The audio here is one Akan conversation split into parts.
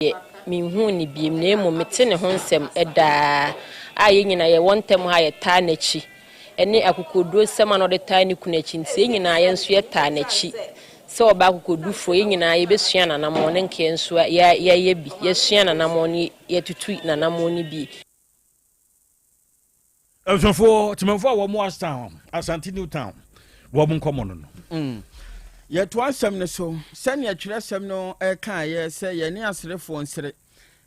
Deɛ, menhuu no biom, na mmom mete ne ho nsɛm daa, a yɛn nyinaa yɛwɔ ntam ha a yɛtaa n'akyi, ne akokoɔdurosɛm a na ɔde taa ne kunu akyi nti, yɛn nyinaa yɛn nso yɛtaa n'akyi sɛ ɔbaa akokoɔdufoɔ, yɛn nyinaa yɛbɛsua n'anammɔn no, nka yɛn nso yɛayɛ bi, yɛasua n'anammɔn no, yɛatutu n'anammɔn no bi. Abusuafoɔ, temanfoɔ a wɔn wɔ Ashtown, Asante New Town, wɔn nkɔmmɔ no no. Mm. Yɛtoa asɛm no so sɛnea twerɛsɛm no kaeɛ sɛ yɛne aserefoɔ nsere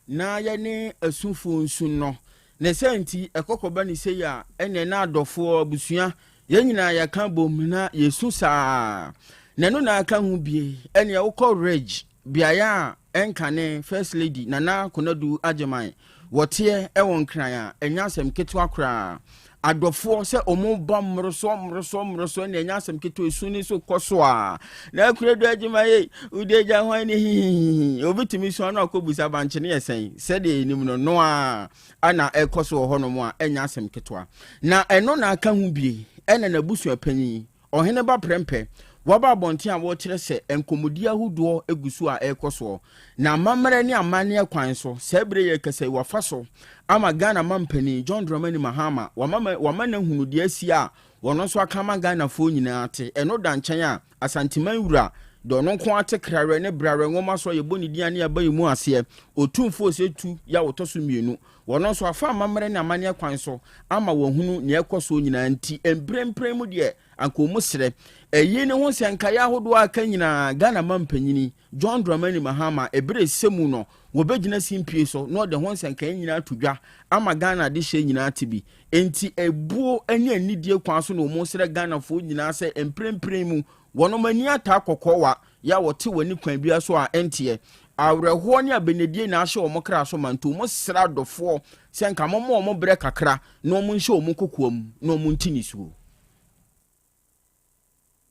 na yɛne asufoɔ nsu nnɔ. Ne saa nti, ɛkɔkɔba ne sei a, ɛneɛ na adɔfoɔ, abusua, yɛn nyinaa yɛka bom na yɛsu saa. Na ɛno na aka ho bie, ɛneɛ wokɔ Ridge, Beaeɛ a ɛnkane First Lady Nana Konadu Agyeman wɔteɛ wɔ Nkran a, ɛnyɛ asɛm ketewa koraa. Adɔfoɔ sɛ wɔn ba mmorosoɔ mmorosoɔ mmorosoɔ ɛna ɛnyɛ asɛm ketewa, esu ne so kɔ so a. Na Konadu Agyeman ei, wode agya hwan ne hihihihi. Obi tumi su ano akɔ busa bankye ne yɛ sɛn, sɛdeɛ yɛnim no, no a ana ɛkɔ so wɔ hɔnom a, ɛnyɛ asɛm ketewa. Na ɛno na aka ho bie, ɛna n'abusua panyin Ɔhene ba prɛmpɛ, wɔaba abɔnten a wɔrekyerɛ sɛ nkɔmmɔdi ahodoɔ gu so a ɛrekɔ soɔ, na amammerɛ ne amanneɛ kwan so, saa berɛ yi rekasa yi wɔafa so ama Ghana mampanin John Dramani Mahama, wama wama no ahunu deɛ asi a wɔno nso aka ama Ghanafoɔ nyinaa ate. Ɛno da nkyɛn a, Asanteman wura, deɛ ɔno nko ara te krawerɛ ne brawerɛ nwoma so a yɛbɔ ne din a ne yɛaba yɛn mu aseɛ, Otumfoɔ Osei Tu yi a ɔtɔ so mmienu, Wɔno nso afa amammerɛ ne amanneɛ kwan so ama wɔahunu nea ɛkɔ soɔ nyinaa nti mprempren mu deɛ anka wɔn srɛ ɛyi ne ho nsɛnkaeɛ ahodoɔ a aka nyinaa Ghana mampanyini John Dramani Mahama ɛberɛ ɛsɛ mu no wɔbɛgyina simpie so na ɔde ho nsɛnkaeɛ nyinaa ato dwa ama Ghana adehyeɛ nyinaa ate bi enti ɛbuo ne anidie kwan so na wɔn srɛ Ghanafoɔ nyinaa sɛ mprempren mu wɔnom ani ataa kɔkɔɔwa yɛ a wɔte wɔn ani kwan biara so a ɛnteɛ. Awerɛhoɔ ne abenedie na ahyɛ wɔn kra so ma nti wɔsrɛ adɔfoɔ sɛ nka momma wɔn berɛ kakra na wɔn nhyɛ wɔn kokoam na wɔn nte nisuo.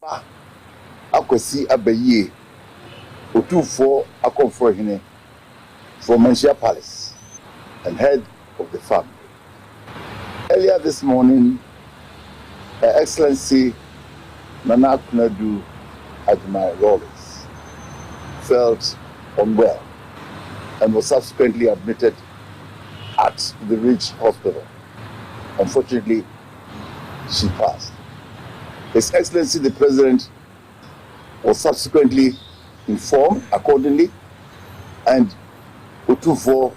Ba Akwasi Abayie, Otumfoɔ Akɔmforɔhene from Manhyia Palace and head of the family. Earlier this morning, Her Excellency Nana Konadu Agyeman Rawlings felt unwell and was subsequently admitted at the Ridge Hospital. Unfortunately, she passed. His Excellency the President was subsequently informed accordingly and Otufo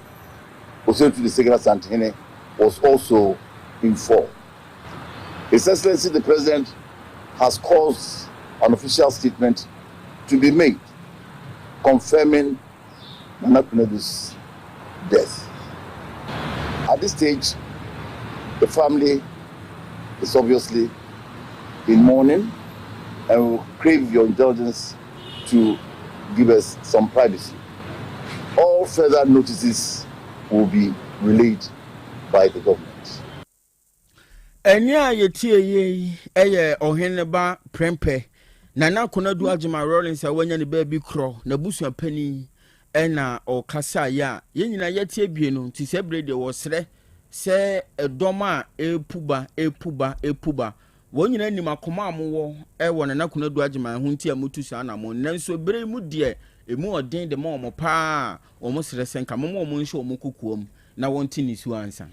Osetu the Second Santihene was also informed. His Excellency the President has caused an official statement to be made confirming Nana Konadu's death. At this stage, the family is obviously in mourning and will crave your indulgence to give us some privacy. All further notices will be relayed by the government. Ɛnne a yɛtie yi yɛ ɔhene ba Prempeh, Nana Konadu Agyemang Rawlings a wanya ne baabi korɔ, n'abusua panin na ɔkasaeɛ a yɛn nyinaa yɛte abie no nti sɛ berɛ deɛ wɔsrɛ sɛ ɛdɔm a ɛrepu ba ɛrepu ba ɛrepu ba wɔn nyinaa nim akoma a mowɔ wɔ Nana Konadu Agyemang ho nti a motu saa anammɔn nanso berɛ yi mu deɛ ɛmu ɔden de ma wɔn paa wɔn srɛ sɛ nka momma wɔn nhyɛ wɔn kokoam na wɔnte nisuo ansa.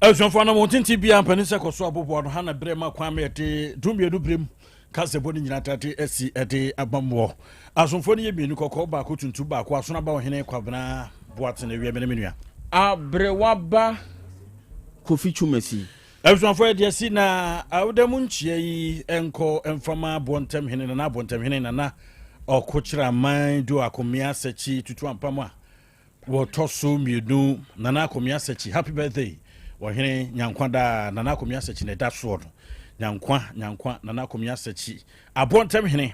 Abusuafoɔ anamɔn tenten biara mpanin sɛ kɔ so aboboa no ha na berɛ ma kwan ma yɛde dumienu berɛ mu kasɛbɔ no nyinaa tate asi ɛde aba mmoɔ asomfoɔ no yɛ mmienu kɔkɔɔ baako tuntum baako asono aba ɔhene Kwabena Boateng awia me ne me nua. Aberewa ba Kofi Twumasi. Abusuafoɔ yɛde asi na awoda mu nkyia yi nkɔ mfama aboɔntɛm hene nana aboɔntɛm hene nana ɔkokyerɛ aman do akomea sɛkyi tutu ampam a Wɔtɔ so mienu Nana Akomea Sakyi happy birthday Ɔhene Nyankwa daa Nana Akomea Sakyi na ɛda soɔ no Nyankwa Nyankwa Nana Akomea Sakyi aboɔ ntɛm hene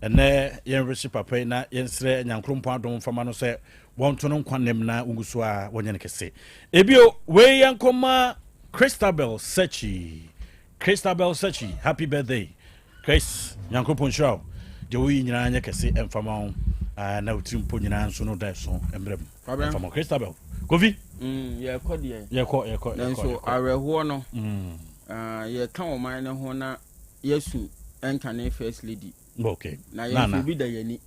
ɛnɛ yɛn wehye papa yi na yɛnsrɛ Nyankrompɔn adom mfama no sɛ wɔnto no nkwa nem na wɔngu so a wɔnyɛ no kɛse ebio wei yɛnkɔma Christabel Sakyi Christabel Sakyi happy birthday Chris Nyankopɔn nhyira wo deɛ woyi nyinaa nyɛ kɛse ɛmfa ma wo na wo tiri mpo nyinaa nso no da ɛso mmerɛ mu ɛmfa ma Christabel Kofi mm, yɛkɔ deɛ yɛkɔ yɛkɔ nanso awerɛhoɔ no mm. uh, yɛka ɔman no ho na yɛsu ɛnkane first lady okay na yɛn nso obi da yɛni.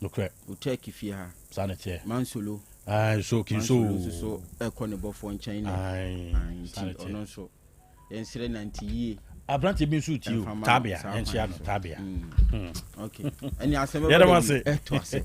Nokorɛ. Wɔ Turkey fie ha. Saa na ɛteɛ. Mansolo. Ae, so kinso. Mansolo nso so ɛkɔ ne bɔfoɔ nkyɛn nɛ. Ae, Ae, saa na nti ɛteɛ. ɔno nso yɛnsrɛ nante yie. Aberanteɛ bi nso retie o, Ɛmfa ma no Tabea, saa yɛnkyea kwan no, so. Tabea. Okay. Ɛne asɛm bɛba Yɛda mo da ase. bi ɛto ase.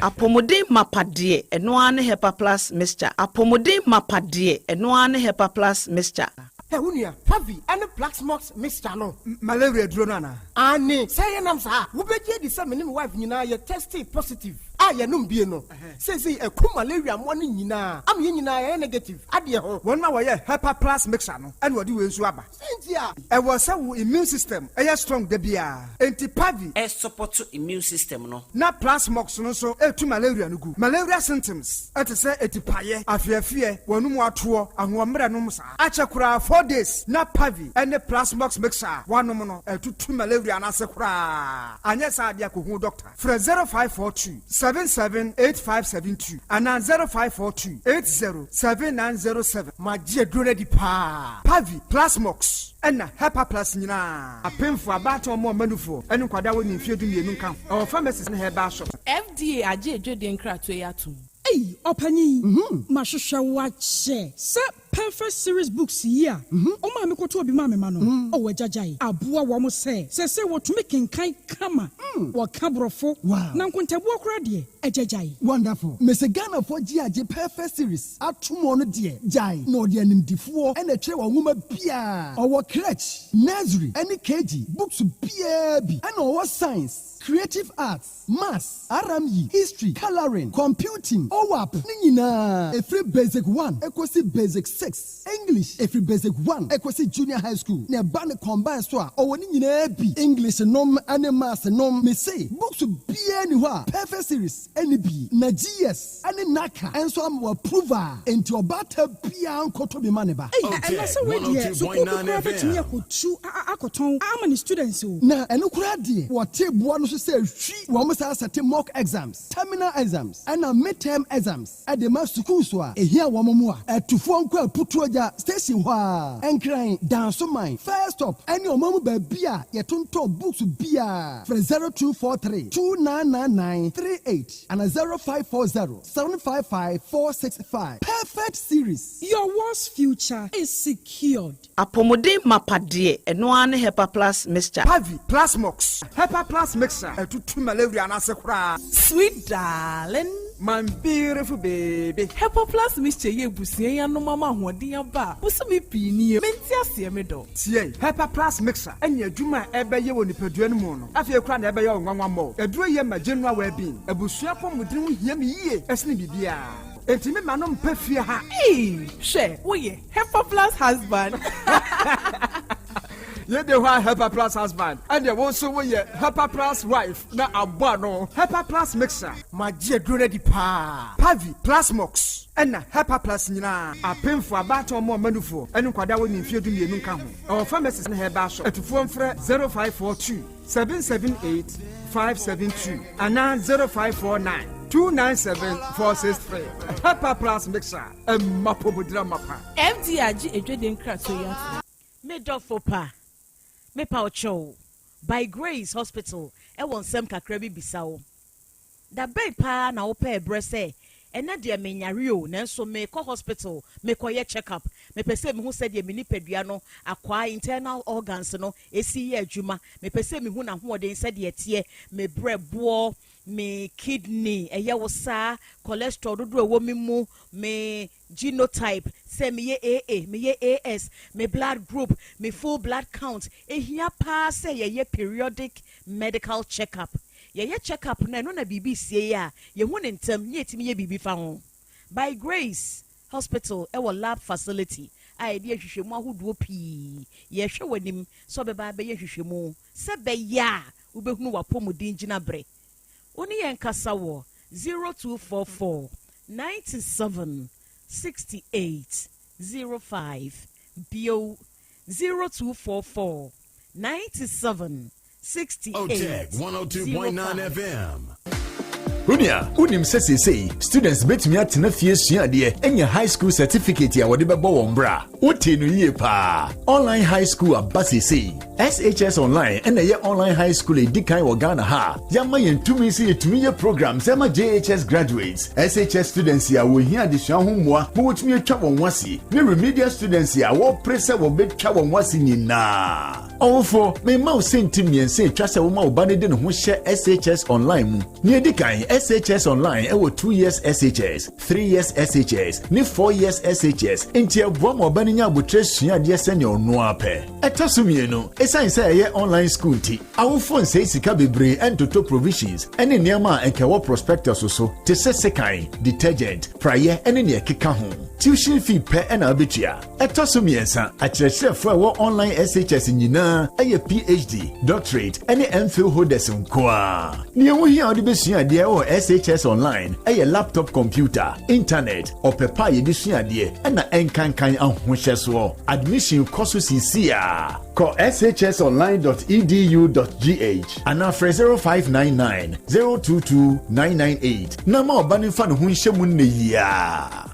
Apɔmuden mapa deɛ, ɛno ara ne Hepa Plus Mixture. Apɔmuden mapa deɛ, ɛno ara ne Hepa Plus Mixture. Hɛ, wo nua, Pavi ne Plaxmox mixture no. Malaria duro no anaa? Aane, sɛ yɛnam saa a, wobɛgye adi sɛ me ne me wife nyinaa yɛ testee positive a yɛnom bie no. Seesei ɛku malaria mmoa no nyinaa ama yɛn nyinaa yɛayɛ negative adeɛ ho. Wɔn a wɔyɛ Hepa Plus mixture no na wɔde wei nso aba. Sɛn nti a? Ɛwɔ sɛ wo immune system yɛ strong da biara, enti Pavi. Ɛsupɔto immune system no. Na Plasmox no nso tu malaria no gu. Malaria symptoms te sɛ atipaeɛ, afeafeɛ, w'anum atoɔ, ahoɔmmerɛ nom saa. Akyɛ koraa 4 days na Pavi ne Plasmox mixture a woanom no atutu malaria no ase koraa. Anyɛ saa deɛ a kɔhu dɔkta. Frɛ 0542 77 8572 anaa 0542 80 7907. Magye aduro no adi paa. Pavi, Plasmox ɛna Hepaplus nyinaa. Apemfo, abaatan, wɔn a wɔma nufoɔ ne nkwadaa a wɔnni mfeɛ 12 nka ho. Ɛwɔ pharmacies ne herbal shops. FDA agye adwadie nkratoɔ yi atom. Ei, ɔpanyin, mahwehwɛ wo akyɛ sɛ Perfect Series books yi a ɔmaa me kɔtɔɔ bi maa me ma no. Ɔwɔ agyagyae aboa wɔn sɛ seesei wɔtumi kenkan kama, wɔka Borɔfo, na nkontabuo koraa deɛ, agyagyae. Wonderful. Mese Ghanafoɔ gye agye Perfect Series ato mu ɔno deɛ gyae na ɔde animdifoɔ ɛna ɛtwerɛ wɔn nwoma biara. Ɔwɔ crèche, nursery ɛne KG books biara bi, ɛna ɔwɔ science, creative arts, maths, RME, history, colouring, computing, OWAP ne nyinaa ɛfiri basic 1 ɛkɔsi basic 6, English ɛfiri basic 1 ɛkɔsi junior high school, na ɛba ne combine so a ɔwɔ ne nyinaa bi, English nom ne maths nom. Mese books biara ni hɔ a Perfect Series ɛne bi, na GS ɛne NaCCA ɛnso ama approve a, enti ɔbaata biara nkɔtɔ bi ma ne ba. Ei, ɛna sɛ wei deɛ, sukuu bi koraa bɛtumi akɔtu akɔtɔn ama ne students o. Na ɛno koraa deɛ, wɔte boa no so sɛ hwi wɔn saa sɛte mock exams, terminal exams ɛna midterm exams ɛde ma sukuu so a ehia wɔn mu a ɛtufoɔ nkɔ Aputuo Gya station hɔ a Nkran Dansoman first stop ɛne ɔman mu baabi a yɛtontɔn books biara. Frɛ 0243 299938 ana 0540 755 465. Perfect Series. Your world's future is secured. Apɔmuden mapa deɛ, ɛno ara ne Hepa Plus Mixture. Pavi, Plasmox, Hepa Plus mixture ɛtutu malaria no ase koraa. Sweet darling. My beautiful baby. Hepa Plus Mixture yɛ ebusua yi anom ama ahoɔden aba a bosome pii nie mente aseɛ me dɔ. Tie, Hepa Plus mixture ɛne adwuma a ɛbɛyɛ wɔ nipadua no mu no afei koraa na ɛbɛyɛ wo nwanwa mmɔ. Aduro yɛ ma general well-being. Abusua apɔmuden ho hia me yie ɛsene biribiara. Enti me ma no mpɛ fie ha. Ee, hwɛ, woyɛ Hepa Plus husband. Yɛde hɔ a Hepa Plus husband, ɛdeɛ wo nso woyɛ Hepa Plus wife na abɔ ano. Hepa Plus mixture. Magye aduro no adi paa. Pavi, Plasmox ɛna Hepa Plus nyinaa. Apemfo, abaatan, wɔn a wɔma nufoɔ ɛne nkwadaa a wɔnni mfeɛ 12 nka ho. Ɛwɔ pharmacies ne herbal shop. Atufoɔ mfrɛ 0542 778 572 anaa 0549 297 463. Hepa Plus mixture ɛmma pomodira mapa. FDA agye adwadie nkratoɔ yi atom. Me dɔfo pa, mepa wo kyɛw, By Grace Hospital ɛwɔ nsɛm kakra bi bisa wo. Da bɛn paa na wopɛ ɛberɛ sɛ ɛnɛ deɛ menyare o, nanso mekɔ hospital mekɔyɛ check up, mepɛ sɛ mehu sɛdeɛ me nipadua no akwaa, internal organs no ɛsi yɛ adwuma, mepɛ sɛ mehu n'ahoɔden sɛdeɛ ɛteɛ, me brɛboɔ, me kidney ɛyɛ wo saa, cholesterol dodoɔ ɛwɔ me mu, me genotype sɛ meyɛ AA, meyɛ AS, me blood group, me full blood count? Ehia paa sɛ yɛyɛ periodic medical check up. Yɛyɛ check up no, ɛno na biribi sie yi a yɛhu ne ntɛm ne yɛtumi yɛ biribi fa ho. By Grace Hospital ɛwɔ lab facility a yɛde ahwehwɛmu ahodoɔ pii. Yɛhwɛ w'anim sɛ ɔbɛba abɛyɛ hwehwɛmu sɛ bɛyɛ a wobɛhunu w'apɔmuden gyina berɛ. Wo ne yɛn kasa wɔ 0244 97 68 05, bio 0244 97 68 OTEC 102.9 05. FM. Onua, wonim sɛ seesei students betumi atena fie sua adeɛ anya high school certificate a wɔde bɛbɔ wɔn bra? Wotee no yie paa. Online high school aba seesei. SHS Online na ɛyɛ online high school a edi kan wɔ Ghana ha a yɛama yɛn tumi sɛ yɛtumi yɛ programs ɛma JHS graduates, SHS students a wɔhia adesua ho mmoa ma wɔtumi atwa wɔn ho ase, ne remedial students a wɔrepere sɛ wɔbɛtwa wɔn ho ase nyinaa. Ɔwofo, mema wo sɛnti mmiɛnsa a etwa sɛ woma wo ba no de ne ho hyɛ SHS Online mu. Nea edi kan, SHS Online wɔ 2 years SHS, 3 years SHS, ne 4 years SHS, enti ɛboa ma ɔba no nya aboterɛ sua adeɛ sɛnea ɔno ara pɛ. Ɛtɔ so mmienu, esiane sɛ ɛyɛ online school nti, awofo nsɛe sika bebree ntotɔ provisions ne nneɛma a anka ɛwɔ prospectus so te sɛ sekan, detergent, praeɛ ne nea ɛkeka ho. Tuition fee pɛ na wubetua. Ɛtɔ so mmiɛnsa, akyerɛkyerɛfo a ɛwɔ online SHS nyinaa yɛ PhD, Doctorate, ne MPhil holders nko ara. Nea ɛho hia a wode besua adeɛ wɔ SHS Online yɛ laptop computer, intanɛt, ɔpɛ pa a yɛde sua adeɛ, ɛna ɛnkankan ahohyɛsoɔ. Admission kɔ so seesei ara. Kɔ shsonline dot edu dot gh anaa frɛ 0599 022 998 na ma ɔba no mfa ne ho nhyɛ mu nnɛ yi ara.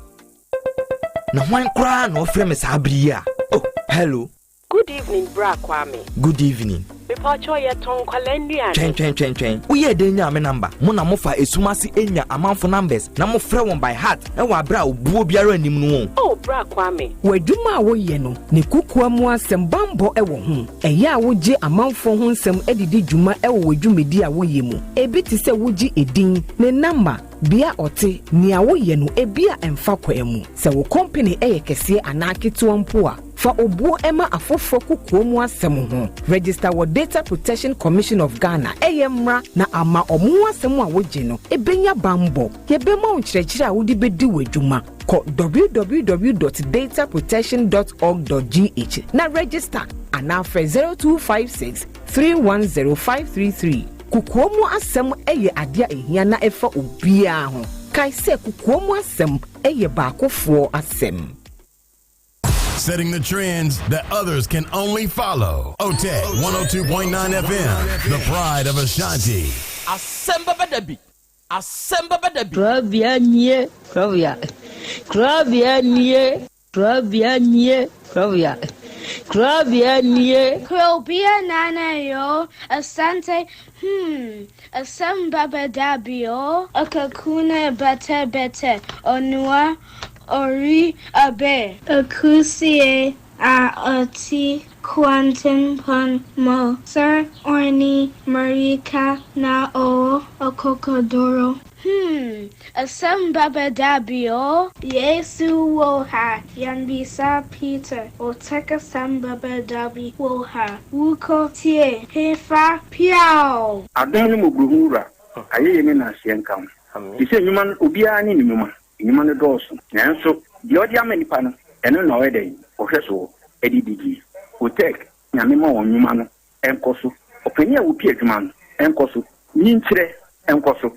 Na hwan koraa na ɔfrɛ me saa bere yi a? Oh, hello. Good evening bra Kwame. Good evening. Mepakyɛw yɛtɔn nkwadaa nnuane. Twɛn twɛn twɛn twɛn. Woyɛɛ dɛn nyaa me number? Mo na mofa esum ase nya amanfo numbers na mofrɛ wɔn by heart wɔ abere a obuo biara nnim no o. Oh bra Kwame. W'adwuma a woyɛ no ne kokoa mu asɛm bammɔ wɔ ho. Ɛyɛ a wogye amanfoɔ ho nsɛm de di dwuma wɔ w'adwumadi a woyɛ mu. Ebi te sɛ wogye edin, ne namba, Bea ɔte, nea woyɛ no ebia ɛmfa kwan mu. Sɛ wo kɔmpene yɛ kɛseɛ anaa ketewa mpo a, fa obuo ma afoforɔ kokoa mu asɛm ho. Register wɔ Data Protection Commission of Ghana, ɛyɛ mmra na ama ɔmo ho asɛm a wogye no bɛnya banbɔ. Yɛbɛma wo nkyerɛkyerɛ a wode bɛdi w'adwuma. Kɔ www dot dataprotection dot org dot gh na register anaa frɛ 0256 310 533. Kokoa mu asɛm yɛ ade a ehia na ɛfa obiara ho. Kae sɛ kokoa mu asɛm yɛ baakofoɔ asɛm. Setting the trends that others can only follow. OTEC 102.9 FM, the pride of Ashanti. Asɛm bɛba da bi, asɛm bɛba da bi. Korabea nie, korabea, korabea nie. Korabea nie, korabea, korabea nie. Korabea nana yoo, Asante hmm, asɛm bɛba da bi oo. Akakuna bɛtɛ bɛtɛ, onua ɔri abɛ. Akusie a ɔte kwantempɔn mu sɛ ɔne mmirika na ɔwɔ akokoduro. Hmm, asɛm bɛba da bi o. Yesu wɔ ha, yɛnbisa Peter, ɔtɛk asɛm bɛba da bi wɔ ha, wokɔ tie hefa piaw. Adom ne mmɔborɔhunu Wura, ayɛyie ne nnaseɛ nka wo. Te sɛ nnwuma no, obiara ne ne nnwuma. Nnwuma no dɔɔso, nanso deɛ ɔde ama nnipa no, ɛno na ɔyɛ dɛn? Ɔhwɛ soɔ de didie. Otec, Nyame ma wɔn nnwuma no nkɔ so. Ɔpanin a ɔpi adwuma no nkɔ so. Nyinkyerɛ nkɔ so.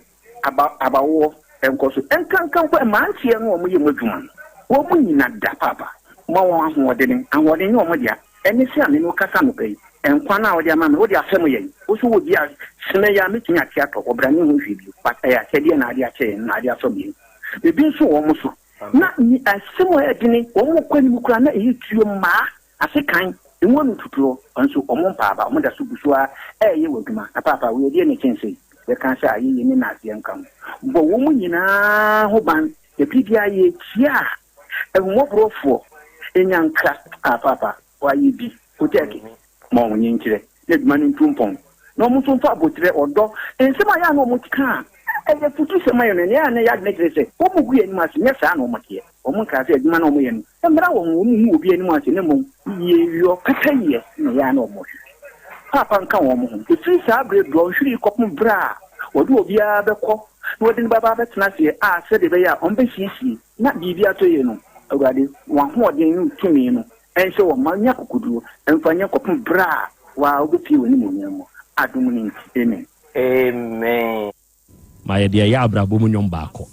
Aba, abawoɔ nkɔ so. Nkanka mpo mmeranteɛ no a wɔyɛ mu adwuma no, wɔn nyina da paapa. Ma wɔn ahoɔdene. Ahoɔden nyɛ wɔn dea. Ɛne sɛ a me ne wo kasa anɔpa yi, nkwa no a wode ama me, wode afɛm yɛn. Wo nso wɔ bi a, sene yɛ a mɛtumi ate atɔ, ɔbra ne ho hwee bio. But ɛyɛ akyɛdeɛ na ade akyɛ yɛn, na ade asɔ yɛn. Ebi nso wɔ wɔn so. Na asɛm a ɛyɛ dene, wɔn kɔ anim koraa na ɛyɛ tuo mmaa. Ase kan, emu ano tutuɔ, nso wɔn mpaa aba, wɔn da so gu so ara reyɛ wɔn adwuma. Na paapa, wei ɛdeɛn na ɛkyɛn sei? Yɛka sɛ ayeyie ne nnaseɛ nka ho. Bɔ wɔn nyinaa ho ban, na bere biara yɛkyia a, ahummɔborɔfoɔ nya nkra. Ah, paapa, woayɛ bi. Kotɛɛke, ma wɔn nkyerɛ, na adwuma no ntu mpɔn, na wɔn nso mfa aboterɛ, ɔdɔ, nsɛm a ɛyɛ a na wɔka a ɛyɛ afutusɛm ma yɛn no, nea ɛyɛ a na ɛyɛ adwene kyerɛ sɛ wɔgu yɛn anim ase, nyɛ saa na wɔteɛ. Wɔnkaa sɛ adwuma no a wɔyɛ no mmra wɔn ho, wɔnhu obi anim ase, na mmom yieyɔ, pɛpɛyɛ na ɛyɛ a na wɔhwehwɛ. Paapa nka wɔn ho. Ɛfiri saa berɛ dɔnhwere yi kɔpem berɛ a wɔde obiara bɛkɔ na wɔde no bɛba abɛtena aseɛ a sɛdeɛ ɛbɛyɛ a wɔbɛsiesie na biribi atɔ yie no, Awurade, w'ahoɔden ne wo tumi no nhyɛ wɔn ma wɔnya akokoɔduro mfa nyɛ kɔpem berɛ a wo ara wobɛpue w'animuonyam mu. Adom no nti, amen. Amen. Ma yɛde ɛyɛ abrabɔ mu nnwom baako.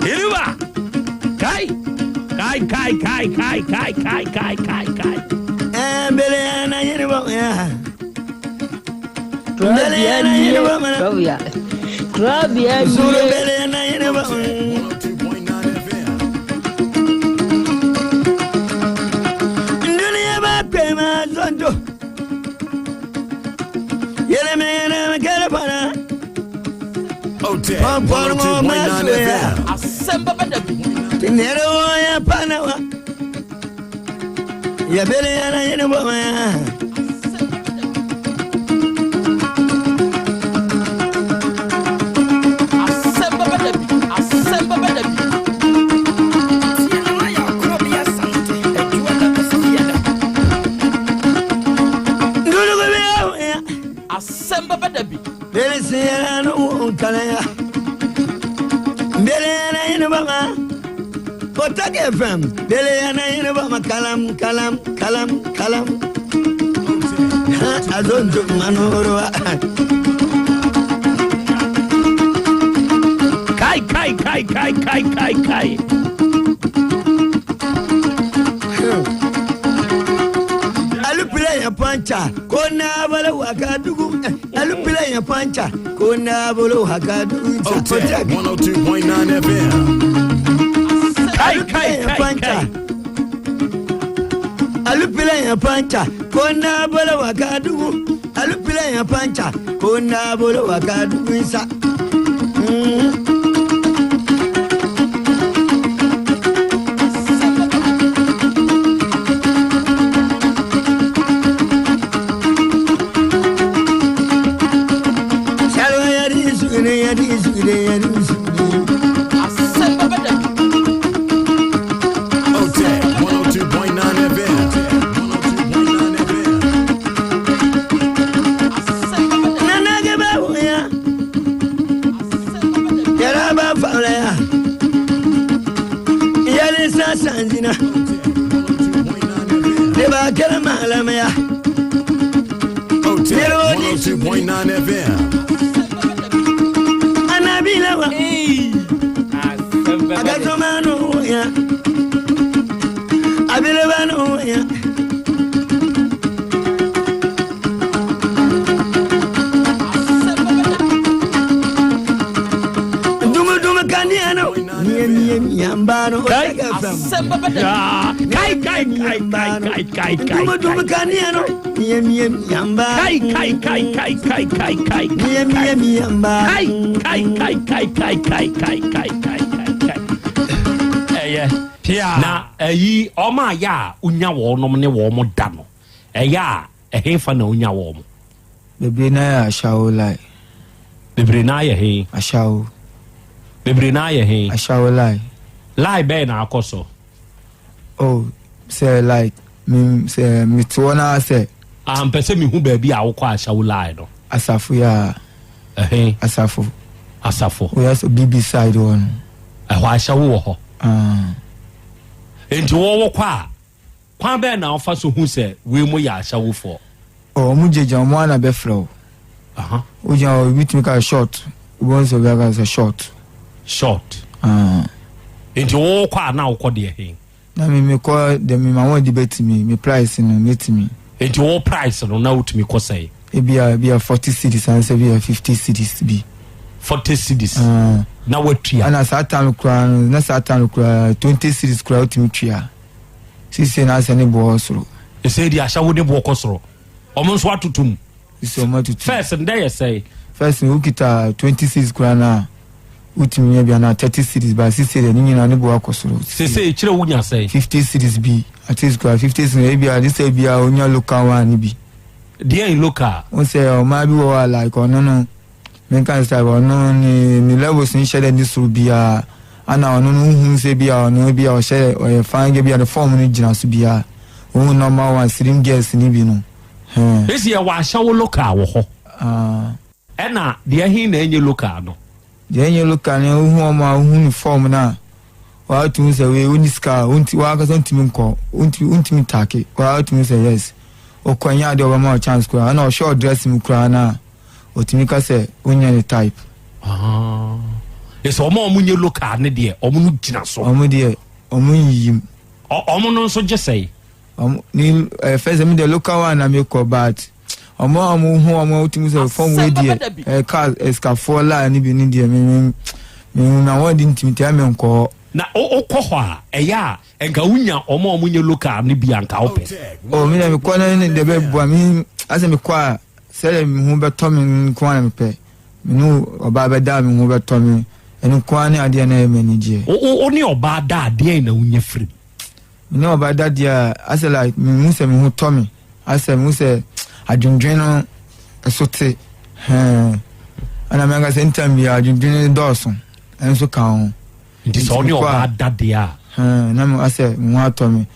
Iriba! Kai! Kai, kai, kai, kai, kai, kai, kai, kai, kai. Mbele na yiriba ya. Kurabea nie, kurabea. Kurabea nie. Otec 102.9 FM. Asɛm bɛba da bi. Asɛm bɛba da bi. Asɛm bɛba da bi. Asɛm bɛba da bi. Otec FM bele yana yini ba ma kalam kalam kalam kalam azonto manorowa. Kai kai kai kai kai kai kai. Alupile ya pancha ko na bala wakadugu alupile ya pancha ko na bala wakadugu. Otec 102.9 FM. Kai kai kai kai. Alupile ya pancha ko na bala wakadugu alupile ya pancha ko na bala wakadugu sa. Salwa yari sugune yari sugune yari sugune. Asɛm bɛba da bi. Otec 102.9 FM. Nana ke ba wuya. Yàrá bá fàlẹ̀ ya. Yali sa sanjina. Deba kɛlɛ maalamɛ ya. Otec 102.9 FM. Anabila wa. Agasoma no wuya. Abileba no wuya. Dumu dumu kaniyano. Miye miye miyambano. Kai. Asɛm bɛba da bi. Kai kai kai kai kai kai kai. Dumu dumu kaniyano. Miye miye miyambano. Kai kai kai kai kai kai kai. Miye miye miyambano. Kai kai kai kai kai kai kai kai kai kai kai. Ɛyɛ. Na ɛyi ɔmo ayɛ a wonya wɔnom ne wɔn da no. Ɛyɛ a ɛhefa na wonya wɔn. Bebree na yɛ ashawo line. Bebree na ayɛ he. Ashawo. Bebree na ayɛ he. Ashawo line. Line bɛyɛ na akɔ so. Oh, sɛ like me sɛ mete hɔ na sɛ. Ah, mpɛ sɛ mehu baabi a wokɔ ashawo line no. Asafo yɛ a. Ɛhe. Asafo. Asafo. Oyɛ sɛ BB side hɔ no. Ɛhɔ ashawo wɔ hɔ. Ah. Nti wɔwɔ kɔ a kwan bɛɛ na wofa so hu sɛ wei mu yɛ ashawofoɔ. Oh, ɔmo gyegya ɔmo ana bɛfrɛ wo. Aha. Wogyina hɔ obi tumi ka short. Wobɛhu sɛ obi aka sɛ short. Short. Ah. Nti wɔwɔ kɔ a na wokɔ deɛ he. Na me mekɔ dɛ me ma wɔn de bɛtumi me price no mɛtumi. Nti wo price no na wotumi kɔ sɛn. Ebia ebia 40 cedis ansa ebia 50 cedis bi. 40 cedis. Ah. Na watua. Ɛna saa time koraa no na saa time koraa 20 cedis koraa wotumi tua. Sisi na asɛ ne boɔ soro. Ɛsɛ di ahyɛwo ne boɔ kɔ soro. Ɔmo nso atoto mu. Sisi ɔmo atoto. First ndɛ yɛ sɛn. First no wokita 20 cedis koraa na wotumi nya bi anaa 30 cedis ba sisi deɛ ne nyinaa ne boɔ akɔ soro. Sese kyerɛ wonya sɛn. 50 cedis bi at least koraa 50 cedis ebi a de sɛ bi a onya local one bi. Deɛ in local. Wo sɛ ɔmaa bi wɔ hɔ a like ɔno no menka sɛ ɔno ne ne levels nhyɛ dɛ ne soro biara ana ɔno no wohu sɛ bi a ɔno bi a ɔhyɛ ɔyɛ fine girl bi a ne form no gyina so biara wohu normal one slim girls ne bi no. Hmm. Esi yɛ wɔ ahyɛwo local wɔ hɔ. Ah. Ɛna deɛ he na ɛnyɛ local no. Deɛ ɛnyɛ local no wohu ɔmo a wohu ne form no a wɔatumi sɛ wei wonni sika a wonti wɔankasa ntumi nkɔ wontumi wontumi ntake wɔatumi sɛ yes wokɔ nyɛ adeɛ ɔbɛma wo chance koraa ɛna ɔhwɛ ɔdress mu koraa no a ɔtumi ka sɛ wonyɛ ne type. Ah. Ɛsɛ ɔmo a ɔmo nyɛ local ne deɛ ɔmo no gyina so. Ɔmo deɛ ɔmo nyiyim. Ɔmo no nso gye sɛe. Ɔmo ne ɛɛ first mi deɛ local one na mi kɔ but. Ɔmo a ɔmo hu ɔmo a wotumi sɛ fɔm wei deɛ ɛyɛ kaa sikafoɔ laa ne bi ne deɛ me me me hu na wɔn de ntumi tɛ me nkɔ hɔ. Na wo kɔ hɔ a ɛyɛ a nka wo nya ɔmo a ɔmo nyɛ local no bi a nka wo pɛ. Oh me deɛ me kɔ ne deɛ bɛ boa me asɛ me kɔ a sɛdeɛ me ho bɛtɔ me nko ara na me pɛ me ne ɔbaa bɛda a me ho bɛtɔ me ɛno nko ara ne adeɛ na ɛyɛ me anigyeɛ. Wo wo ne ɔbaa da a deɛn na wo nya firi mu? Me ne ɔbaa da deɛ a asɛ like me hu sɛ me ho tɔ me asɛ me hu sɛ adwendwen no ɛso te hɛn ɛna me ankasa ntam bi adwendwen no dɔɔso ɛnso ka ho. Nti sɛ ɔne ɔbaa da deɛ a. Hɛn na me asɛ me ho atɔ me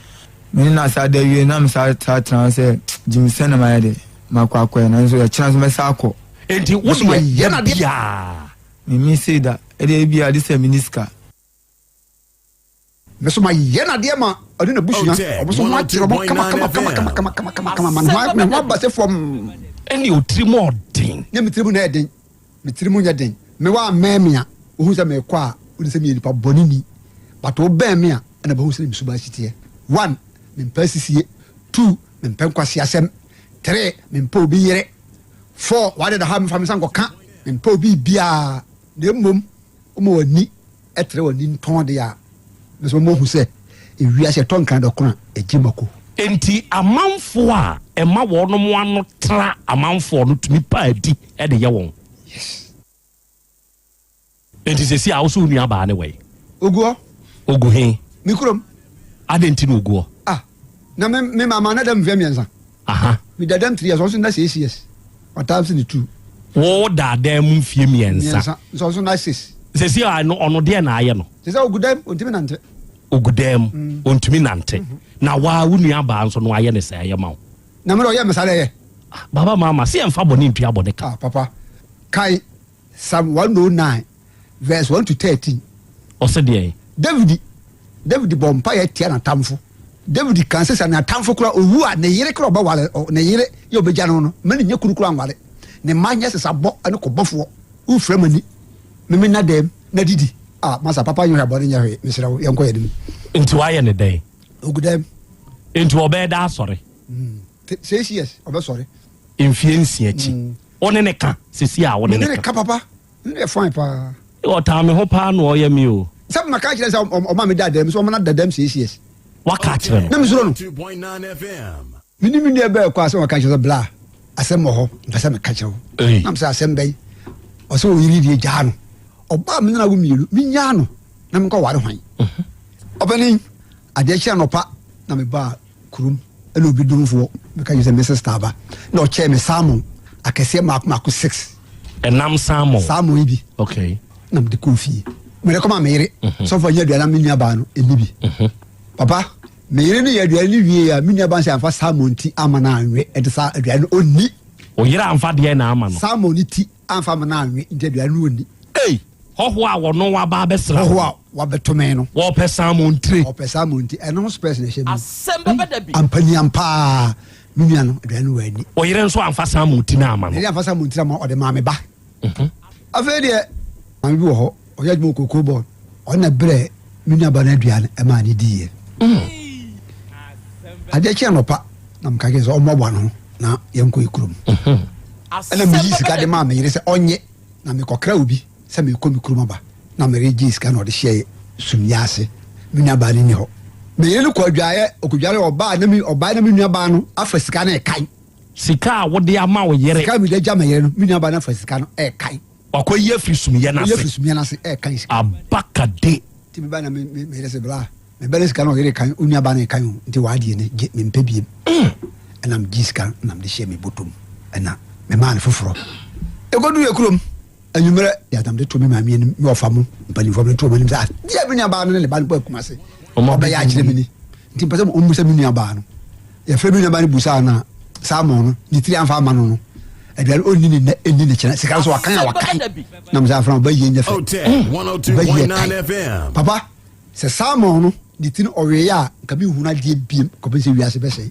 me ne na asa da wie na me saa saa tena sɛ gyimisɛn na mayɛ de makɔ akɔyɛ nanso ɛkyena nso mɛsa akɔ. Nti wo deɛ da biaa. Me mi sei da ɛdeɛ ebi a de sɛ me ni sika. Me so ma yɛ no adeɛ ma ɔne n'abusua ɔmo so ho akyerɛ ɔmo kama kama kama kama kama kama kama kama ma ne ho ne ho aba sɛ fam. Ɛne otiri mu ɔden. Ne me tiri mu na ɛden me tiri mu nyɛ den me wa mɛn me a wohu sɛ mekɔ a wode sɛ meyɛ nipa bɔne ni but wobɛn me a ɛna bɛhu sɛ me suban si teɛ one mempɛ asisie two mempɛ nkwaseasɛm three mempɛ obi yere four wade da ha mefa me nsa nkɔka mempɛ obi biara na mmom woma w'ani ɛtrɛ w'ani ntɔn deɛ a, me nso mɛma woahu sɛ ewiase ɛtɔ nkran dɔkono a, ɛgye mako. Enti amanfoɔ a ɛma wɔnom ano tra amanfoɔ no tumi pa adi de yɛ wɔn. Yes. Enti seesei a wo so wo nua baa ne wɛn? Ogu hɔ. Ogu he? Me kurom. Adɛn nti na ogu hɔ? Ah, na me me mama na dam mfeɛ mmiɛnsa. Aha. Me da dam three years, ɔnso nna six years. Ɔtaa nso ne two. Wo da dan mu mfeɛ mmiɛnsa. Mmiɛnsa, nso ɔnso nna six. Sɛsi a no ɔno deɛ na ayɛ no. Sɛ sɛ ogu dam, ontumi nante. Ogu dan mu, mm. ontumi nante. Mm -hmm. Na waa wo nua baa nso no ayɛ ne sɛ ɛyɛ ma wo. Na mmerɛ ɔyɛ me saa dɛ yɛ. Ah, baba mama, se yɛmfa bɔne ntua bɔne ka. Ah, papa, kai Psalm 109 verse 1 to 13. Ɔse deɛn? David David bɔ mpaeɛ tia n'atamfo. David kan sɛ sɛ n'atamfo koraa owu a ne yere koraa ɔbɛware ne yere yɛ ɔbɛgya no no ma ne nyɛ kunu koraa nware. Ne mma nyɛ sesabɔ ne kɔbɔfoɔ. Wofira m'ani meme nna dɛm na didi. Ah masa papa nyɛ hwee abɔne nyɛ hwee mesrɛ wo yɛnkɔ yɛn anim. Nti wayɛ ne dɛn? Ogu dɛm. Nti ɔbɛyɛ da asɔre? Mm. 6 years ɔbɛsɔre. Mfie 6 akyi. Wo ne ne ka sisi a wo ne ne ka. ka papa ne yɛ fine paa. Ɔtaa me ho paa na ɔyɛ me o. Sɛ maka kyerɛ sɛ ɔma me da dɛm so ɔma na da dɛm 6 years. Waka akyerɛ no. Na mesuro no. Me ne me nua bɛɛ kɔ asɛm ɔka kyerɛ sɛ bla asɛm wɔ hɔ mpɛ sɛ meka kyerɛ wo. Na mesɛ asɛm bɛyi. Ɔsɛ ɔyere deɛ gyaa no. Ɔbaa me nana wo mmienu menyaa no na menkɔ ware hwan. Ɔpanin adeɛ kyerɛ anɔpa na mebaa kurom ɛna obi domfoɔ meka kyerɛ sɛ me sister aba na ɔkyɛɛ me salmon akɛseɛ mmaako mmaako six. Ɛnam salmon. Salmon yi bi. Okay. Na mede kɔɔ fie. Mede kɔma me yere. Mhm. Sɔfo nyɛ aduane na me nua baa no ɛni bi. Mhm. Papa me yere no yɛ aduane no wie a me nua baa no sɛ amfa salmon ti ama no anwe ɛde saa aduane no ɔnni. Oyere amfa deɛ na ama no. Salmon no ti amfa ama no anwe nti aduane no ɔnni. Ei! Hɔhoɔ a wɔno waba abɛsra wo. Hɔhoɔ a wabɛto me no. Wɔpɛ salmon tire. Ɔpɛ salmon ti. Ɛno ho spɛs na ɛhyɛ mi. Asɛm bɛba da bi. Ampaniam paa me nua no aduane no wanni. Ɔyere nso amfa salmon ti no ama no. Ne yere amfa salmon ti ama ɔde maa me ba. Mhm. Afei deɛ maame bi wɔ hɔ ɔyɛ adwuma wɔ cocoa board ɔno na brɛ me nua ba no aduane ɛmaa ne diiɛ. Mm. Adeɛ kye anɔpa na meka kyerɛ sɛ ɔmmoaboa ne ho na yɛnkɔ yɛ kurom. Mhm. Ɛna meyi sika de maa me yere sɛ ɔnyɛ Na mekɔkra obi sɛ merekɔ me kurom aba, na meregye sika na ɔde hyɛɛ sumyɛ ase. Me nuabaa no nni hɔ. Me yere no kɔɔ adwaeɛ, ɔkɔdware ɔbaa na me ɔbae na me nuabaa no afa sika no rekae. Sika a wode ama wo yere. Sika a mede agya me yere no, me nuabaa no afa sika no rekae. Wakɔyi afiri sumyɛ no ase. Wayi afiri sumyɛ no ase rekae sika. Abakade. Nti meba na me me yere se bra, me ba no sika no ɔyere kan, onua ba no kan o, nti w'adeɛ ni, gye, mempɛ biem. Ɛna megye sika no na mede hyɛɛ me bɔtɔ mu, ɛna memaa no foforɔ. Ɛkɔduru yɛ kurom anwummerɛ, na mede too me maame anim, me ɔfa mo mpanimfoɔ mede too wɔn anim sɛ, adeɛ a me nua baa no ne ne ba no bɔ Kumase, ɔbɛyɛ akyerɛ me ni. Nti mpɛ sɛ ɔmmusa me nua baa no. Yɛfrɛ me nua baa no busaa no a, Salmon no, ne tiri amfa ama no no, aduane ɔnni ne nnɛ, ɛnni ne kyena, sika nso wakan a wakan. Na mesɛ afra ɔba yie nyɛ fɛ. Ɔba yie kan. Papa, sɛ Salmon no ne ti no ɔweeɛ a, nka menhunu adeɛ biem kɔpem sɛ wiase bɛsɛe.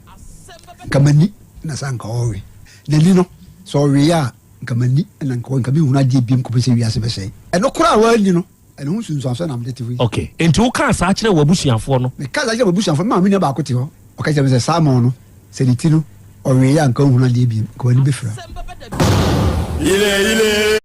Nka m'ani na sɛ anka ɔwe. N'ani no, sɛ ɔweeɛ a, nka m'ani na nka nka menhunu adeɛ biem kɔpem sɛ wiase bɛsɛe. Ɛno koraa a wanni no, ɛno ho nsunsuansoɔ na mede te hɔ yi. Okay, enti wokaa saa kyerɛɛ w'abusuafoɔ no? Mekaa saa kyerɛɛ m'abusuafoɔ no. Me maame nua baako te hɔ, ɔka kyerɛɛ me sɛ Salmon no, sɛ ne ti no. Ɔweeɛ a nka ɔnhunu adeɛ bio, nka w'ani bɛfira. Yile yile.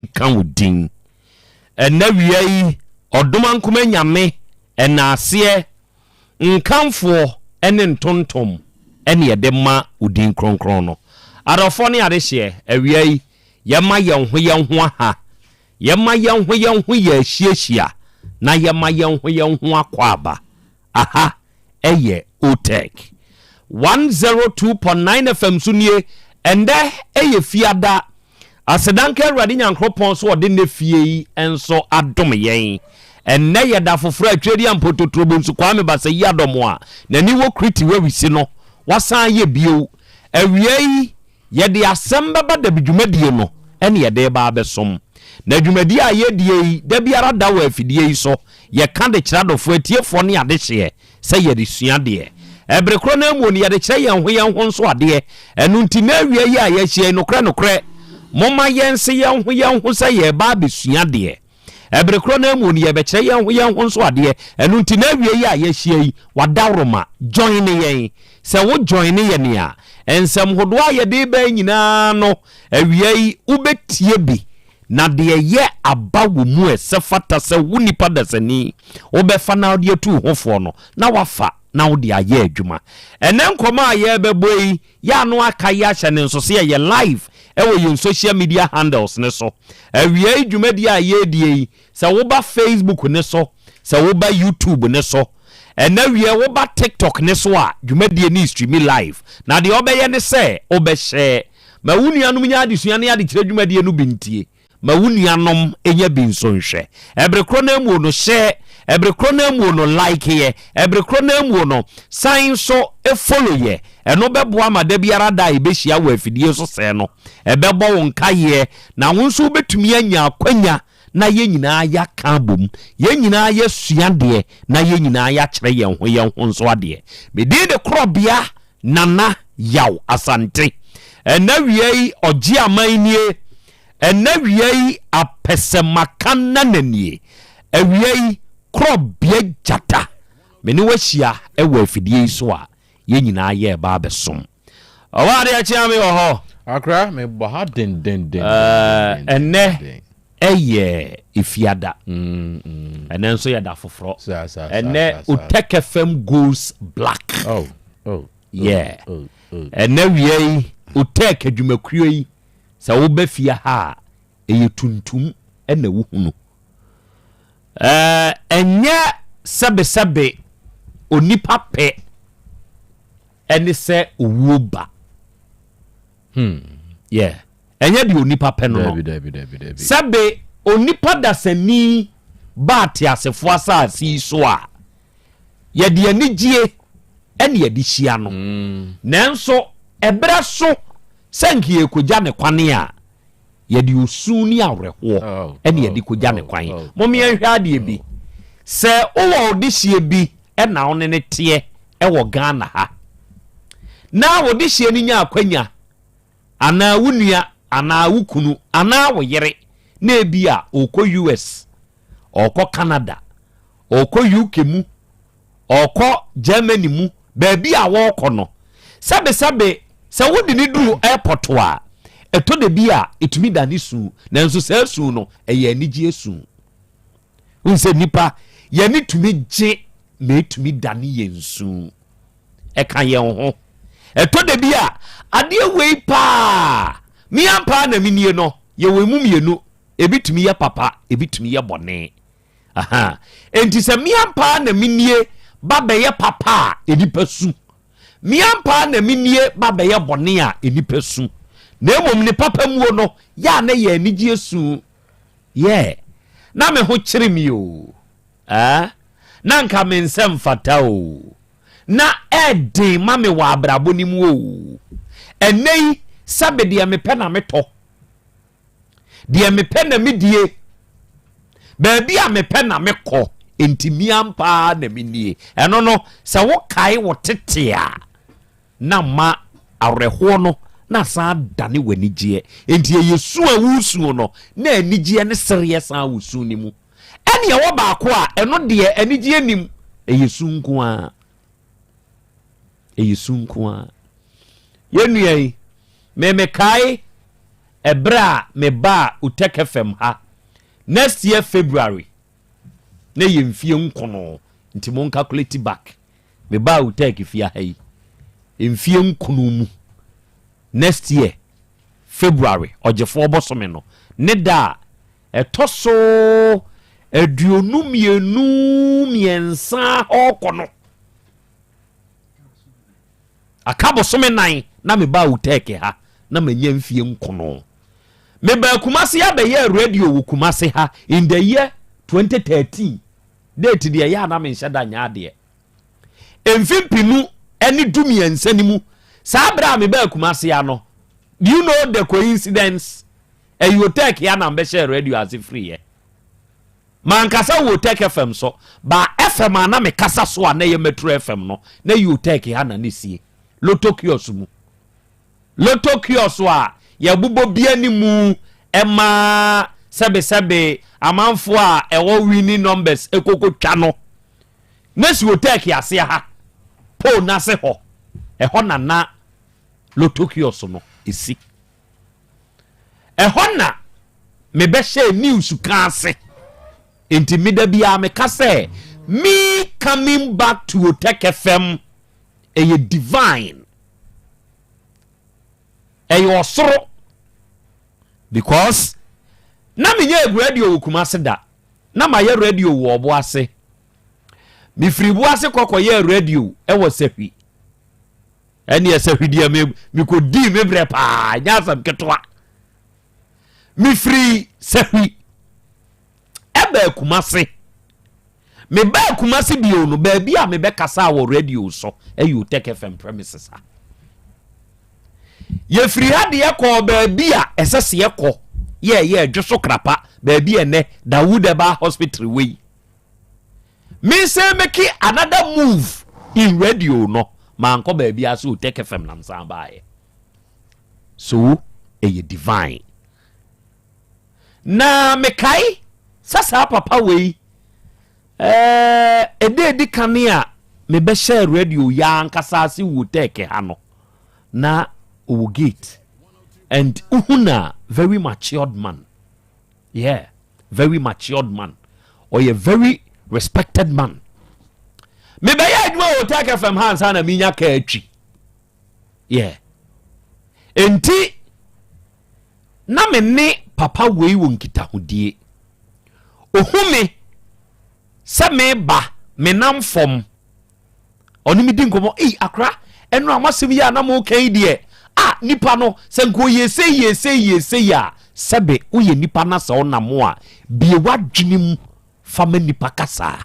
Nka wo din. Ɛnnɛ wia yi, Ɔdomankoma Nyame ɛnaaseɛ, nkamfoɔ ne ntontom ne yɛde ma wo din kronkron no. Adɔfoɔ ne adehyeɛ, awia yi, yɛma yɛn ho yɛn ho aha, yɛma yɛn ho yɛn ho yɛ ahyiahyia, na yɛma yɛn ho yɛn ho akwaaba. Aha ɛyɛ Otec 102.9 FM so nie. Ɛndɛ ɛyɛ Fiada. Aseda nka Awurade Nyankoropɔn so ɔde nnɛ fie yi nso adom yɛn. Ɛnnɛ yɛ da foforɔ a Tweaduam Mpototorobonsu Kwame Basayi Adɔm a n'ani wɔ Kriti Wawisi no wasan ayɛ bio. Awia yi Yɛde asɛm bɛba dabi dwumadie no ɛne yɛde reba abɛsom. Na dwumadie a yɛdie yi da biara da wɔ afidie yi so, yɛka de kyerɛ adɔfoɔ, atiefoɔ ne adehyeɛ sɛ yɛresua adeɛ. Ɛbere korɔ no ara mu no yɛde kyerɛ yɛn ho yɛn ho nso adeɛ. Ɛno nti na awia yi a yɛahyia yi nokorɛ nokorɛ momma yɛnse yɛn ho yɛn ho sɛ yɛreba abɛsua adeɛ. Ɛbere korɔ no ara mu no, yɛrebɛkyerɛ yɛn ho yɛn ho nso adeɛ. Ɛno nti, n'awie yi a yɛahyia yi, w'adaworoma, joine yɛn. Sɛ wo joine yɛn a, nsɛm hodoɔ a yɛde reba yi nyinaa no, awia yi, wobɛtie bi. Na deɛ ɛyɛ aba wɔ mu a ɛsɛ fata sɛ wo nipa dasani, wobɛfa na wode atu wo ho foɔ no, na woafa na wode ayɛ adwuma. Ɛnnɛ nkɔmmɔ a yɛrebɛbɔ yi, Yɛ ano aka yi ahyɛ ne nso sɛ yɛyɛ live wɔ yɛn social media handles no so. Awia yi dwumadie a yɛredie yi, sɛ woba Facebook no so, sɛ woba YouTube no so, ɛnɛ awia woba TikTok no so a, dwumadie no streami live. Na deɛ wobɛyɛ ne sɛ wobɛhyɛ ma wo nuanom nya adesua ne adekyerɛ dwumadie no bi ntie. Ma wo nuanom nya bi nso nhwɛ. Ɛbere korɔ no ara mu no, share. Ɛbere korɔ no ara mu no, like yɛ. Ɛbere korɔ no ara mu no, san nso follow yɛ. Ɛno bɛboa ma da biara da a yɛbɛhyia wɔ afidie so sɛɛ no, ɛbɛbɔ wo nkaeɛ, na wo nso wobɛtumi anya akwanya na yɛn nyinaa yɛaka abom, yɛn nyinaa yɛasua adeɛ, na yɛn nyinaa yɛakyerɛ yɛn ho yɛn ho nso adeɛ. Me din de Korɔbea Nana Yaw Asante. Ɛnnɛ wia yi, ɔgye aman nie. Ɛnnɛ wia yi, apɛsɛmaka nana nie. Awia yi, Korɔbea Gyata. Me ne wo ahyia wɔ afidie yi so a, yɛn nyinaa yɛreba abɛsom. Ɔwɔ adeɛ kyea me wɔ hɔ. Akra me bɔ ha dendenden. Ɛnɛ ɛyɛ efiada. Ɛnɛ nso yɛ da foforɔ. Ɛnɛ Otec FM goes black. Oh, oh, yeah. Oh, oh. Ɛnɛ wia yi Otec adwumakuo yi sɛ woba fie ha a ɛyɛ tuntum ɛna wohunu. Ɛnyɛ sɛbesɛbe onipa pɛ ɛne sɛ owuo ba. Hmm. Yeah. Ɛnyɛ deɛ onipa pɛ no no. Sɛbe onipa dasani ba ateasefoɔ asase yi so a, yɛde anigyie ɛne yɛde hyia no. Mm. Nanso ɛberɛ so sɛ nka yɛkɔgya ne kwane a, yɛde osu ne awerɛhoɔ oh, ɛne yɛde oh, kɔgya ne oh, kwan. Mom yɛnhwɛ adeɛ bi. Sɛ wowɔ wodehyeɛ bi ɛna wo ne ne teɛ ɛwɔ Ghana ha na wodehyeɛ no nya akwanya anaa wo nua anaa wo kunu anaa wo yere na ebi a ɔkɔ US, ɔkɔ Canada, ɔkɔ UK mu ɔrekɔ Germany mu, baabi a wɔrekɔ no, sɛbesɛbe sɛ wode no duru airport a, ɛtɔ da bi a ɛtumi dane su, nanso saa su no, ɛyɛ anigyeɛ su. Wohu sɛ nnipa, yɛne tumi gye ma ɛtumi dane yɛn su. Ɛka yɛn ho. Ɛtɔ da bi a, adeɛ wei paa, me ampa na menie no, yɛwɔ emu mmienu, ebi tumi yɛ papa, ebi tumi yɛ bɔne. Aha. Enti sɛ me ampa na menie ba bɛyɛ papa a, nnipa su. Me ampa na menie ba bɛyɛ bɔne a, nnipa su. Na mmom ne papa muo no, yɛ a na yɛ anigyeɛ su. Yɛ. Na me ho kyere me o. Eh? Na nka me nsa mfata o. Na ɛden ma me wɔ abrabɔ no mu o. Ɛnnɛ yi, sɛbe deɛ mepɛ na metɔ. Deɛ mepɛ na medie. Baabi a mepɛ na mekɔ. Enti me ampa ara na menie. Ɛno no, sɛ wokae wo tete a, na ma awerɛhoɔ no na asan adane w'anigyeɛ. Enti ɛyɛ su a woresuo no, na anigyeɛ ne sereɛ san wɔ su no mu. Ɛne ɛwɔ baako a, ɛno deɛ anigyeɛ nnim, ɛyɛ su nko ara. Ɛyɛ su nko ara. Yɛn nua yi, me mekae ɛberɛ a mebaa Utek FM ha next year February na ɛyɛ mfie nkono nti mo calculate back. Mebaa Utek fie ha yi mfie nkono mu next year February ɔgyefoɔ bɔsome no ne da a ɛtɔ so 23 hɔ kɔ no. Aka bosome nan na mebaa Utɛɛke ha na manya mfie nkono. Mebaa Kumasi abɛyɛɛ radio wɔ Kumasi ha in the year 2013. Date deɛ ɛyɛ a na menhyɛ da nyɛ adeɛ. Mfe 2013 no mu, saa berɛ a mebaa Kumasi ha no, do you know the coincidence? Ɛyɛ Utɛɛke ha na mebɛhyɛɛ radio ase firiiɛ. Mankasa wɔ Otec FM so, ba FM a na mekasa so a na ɛyɛ Metro FM no, na ɛyɛ Otec ha na na esie. Lotto kiosk mu. Lotto kiosk a yɛbobɔ bi anim ma sɛbesɛbe amanfoɔ a ɛwɔ winning numbers kɔkɔtwa no. Na esi Otec aseɛ ha, pole no ase hɔ. Ɛhɔ na na Lotto kiosk no si. Ɛhɔ na mebɛhyɛɛ news ka ase. Nti me da biara meka sɛ me coming back to Otec FM ɛyɛ divine. Ɛyɛ ɔsoro because na menyɛ radio wɔ Kumase da. Na mayɛ radio wɔ Ɔbo ase. Mefiri Bo ase kɔkɔyɛɛ radio ɛwɔ Sahwi. Ɛneɛ Sahwi deɛ me mekɔdii me berɛ paa, ɛnyɛ asɛm ketewa. Mefiri Sahwi ɛbaa Kumase. Mebaa Kumase bio no, baabi a mebɛkasa wɔ radio so ɛyɛ Otec FM premises ha. Yɛfiri ha deɛ kɔɔ baabi a ɛsɛ sɛ yɛkɔ yɛɛyɛ adwo so krapa baabi ɛnɛ Dawood Herbal Hospital wei. Me sɛ make another move in radio no mankɔ baabi ase Otec FM nam san baeɛ. So ɛyɛ divine. Na mekae sɛ saa papa wei ɛɛ ɛda edi kan a mebɛhyɛɛ radio yi ankasa ase wɔ Tech ha no na ɔwɔ gate and wohu na very matured man yeah very matured man ɔyɛ very respected man mebɛyɛ adwuma wɔ Tech FM ha ansa na menya kaa atwi yeah enti na me ne papa wei wɔ nkitahodie. Ɔhu me sɛ meba menam fam ɔne me di nkɔmmɔ ei akora ɛno a moasɛm yi a na moka yi deɛ a nipa no sɛ nka ɔyɛ sei yɛ sei yɛ sei a sɛbe woyɛ nipa na sɛ ɔnam a bie w'adwene mu fa ma nnipa kasa.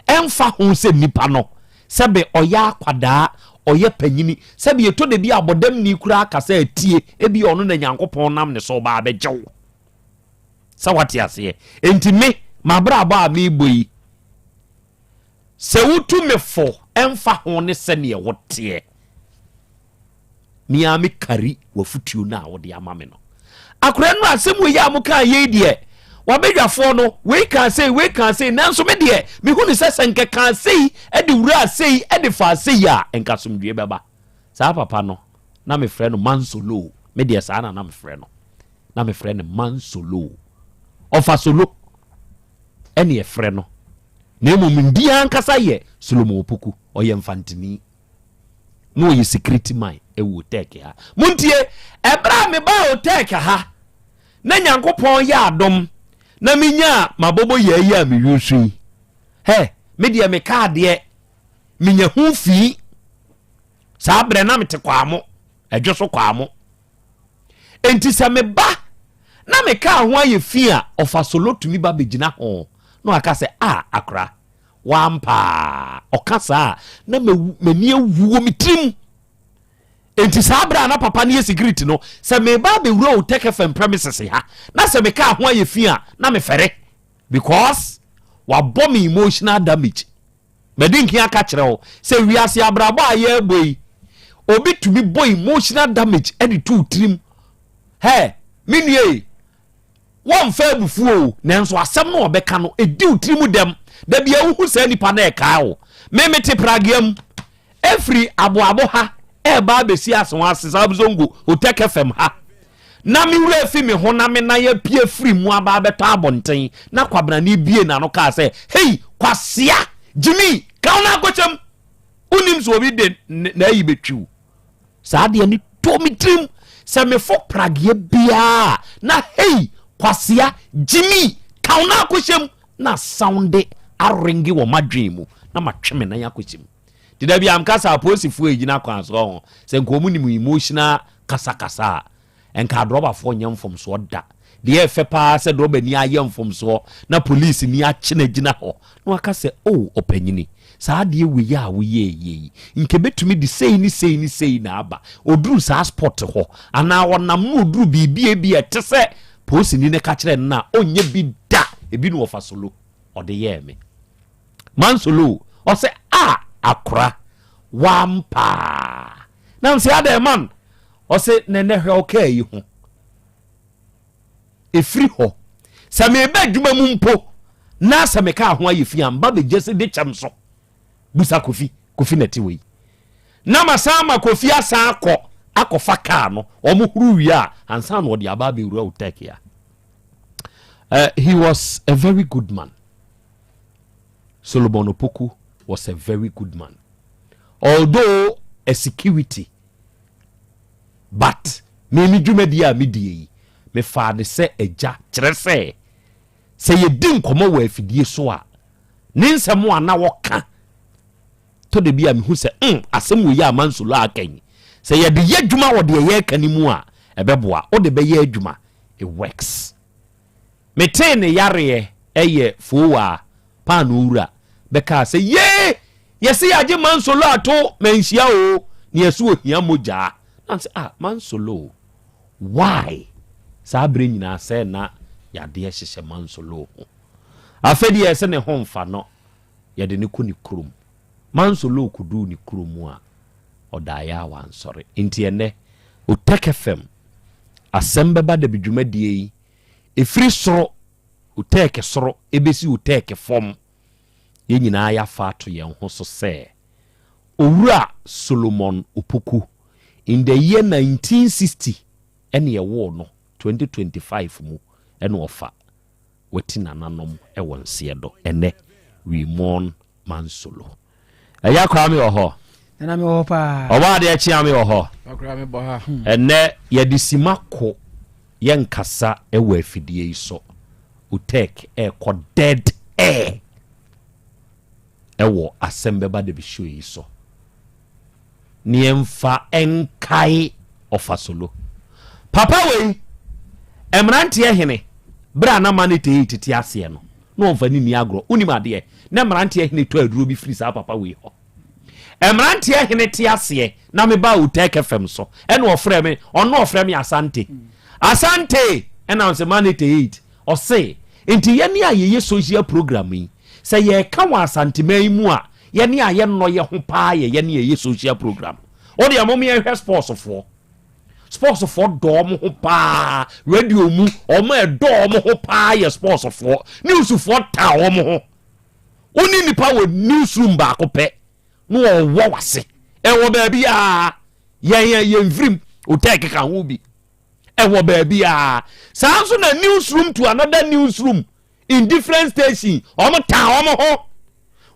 Ɛmfa ho sɛ nnipa no, sɛbe ɔyɛ akwadaa, ɔyɛ panyini, sɛbe ɛtɔ da bi a abɔdamni koraa kasa atie, ebia ɔno na Nyankopɔn nam ne so reba abɛgye wo. Sɛ wate aseɛ? Enti me, m'abrabɔ a merebɔ yi, sɛ wotu me fo, ɛmfa ho ne sɛdeɛ woteɛ. Me ara me kari w'afotuo no a wode ama me no. Akora no asɛm wei a mokaa yei deɛ, wabadwafoɔ no, wei kaa sei, wei kaa sei, nanso me deɛ, mehu ne sɛ sɛ nka kaa sei de wuraa sei de faa sei a, nka asomdwoeɛ bɛba. Saa papa no, na mefrɛ no Mansolo. Me deɛ saa na na mefrɛ no. Na mefrɛ no Mansolo. Ɔfa solo ɛne ɛfrɛ no. Na mmom ndi ankasa yɛ Solomon Opoku, ɔyɛ Mfantini. na ɔyɛ security man ɛwɔ Otec ha. Montie, ɛberɛ a mebaa Otec ha na Nyankopɔn yɛ adom na menyaa mabɔbɔ yɛ yi a meyusu yi, hɛ, me deɛ meka adeɛ, menya ho fii. Saa berɛ na mete Kwamo, ɛdwo so Kwamo. Enti sɛ meba na me kaa ho ayɛ fi a, ɔfa solo tumi ba bɛgyina ho na waka sɛ, a akora, Wampaa. Ɔka saa a, na m'ani awu wɔ me tirim. Enti saa berɛ a na papa no yɛ security no, sɛ meba abɛwura Otec FM premises ha, na sɛ me kaa ho ayɛ fi a, na mefɛre. Because wabɔ me emotional damage. Madi nkan aka kyerɛ wo sɛ wiase abrabɔ a yɛrebɔ yi, obi tumi bɔ emotional damage de to wo tirim. Hɛ, me nua yi, Wɔmfa abufuo o, nanso asɛm no a ɔbɛka no, ɛdi wo tiri mu dɛm. Da biara wohu saa nipa no ɛkae wo. Me mete pragea mu, ɛfiri aboabo ha ɛreba abɛsi Asewa ase, South Zongo, Otec FM ha. Na me werɛ afi me ho na me nan apue afiri mu aba abɛtɔ abɔnten, na kwabenane bue n'ano kaa sɛ, Hei, Kwasea, Gyimi, ka wo nan kɔhyɛ mu. Wonim sɛ obi de n'ayi bɛtwi wo. Saa adeɛ no tɔ me tirim sɛ mefo prageɛ biara na hei kwasea gyimi ka wo nan akɔhyɛ mu na sounde arenge wɔ m'adwene mu na matwe me nan akɔhyɛ mu. Nti da bi a meka sɛ apolisifoɔ a ɛgyina kwan so ho sɛ nka wɔn nim emotional kasakasa a Nka adrɔbafoɔ nyɛ mfomsoɔ da. Deɛ ɛyɛ fɛ paa sɛ drɔbani ayɛ mfomsoɔ na polisini akye no agyina hɔ na waka sɛ, Oh, ɔpanyini, saa adeɛ wei a woyɛeɛ yi, nka ɛbɛtumi de sei ne sei ne sei na aba. Ɔduru saa spot hɔ anaa ɔnam na ɔduru biribi a ebia ɛte sɛ polisini no ka kyerɛɛ no no a, ɔnyɛ bi da. Ebi na ɔfa solo ɔde yɛɛ me. Mansolo, ɔsɛ, Ah, akora, wampaa. Na mese, adɛn man? Ɔse nɛnɛ hwɛ wo kaa yi ho. Ɛfiri hɔ, sɛ meba adwuma mu mpo na sɛ me kaa ho ayɛ fi a, mba bɛgya si de kyɛm so. Busa Kofi, Kofi na ɛte wei. Na masan ma Kofi asan akɔ akɔfa kaa no, wɔn huru wie a, ansa na ɔde aba abɛwura wo tɛki a. He was a very good man. Solomon Opoku was a very good man. Although a security But me me dwumadie a medie yi, mefaa no sɛ agya, kyerɛ sɛ, sɛ yɛdi nkɔmmɔ wɔ afidie so a, ne nsɛm a na ɔka tɔ da bi a mehu sɛ mm, asɛm wei a Mansolo aka yi, sɛ yɛde yɛ adwuma wɔ deɛ yɛreka no mu a, ɛbɛboa. Wode bɛyɛ adwuma, it works. Metee ne yareɛ ɛyɛ foowaa paanoo wura bɛkaa sɛ yee yɛse yɛagye Mansolo ato manhyia oo na yɛse ohia mogyaa. Na sɛ ah Mansolo why saa berɛ nyinaa sɛ na yadeɛ hyehyɛ Mansolo ho. Afei deɛ sɛ ne ho mfa no yɛde no kɔ ne kurom. Mansolo kɔduu ne kurom a ɔdaeɛ a wansɔre. Nti ɛnɛ Otec FM asɛm bɛba dabi dwumadie yi ɛfiri soro Otec soro ɛbɛsi Otec fam yɛn nyinaa yɛafa ato yɛn ho so sɛ Owura Solomon Opoku in the year 1960 ɛne ɛwoo no 2025 mu ɛna ɔfa wati nananom ɛwɔ nseɛ do ɛnɛ we mourn Mansolo. Ɛyɛ koraa me wɔ hɔ. Nana me wɔ hɔ paa. Ɔbɔ adeɛ kyea me wɔ hɔ. Akora me bɔ ha. Ɛnɛ yɛde sima ko yɛnkasa ɛwɔ afidie yi so. Utek ɛkɔ dead air ɛwɔ asɛm bɛba de show yi so. Ne yɛmfa ɛnkae ɔfa solo. Papa wei mmeranteɛ hene berɛ a na ma ne tei tete aseɛ no na ɔmfa ne ni agorɔ. Wonim adeɛ na mmeranteɛ hene tɔ aduro bi firi saa papa wei hɔ. Mmeranteɛ hene te aseɛ na meba Otec FM so ɛna ɔfrɛ me, ɔno ɔfrɛ me Asante. Asante ɛna ɔsɛ ma ne tei ɔse nti yɛne a yɛyɛ social program yi sɛ yɛka wɔ Asanteman yi mu a yɛne a yɛnnɔ yɛ ho paa yɛ yɛne yɛyɛ social program. O deɛ mom yɛnhwɛ sportsfoɔ. Sportsfoɔ dɔ ɔmo ho paa. Radio mu ɔmo ɛdɔ ɔmo ho paa yɛ sportsfoɔ. Newsfoɔ ta ɔmo ho. Wo ne nipa wɔ newsroom baako pɛ na ɔwɔ wase. Ɛwɔ baabi a yɛn yɛn yɛn mfirim Otec ka ho bi. Ɛwɔ baabi a saa nso na newsroom to another newsroom in different station ɔmo ta ɔmo ho.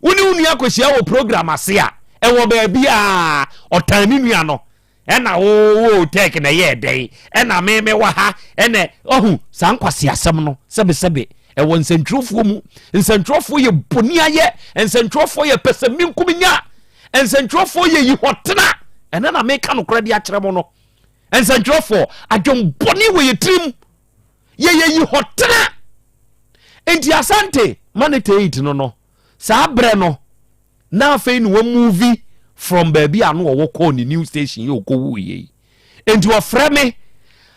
Wo ne wo nua kɔhyia wɔ program ase a ɛwɔ baabi a ɔtan ne nua no ɛna wo wo Otec na ɛyɛ ɛdɛn ɛna me me wɔ ha ɛna ɔhu saa nkwasi asɛm no sɛbesɛbe ɛwɔ nsɛntwerɛfoɔ mu. Nsɛntwerɛfoɔ yɛ boni ayɛ, nsɛntwerɛfoɔ yɛ pɛsɛminkuminya, nsɛntwerɛfoɔ yɛ yihɔtena. Ɛnɛ na meka nokorɛ de akyerɛ mo no. Nsɛntwerɛfoɔ adwembɔne wɔ yɛ tirim, yɛyɛ yihɔtena. Nti Asante Manete 8 no saa berɛ no na afei ne wɔmove from baabi a no wɔwɔ kɔɔ ne new station yɛ ɔkɔwuiɛ yi. Nti ɔfrɛ me,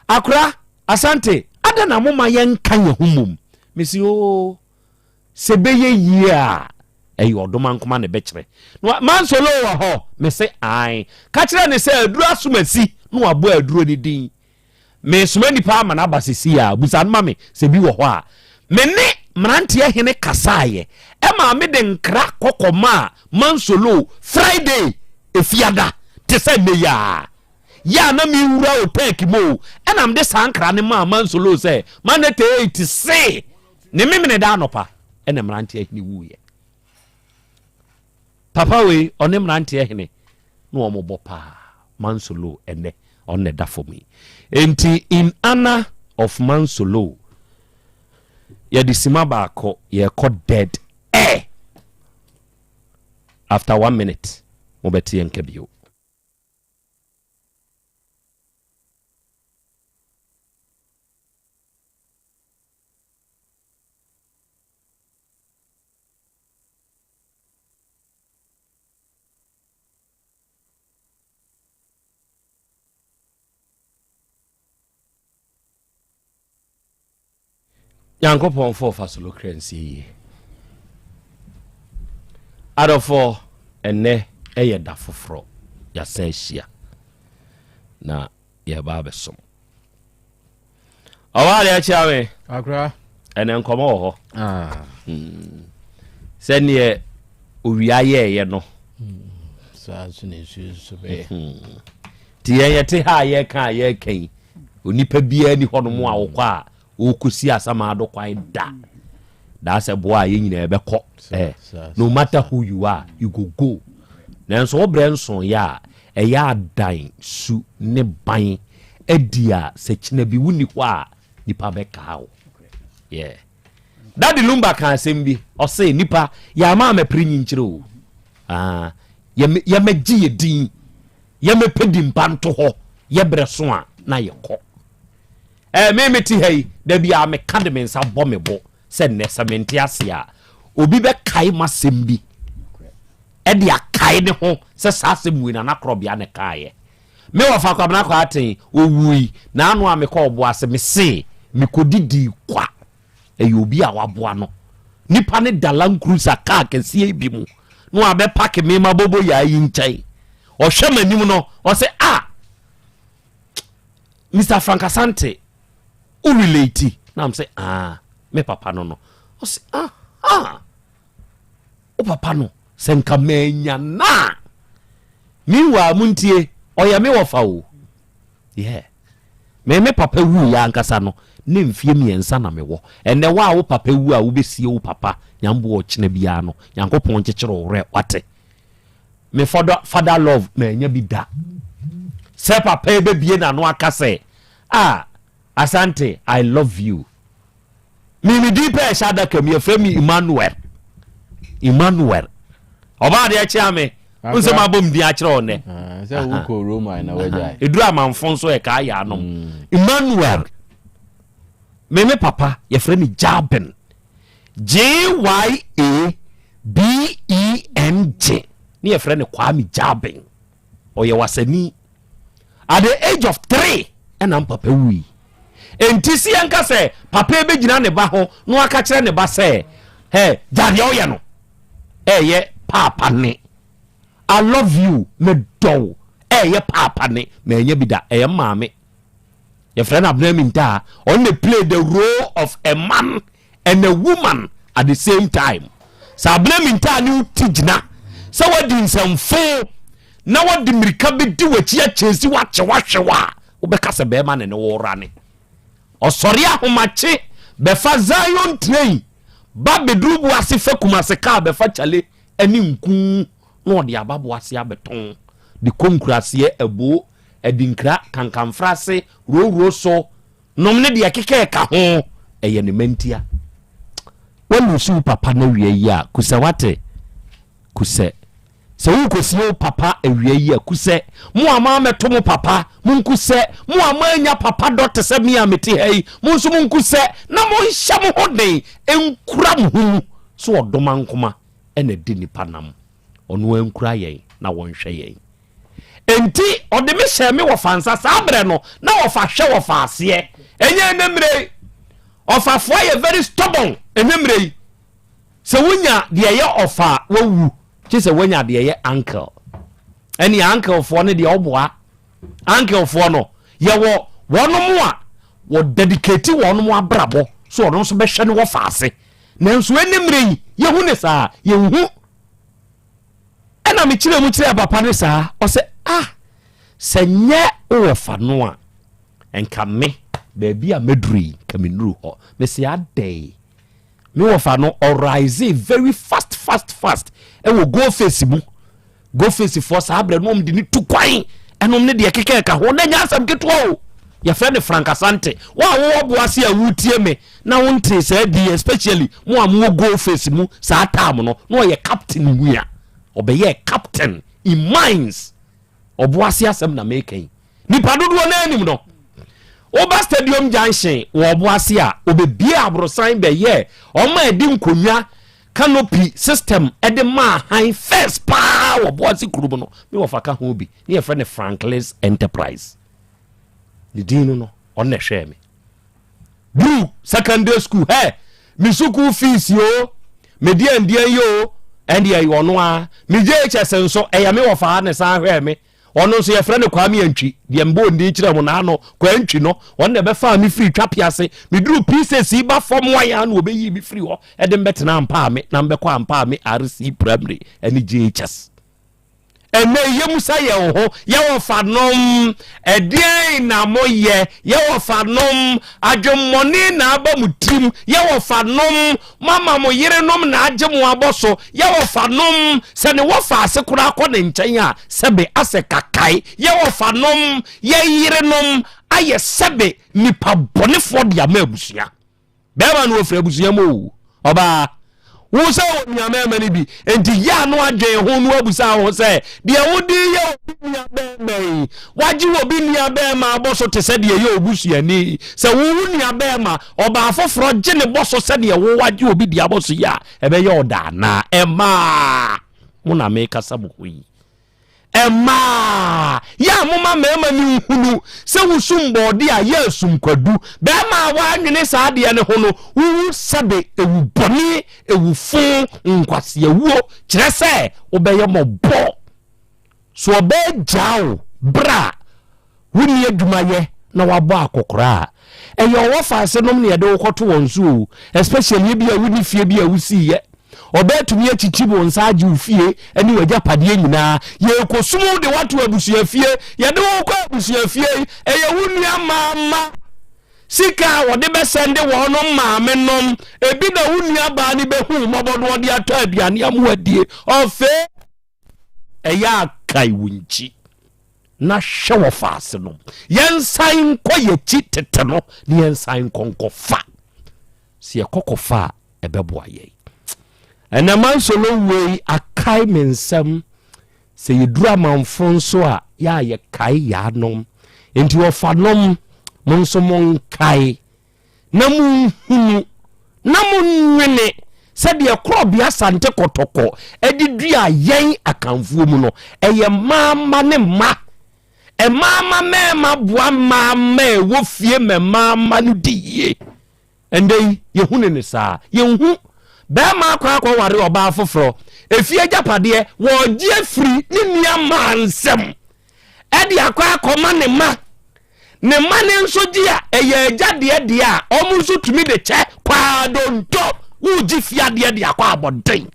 akora Asante ada na moma yɛnka yɛn ho mmom. Mesi oo sɛ bɛyɛ yie a ɛyɛ ɔdoma nkoma ne bɛkyerɛ. Mansolo wɔ hɔ, mese ae. Ka kyerɛ ne sɛ aduro asomasi na wabɔ aduro ne din. Mesoma nipa ama no aba sesi a busa no ma me sɛ bi wɔ hɔ a. Me ne mmeranteɛ hene kasaeɛ ɛma me de nkra kɔkɔ maa Mansolo Friday efiada te sɛ nnɛ yi a. Yɛ a na mewura Otec mu o, ɛna mede saa nkra no maa Mansolo sɛ Manete 8 se ne memene da anɔpa ɛna mmeranteɛ hene wuiɛ. Papa wei ɔne mmeranteɛ hene na wɔn bɔ paa. Mansolo ɛnɛ ɔno na ɛda fam yi. Enti in honor of Mansolo yɛde sima baako yɛkɔ dead air. After 1 minute mobɛte yɛn nka bio. Nyankopɔn fo ɔfa solo kra nsie yie. Adɔfoɔ, ɛnnɛ ɛyɛ da foforɔ, yɛasan ahyia na yɛba abɛsom. Ɔwɔ adeɛ akyia me. Akora. Ɛnɛ nkɔmɔ wɔ hɔ. Sɛdeɛ owia yɛɛyɛ no. Saa nso na nsuo nso bɛyɛ. Nti yɛn yɛte ha a yɛreka a yɛreka yi, onipa biara ni hɔnom a wokɔ a ɔrekɔsi Asamado kwan da. Daa sɛ boa a yɛn nyinaa yɛbɛkɔ. No matter who you are, you go go. Nanso wo brɛ nsoeɛ a, ɛyɛ adan su ne ban adi a sɛ kyena bi wonni hɔ a, nipa bɛkaa wo. Yeah. Daddy Lumba ka asɛm bi, ɔse nipa yɛama amɛpere nyinkyerɛ o. Ah, yɛmɛgye yɛ din, yɛmɛpɛ di mpa nto hɔ, yɛbrɛ so a na yɛkɔ. Me mete ha yi, da bi a meka de me nsa bɔ me bo sɛ nnɛ sɛ mente ase a, obi bɛkae m'asɛm bi ɛde akae ne ho sɛ saa asɛm wei na n'akorɔbea ne kaeɛ. Me wɔfa Kwabena Kwarteng, ɔwui, n'ano a mekɔɔ Ɔboase, mese mekɔdidii kwa. Ɛyɛ obi a waboa no. Nipa ne da Land Cruiser kaa kɛseɛ bi mu na wabɛpake me ma bobo yaa yi nkyɛn. Ɔhwɛ m'anim no, ɔse, ah, Mr. Frank Asante, wo relate? Na m sɛ, ah, me papa no no. Ɔse, ah, ah. Wo papa no, sɛ nka manya no a. Meanwhile, montie, ɔyɛ me wɔfa o. Yeah. Me me papa wuiɛ ankasa no, ne mfeɛ mmiɛnsa na mewɔ. Ɛnnɛ wo a wo papa wu a wobɛsie wo papa, Nyamboa ɔkyena biara no, Nyankopɔn nkyekyere wo werɛ, wate? Me father, father love, manya bi da. Sɛ papa yi bɛbie n'ano aka sɛ, ah, Asante, I love you. Me me din pɛ ɛhyɛ adaka mu yɛfrɛ me Emmanuel. Emmanuel. Ɔbaa deɛ kyea me. Nsɛm abɔ me din akyerɛ wo nnɛ. Ah, sɛ wokɔ Roma na wagyae. Ɛduru amanfo nso ɛkaa yɛ anom. Mm. Emmanuel. Me me papa yɛfrɛ no Jabin. J Y A B E N G. Ne yɛfrɛ no Kwame Jabin. Ɔyɛ wasani. At the age of three ɛna mpapa wui. Enti si yɛnka sɛ papa bɛgyina ne ba ho na waka kyerɛ ne ba sɛ, hɛ, gya deɛ ɔyɛ no. Ɛyɛ paapa ne. I love you, medɔ wo. Ɛyɛ paapa ne. Manya bi da, ɛyɛ maame. Yɛfrɛ no Abena Mintaa. Ɔno na play the role of a man and a woman at the same time. Sɛ Abena Mintaa ne wo ti gyina sɛ wadi nsɛmfo na wadi mmirika bɛdi w'akyi akyɛsi wakye wahwe wo a, wobɛka sɛ bɛrima ne ne wo rane. Ɔsɔre ahomakye bɛfa Zion train ba bɛduru Boase fa Kumase kaa bɛfa kyale ne nku na ɔde aba Boase abɛtɔn de kɔ nkuraseɛ Aboo, Adinkra, Kankanfrase, Rowro so nom ne deɛ ɛkeka ɛka ho, ɛyɛ ne mantia. Woalusu wo papa no awia yi a, kusɛ wate? Kusɛ. Sɛ worekɔsie wo papa awia yi a, kusɛ. Mo a moammɛto mo papa, monkusɛ. Mo a moannya papa dɔ te sɛ me a mete ha yi, mo nso monkusɛ, na monhyɛ mo ho den nkura mo ho mu sɛ ɔdomankoma na ɛdi nnipa nam. Ɔno ara nkura yɛn na ɔnhwɛ yɛn. Enti ɔde me hyɛɛ me wɔfa nsa. Saa berɛ no, na wɔfa hwɛ wɔfa aseɛ. Ɛnyɛ ɛnɛ mmerɛ yi. Ɔfafoɔ ayɛ very stubborn ɛnɛ mmerɛ yi. Sɛ wonya deɛ ɛyɛ ɔfa a, wawu. Kye sɛ woanya deɛ ɛyɛ uncle. Ɛne unclefoɔ no deɛ ɔboa. Unclefoɔ no, yɛwɔ wɔnom a wɔ dedicate wɔnom abrabɔ so ɔno nso bɛhwɛ ne wɔfa ase. Nanso ɛnɛ mmerɛ yi, yɛhu ne saa, yɛnhu. Ɛna mekyerɛ mu kyerɛɛ papa no saa, ɔsɛ ah, sɛ nyɛ wo wɔfa no a, nka me baabi a mɛduru yi, nka mennuru hɔ. Mese adɛn? Me wɔfa no ɔrise very fast fast fast ɛwɔ go face mu. Go face foɔ saa berɛ no ɔmde ne tu kwan ɛnom ne deɛ keka ɛka ho na nyɛ asɛm ketewa o. Yɛfrɛ no Frank Asante. Wo a wowɔ boase a wotie me na wontee saa din especially mo a mowɔ go face mu saa time no na ɔyɛ captain wia. Ɔbɛyɛɛ captain in mines. Ɔboase asɛm na meka yi. Nipa dodoɔ no anim no, woba Stadium Junction wɔ Ɔboase a, wɔbɛbie aborosan bɛyɛɛ wɔn a ɛde nkonnwa canopy system de maa han first paa wɔ Ɔboase kurom no, me wɔfa ka ho bi, ne yɛfrɛ no Franklin's Enterprise. Ne din no no, ɔno na ɛhwɛɛ me. Duru secondary school, hɛ, me sukuu fees o, me deɛ ndeɛ yi o, ɛndeɛ ɛyɛ ɔno ara. Me JHS nso, ɛyɛ me wɔfa na ɛsan hwɛɛ me. Ɔno nso yɛfrɛ no Kwame Antwi, deɛ mbɔɔ ndin kyerɛ mo naano, Kwantwi no, ɔno na ɛbɛfaa me firi Twapease. Meduru P6 ba fam wan a na wɔbɛyii me firi hɔ de me bɛtenaa Ampaame na mebɛkɔ Ampaame RC Primary ne JHS. Ɛnnɛ yi yɛmusa yɛn ho, yɛwɔ fa nom, ɛdeɛn na moyɛ? Yɛwɔ fa nom, adwemmɔne na aba mo tirim, yɛwɔ fa nom, Moama mo yerenom na agye mo abɔ so, yɛ wɔfanom, sɛ ne wɔfa ase koraa kɔ ne nkyɛn a, sɛbe asɛ kakae, yɛ wɔfanom, yɛ yerenom ayɛ sɛbe nipa bɔnefoɔ de ama abusua. Bɛrima no ɔfiri abusua mu o, ɔbaa. Wo sɛ wɔ nua mmarima no bi, enti yɛ ano adwen ho no abusa wo ho sɛ, deɛ wode yɛ obi nua bɛrima yi, wagye obi nua bɛrima abɔ so te sɛ deɛ ɛyɛ obusuani. Sɛ wo wo nua bɛrima Ɔbaa foforɔ gye ne bɔ so sɛdeɛ wo wagye obi deɛ abɔ so yi a, ɛbɛyɛ ɔda anaa? Ɛmaa mo na mekasa mo ho yi. Mmaa, yɛ a moma mmarima no nhunu sɛ wosum bɔɔde a yɛ asum kwadu. Barima a wannwene saa adeɛ no ho no, wowu sɛbe ewu bɔne, ewu fo, nkwaseawuo, kyerɛ sɛ wobɛyɛ mmɔbɔ. So ɔbaa gyaa wo berɛ a wonni adwuma yɛ na wabɔ akɔkora a, ɛyɛ ɔwɔ faase nom na yɛde wo kɔto wɔn so o, especially ebi a wonni fie bi a wosiiɛ. Ɔbaa tumi akyikyi wo nsa agye wo fie ne w'agyapadeɛ nyinaa. Yɛrekɔsum wo de woato abusua fie. Yɛde wo kɔ abusua fie yi, ɛyɛ wo nua mmaa mma sika a wɔde bɛsɛnde wɔn maame nom. Ebi na wo nua baa no bɛhu wo mmɔbɔ na ɔde atɔ aduane ama wadie. Ɔfee. Ɛyɛ a kae wo nkyi na hwɛ wɔ faase no. Yɛnsan nkɔ yɛkyi tete no na yɛnsan nkɔ nkɔfa. Sɛ yɛkɔ kɔfa a ɛbɛboa yɛn. Ɛnɛ mansolo wei akae me nsɛm sɛ yɛduru amanfo nso a yɛ a yɛkae yɛanom. Nti ɔfanom mo nso monkae. na monhunu na monnwene sɛdeɛ korɔbea Asante Kɔtɔkɔ de dua yɛn Akanfoɔ mu no, ɛyɛ mmaa mma ne mma. Mmaa mma mmarima boa mmaa mma a ɛwɔ fie ma mmaa mma no di yie. Ɛndɛ yi, yɛhunu ne saa. Yɛnhu bɛrima akɔ akɔware ɔbaa foforɔ. Efie agyapadeɛ, wɔregye afiri ne nua mmaa nsam ɛde akɔ akɔma ne mma. Ne mma no nso gye a, ɛyɛ agya deɛ deɛ a, wɔn nso tumi de kyɛ kwaadonto. Wogye fie adeɛ de akɔ abɔnten.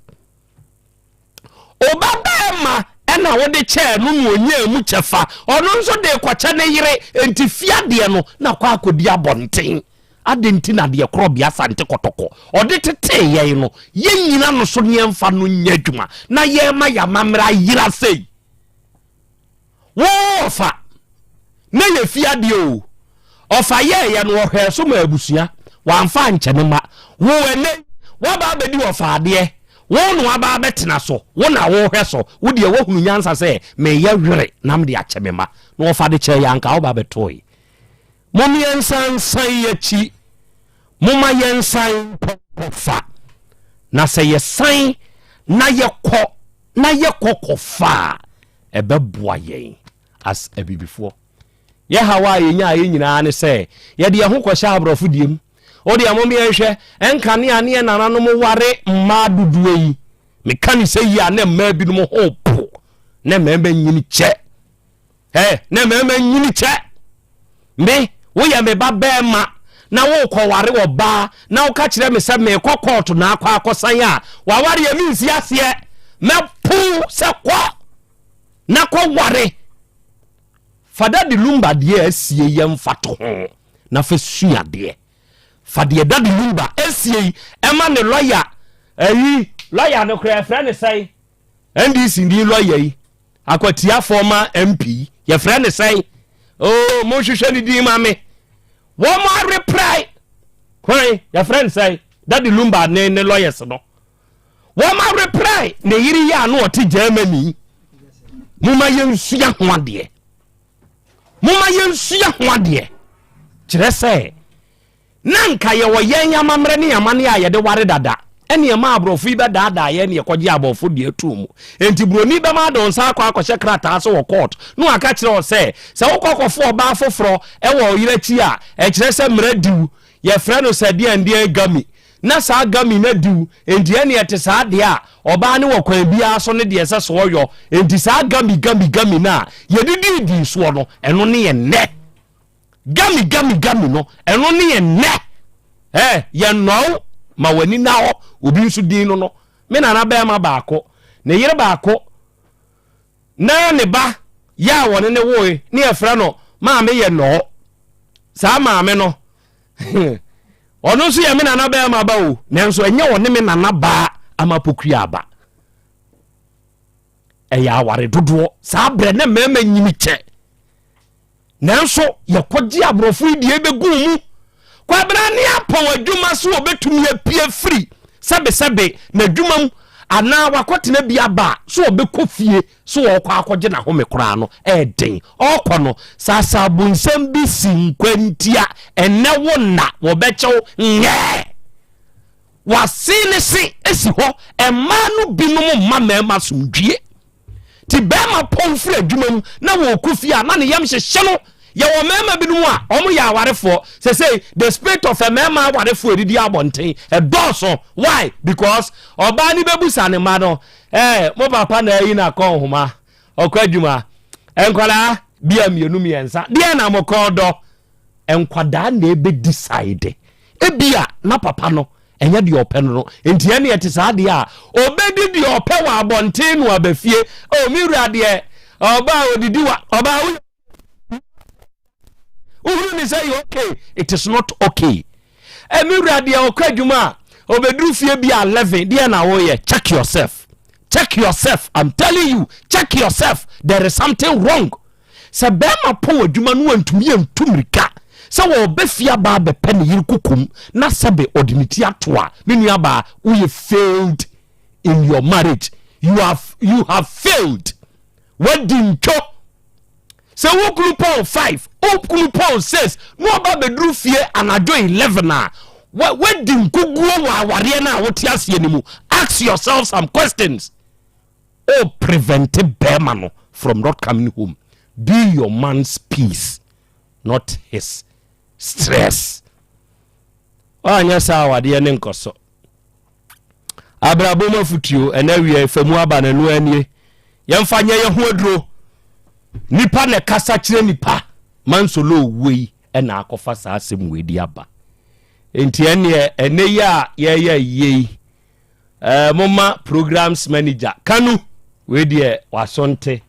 Ɔba bɛrima ɛna wode kyɛɛ no na ɔnyaa mu kyɛfa. Ɔno nso de kɔkyɛ ne yere, nti fie adeɛ no na kɔ akɔdi abɔnten. Adɛn nti na deɛ korɔbea Asante Kɔtɔkɔ ɔde tetee yɛn no, yɛnnyina no so ne yɛmfa no nyɛ adwuma na yɛma yɛn amammerɛ ayera sei? Wo ɔfa na yɛ fie adeɛ o. Ɔfa yɛɛyɛ no ɔhwɛɛ so ma abusua wamfa ankyɛ ne mma. Wo ɛnɛ yi waba abɛdi ɔfa adeɛ wo na waba abɛtena so wo na wohwɛ so wo deɛ woahunu nyansa sɛ meyɛ were na mede akyɛ me mma na ɔfa de kyɛɛ yɛ anka woba bɛtoe. Mom yɛnsan nsan yɛakyi momma yɛnsan nkɔ kɔfa na sɛ yɛsan na yɛkɔ na yɛkɔ kɔfa a, ɛbɛboa yɛn as abibifoɔ. Yɛ haw a yɛnyaeɛ nyinaa ne sɛ yɛde yɛn ho kɔhyɛ aborɔfo deɛ mu. Wo deɛ mom yɛnhwɛ, nkanea ne yɛn nananom ware mmaa dodoɔ yi, meka ne sɛ yi a na mmaa binom ho po na mmarima nyini kyɛ. Ɛ na mmarima nyini kyɛ. Me, woyɛ me ba bɛrima na worekɔware ɔbaa na woka kyerɛ me sɛ merekɔ kɔɔto na akɔ akɔsan a, wawareɛ mensi aseɛ. Mɛpo sɛ kɔ na kɔware. Fa Daddy Lumba deɛ asie yɛ mfatoho na fa sua adeɛ. Fa deɛ Daddy Lumba asie yi ɛma ne lɔya ayi lɔya no koraa ɛfrɛ ne sɛn? NDC ni lɔya yi Akwatia former MP yi yɛfrɛ ne sɛn oh monhwehwɛ ne din ma me wɔn areprae hwan yɛfrɛ ne sɛn Daddy Lumba ne ne lawyers no wɔn areprae ne yere yi a na ɔte Germany moma yɛnsua ho adeɛ moma yɛnsua ho adeɛ kyerɛ sɛ Na anka yɛwɔ yɛn amammerɛ ne amanneɛ a yɛde ware dada, ɛne ɛma aborɔfo yi bɛdaadaa yɛn ne yɛkɔgye aborɔfo deɛ too mu. Enti buroni bɛma ade wo nsa akɔ akɔhyɛ krataa ase wɔ kɔɔt na waka kyerɛ wo sɛ, sɛ wokɔ kɔfo ɔbaa foforɔ wɔ wo yere akyi a, ɛkyerɛ sɛ mmara di wo. Yɛfrɛ no sɛ deɛndeɛn gami. Na saa gami no adi wo, enti ɛne ɛte saa deɛ a, ɔbaa no wɔ kwan biara so ne deɛ ɛsɛ sɛ ɔyɔ. Enti saa gami gami gami no a yɛde diidii soɔ no, ɛno ne ɛnnɛ. Gami gami gami no ɛno ne yɛn nnɛ ɛ yɛn nnɔw ma w'ani na hɔ obi nso din no no me nana bɛrima baako ne yere baako na ne ba yɛ a wɔne ne woe ne yɛfrɛ no maame yɛ nnɔɔ saa maame no ɔno nso yɛ me nana bɛrima ba o nanso ɛnyɛ ɔne me nana baa ama pokua aba ɛyɛ aware dodoɔ saa berɛ ne mmarima nyini kyɛ Nanso yɛkɔgye aborɔfo yi deɛ bɛgu mu. Kwabena ne apɔn adwuma so ɔbɛtumi apue firi sɛbesɛbe n'adwuma mu anaa wakɔtena bi aba a so ɔbɛkɔ fie so ɔrekɔ akɔgye n'ahome koraa no ɛɛden. Ɔrekɔ no sasabonsɛm bi si nkwantia ɛnɛ wo nna wɔbɛkyɛw ngɛɛ. Wase ne se si hɔ mmaa no binom mma mmarima asomdwie. Ti bɛrima pɔn firi adwuma mu na wɔkɔ fie a na ne yam hyehye no. Yɛwɔ mmarima binom a wɔn yɛ awarefoɔ. Sesei the spirit of mmarima awarefoɔ edidi abɔnten ɛdɔɔso. Why? Because ɔbaa no bɛbusa ne mma no, ɛɛ mo papa na ayi na kɔ nhoma, ɔkɔ adwuma. Nkwadaa bia mmienu mmiɛnsa, deɛ na mo kɔn dɔ. Nkwadaa na ebe decide. Ebia na papa no ɛnyɛ deɛ ɔpɛ no no nti ɛne ɛte saa deɛ a ɔbɛdi deɛ ɔpɛ wɔ abɔnten no aba fie. Oh, me wura deɛ ɔbaa odidi wa ɔbaa wo wohunu ne sɛ yɛ okay. It is not okay. Ɛmi wura deɛ ɔkɔ adwuma a ɔbɛduru fie bi a 11 deɛ na woyɛ. Check yourself, check yourself, I'm telling you, check yourself. There is something wrong. Sɛ bɛrima pɔn adwuma no wantumi antu mmirika sɛ wɔbɛ fie aba abɛpɛ ne yere kokom na sɛbe ɔde ne ti ato a, me nua baa, woyɛ failed in your marriage. You have failed. Wadi ntwo sɛ wo kunu pɔn 5, wo kunu pɔn 6 na ɔba bɛduru fie anadwo 11 a, wadi nkoguo wɔ awareɛ no a wote aseɛ no mu. Ask yourself some questions. O prevent bɛrima no from not coming home. Be your man's peace, not his stress. Woanyɛ saa awadeɛ ne nkɔ so. Abrabɔ mu afotuo ɛnɛ wiɛ fa mu aba no ɛno anie. Yɛmfa nyɛ yɛ ho aduro. Nipa na ɛkasa kyerɛ nipa. Mansolo owuo yi ɛna akɔfa saa asɛm wei di aba. Nti ɛneɛ ɛnɛ yi a yɛyɛ yie yi, momma programs manager Kanu wei deɛ waso nte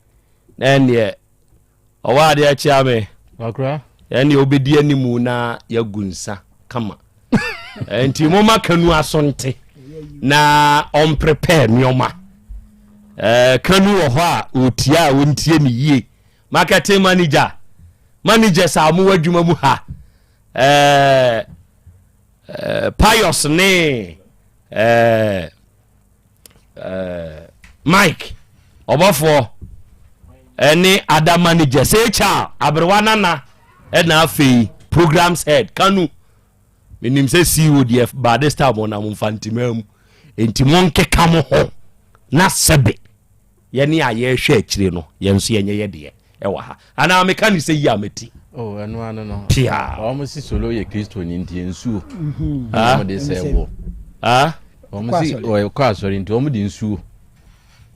na ɛneɛ ɔwɔ adeɛ kyea me. Wakora. Ɛneɛ wobɛdi animu na yɛagu nsa kama. Nti momma Kanu aso nte na ɔmprepare nneɔma. Kanu wɔ hɔ a ɔtie a ɔntie ne yie. Marketing manager, managers a mowɔ adwuma mu ha, Pius ne Mike ɔbɔfoɔ ɛne other managers, HR aberewa nana, ɛna afei programs head Kanu. Menim sɛ CEO deɛ by this time ɔnam Mfantima mu, nti monkeka mo ho na sɛbe yɛne a yɛhwɛ akyire no, yɛn nso yɛnyɛ yɛ deɛ ɛwɔ ha anaa meka ne sɛ yi a mɛti. Oh, ɛno ano no. Pia. Wɔn si Solo yɛ Kristo ni nti nsuo. Wɔn de sɛ wɔ. Wɔn si ɔkɔ asɔre nti wɔn de nsuo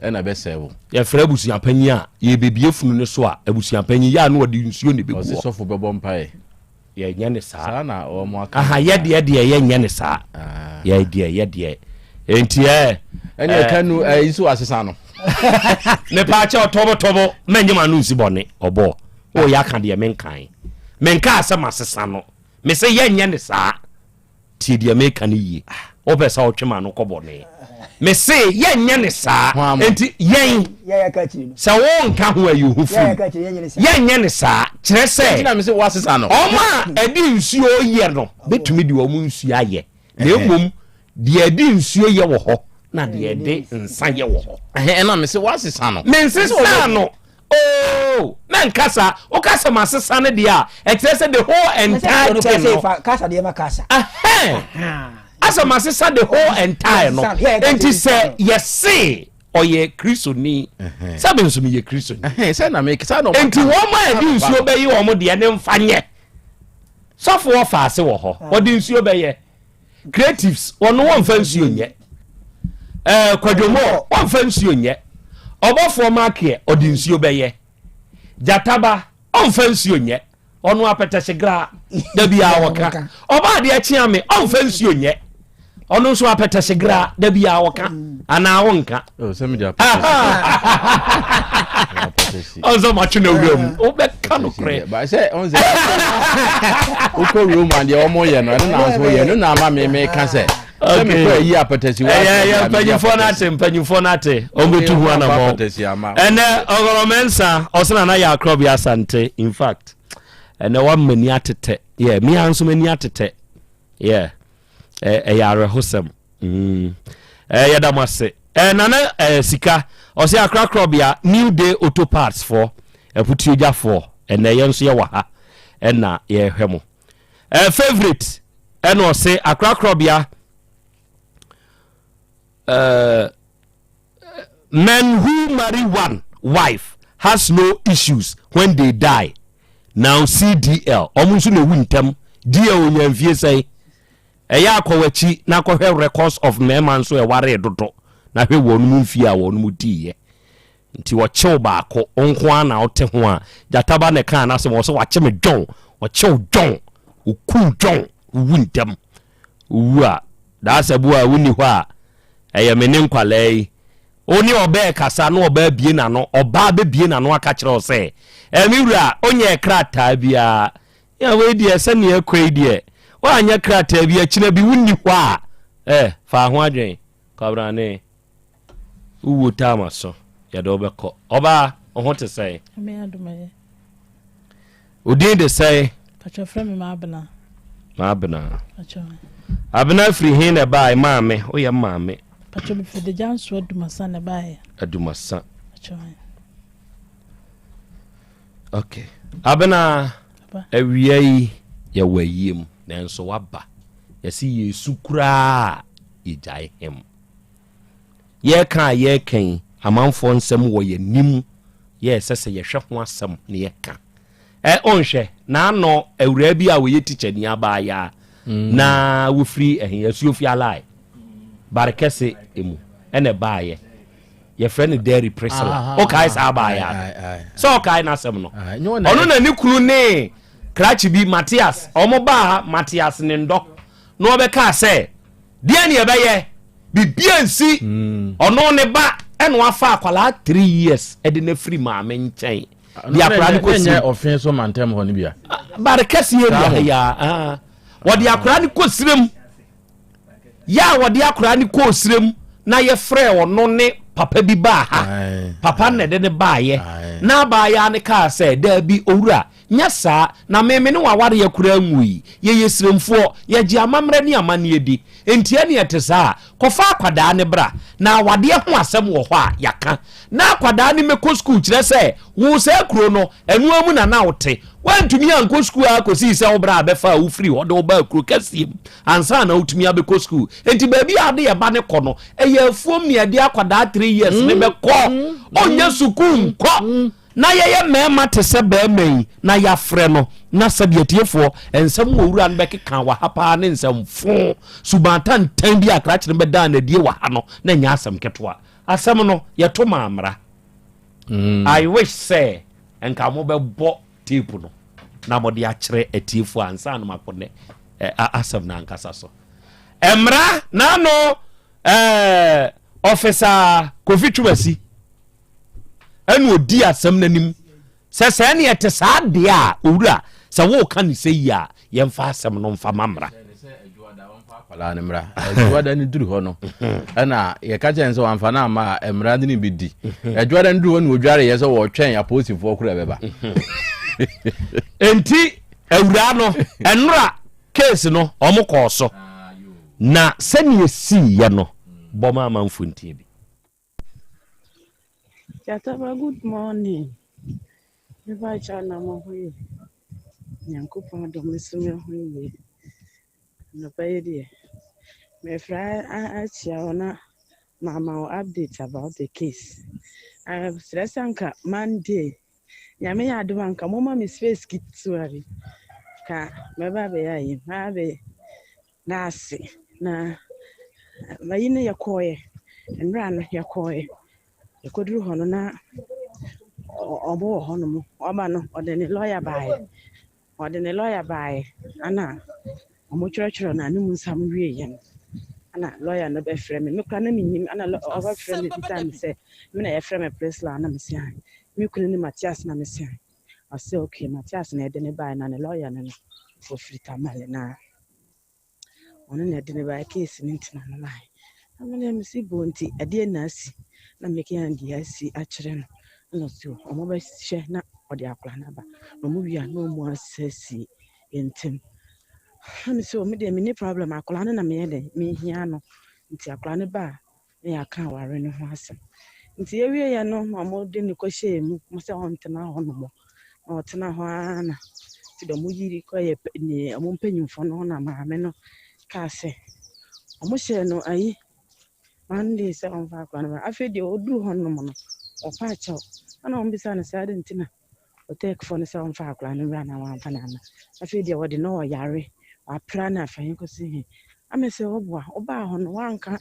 ɛna bɛ sɛ wɔ. Yɛfrɛ abusuapanyin a yɛbɛbie funu no so a, abusuapanyin yɛ a na ɔde nsuo na ɛbɛgu hɔ. Ɔsi sɔfo bɛbɔ mpaeɛ. Yɛnyɛ ne saa. Saa na wɔn aka. Aha, yɛ deɛ deɛ yɛnyɛ ne saa. Yɛ deɛ yɛ deɛ nti ɛ. Ɛne ɛka nu ɛyi so asesa no. Mepa akyɛ ɔtɔbɔtɔbɔ mɛnyɛ ma no nsi bɔne ɔbɔ o yɛ aka deɛ menkan menka asɛm asesa no me sɛ yɛnyɛ ne saa. Tie deɛ meka no yie. Wopɛ sɛ wotwe ma no kɔ bɔne. Me se yɛnyɛ ne saa. Enti yɛn sɛ wonka ho ayi ho firi yɛnyɛ ne saa kyerɛ sɛ ɔma a ɛde nsuo yɛ no bɛtumi de ɔmo nsuo ayɛ, na mmom deɛ ɛde nsuo yɛ wɔ hɔ na deɛ ɛde nsa yɛ wɔ hɔ. Ɛna me se wasesa no. Mensesa no. Oo, mɛnka saa. Woka sɛ masesa no deɛ a, ɛkyerɛ sɛ the whole entire thing no. Kasa deɛ ma kasa. Asɛ masesa the whole entire no. Enti sɛ yɛse ɔyɛ Kristoni, sɛ me nso meyɛ Kristoni. Enti wɔn a ɛde nsuo bɛyɛ wɔn deɛ ne mfa nyɛ. Sɔfo ɔfa ase wɔ hɔ, ɔde nsuo bɛyɛ. Creatives wɔn wɔmfa nsuo nyɛ. Kwadwomɔ wɔmfa nsuo nyɛ. Ɔbɔfoɔ makeɛ ɔde nsuo bɛyɛ. Gyataba ɔmfa nsuo nyɛ. Ɔno apɛtɛhye da bi a wɔka. Ɔba adeɛ kyea me ɔmfa nsuo nyɛ. Ɔno nso apɛtɛhye gra da bi a wɔka anaa wonka. Ɔnsɛ matwe no awura mu wobɛka nokorɛ. Wokɔ Rome a deɛ ɔmo yɛ no ɛno na nso yɛ ɛno na ama me meka sɛ sɛ mekɔ ayi apɛtɛsi wa. Ɛyɛ mpanyinfoɔ no ate, mpanyinfoɔ no ate, ɔmbɛtu ho anammɔn. Ɛnɛ ɔgɔrɔmɛnsa ɔsena na yɛ akorɔ bi Asante. In fact, ɛnɛ wama ani atetɛ yɛ mea nso m'ani atetɛ yɛ ɛyɛ awerɛhosɛm. Yɛda mo ase. Nana sika ɔsɛ akorakorɔbea New Day Auto Parts foɔ aputuogyafoɔ, ɛnɛ yɛn nso yɛwɔ ha ɛna yɛhwɛ mo. Favorite ɛna ɔsɛ akorakorɔbea men who marry one. wife has no issues when they die. Now CDL, ɔmo nso na ewu ntɛm. DL onya mfie sɛn? Ɛyɛ akɔ w'akyi na akɔhwɛ records of mmarima nso ɛwaree dodo na hwɛ wɔn mu mfie a wɔn mu diiɛ. Nti wɔkyew baako wo nko ara na wote ho a, gyata ba na ɛkaa n'asɛm wɔ sɛ wakye me dwɔn, ɔkyew dwɔn, okum dwɔn, wowu ntɛm. Wowu a, daasɛbo a wonni hɔ a, ɛyɛ me ne nkwalaa yi. Wo ne ɔbaa rekasa na ɔbaa bue n'ano, ɔbaa bɛbue n'ano aka kyerɛ wo sɛ, Ɛ me wura, wonyɛɛ krataa biara. Ya wei deɛ sɛnea ɛkɔ yi deɛ, woanyɛ krataa bi, akyina bi wonni hɔ a, ɛ fa ho adwen, kwabrane. Wo wuo taa m'aso, yɛde wo bɛkɔ. Ɔbaa, wo ho te sɛn? Nyame adom ɛyɛ. Wo din de sɛn? Pakyɛ frɛ me Maabena. Maabena. Pakyɛ. Abena firi he na ɛbaeɛ? Maame, woyɛ maame. Pakyɛ mefiri Degyanso Adumasa na ɛbaeɛ. Adumasa. Pakyɛ. Okay. Abena, awia yi yɛwɔ ayie mu nanso waba. Yɛse yɛsu koraa yɛgyae hem. Yɛreka a yɛreka yi, amanfoɔ nsɛm wɔ yɛn anim yɛ ɛsɛ sɛ yɛhwɛ ho asɛm na yɛka. Ɛ ɔnhwɛ n'ano awuraa bi a ɔyɛ tikyani abaayaa mm. na wofiri ɛhe asuofi alae bare kɛse emu ɛna ɛbaayɛ yɛfrɛ no Dairy Priscilla ɔkae saa abaayaa no sɛ ɔkae n'asɛm no ɔno na ne kunu ne krakye bi Matias ɔmo baa Matias ne ndɔ na ɔbɛkaa sɛ Deɛn ne yɛbɛyɛ? Biribiara nsi. Ɔno ne ba ɛna wafa akwadaa 3 years ɛde no afiri maame nkyɛn. De akwadaa no kɔ sirem. Ɔfe so mantam hɔ no bia. Bare kɛse area ha ya. Ah. Wɔde akwadaa no kɔ sirem. Yɛ a wɔde akwadaa no kɔ sirem na yɛfrɛ ɔno ne papa bi baa ha. Papa na ɛde ne baayɛ. Na abaayaa no kaa sɛ daabi owura Nyɛ saa, na me me ne w'awareɛ koraa nwui. Yɛyɛ Siremfoɔ, yɛgye amammerɛ ne amanneɛ di. Enti ɛnneɛ ɛte saa a, kɔfa akwadaa no bra, na awadeɛ ho asɛm wɔ hɔ a, yɛaka. Na akwadaa no mmɛkɔ sukuu, kyerɛ sɛ, wo saa kuro no, ɛno ara mu na na wote. Woantumi ankɔ sukuu ara kɔsii sɛ wo bra bɛfaa wo firii hɔ de wo baa kuro kɛseɛ mu ansa na wotumi abɛkɔ sukuu. Enti baabi a wode yɛn ba no kɔ no, ɛyɛ afuom na yɛde akwadaa three years no bɛkɔ. Ɔnnya sukuu nkɔ. Na yɛyɛ mmarima te sɛ barima yi, na yɛafrɛ no, na sɛdeɛ atiefoɔ, nsɛm a owura no bɛkeka wɔ ha paa ne nsɛm fo, suban tantan bi a krakye no bɛdaa no adie wɔ ha no, na ɛnyɛ asɛm ketewa. Asɛm no, yɛto maa mmara. I wish sɛ nka mobɛbɔ tape no na mode akyerɛ atiefoɔ ansa na makɔ nɛ asɛm no ankasa so. Mmara, n'ano, ɛɛ, Ɔfisa Kofi Twumasi. Ɛna ɔdii asɛm no anim sɛ, sɛ ɛne ɛte saa deɛ a, owura, sɛ woreka no sɛ yi a, yɛmfa asɛm no mfa ma mmara. Akwadaa no mmra. Adwoada no duru hɔ no, ɛna yɛka kyerɛ no sɛ wamfa no amma a, mmara no ne bɛdi. Adwoada no duru hɔ na ɔdwareeɛ sɛ wɔretwɛn apolisifoɔ koro ɛbɛba. Enti awuraa no, ɛnora case no, wɔn kɔɔ so. Na sɛnea ɛsiiɛ no, bɔ ma amanfoɔ ntie bi. Gyataba good morning. Me pa kyɛw na mo ho ye. Nyankopɔn adom me so me ho ye. Anɔpa yi deɛ mefrɛ akyia wo na mama wo update about the case. Srɛ sɛ anka Monday Nyame yɛ adom anka moma me space ketewa bi ka mɛba abɛyɛ ayi mabɛ Da ase na mayi no yɛkɔeɛ, nnora no yɛkɔeɛ. Yɛkɔduru hɔ no na ɔmo wɔ hɔnom. Ɔba no ɔde ne lɔya baeɛ, ɔde ne lɔya baeɛ ɛna ɔmo twerɛtwerɛ n'anom nsɛm wieeɛ no ɛna lɔya no bɛfrɛ me. Me koraa na mennim ɛna ɔbɛfrɛ me bisaa me sɛ me na yɛfrɛ me Priscilla na mese aane. Me kunu ne Matias na mese aane. Ɔse okay Matias na ɛde no baeɛ na ne lɔya no no ɔfiri Tamale na Ɔno na ɛde no baeɛ, case no nti na ɔno baeɛ. Na me deɛ mese boo nti ɛdeɛn na asi? Na meka deɛ asi akyerɛ no. Ɛna ɔse ɔmo bɛhwɛ na ɔde akwadaa no aba. Na ɔmo wie a na ɔmo asiesie yɛn ntam. Na mese o me deɛ menni problem, akwadaa no na meyɛ dɛn mehia no. Nti akwadaa no ba a na yɛaka aware no ho asɛm. Nti yɛwieeɛ no na wɔde no kɔhyɛɛ mu sɛ ɔntena hɔ nom. Na ɔtena hɔ ara na nti deɛ wɔyiri kɔyɛ ne wɔn mpanyinfoɔ no na maame no kaa sɛ wɔhyɛɛ no ayi Monday sɛ ɔmfa akwadaa no mmra. Afei deɛ ɔduru hɔ nom no ɔpa akyɛw. Ɛna wɔn bisa no sɛ adɛn nti na Otecfoɔ no sɛ ɔmfa akwadaa no mmra na wamfa no amma. Afei deɛ wɔde no ɔyare, wapra no afa he kɔsi he. Ame sɛ woboa, wobaa hɔ no woanka,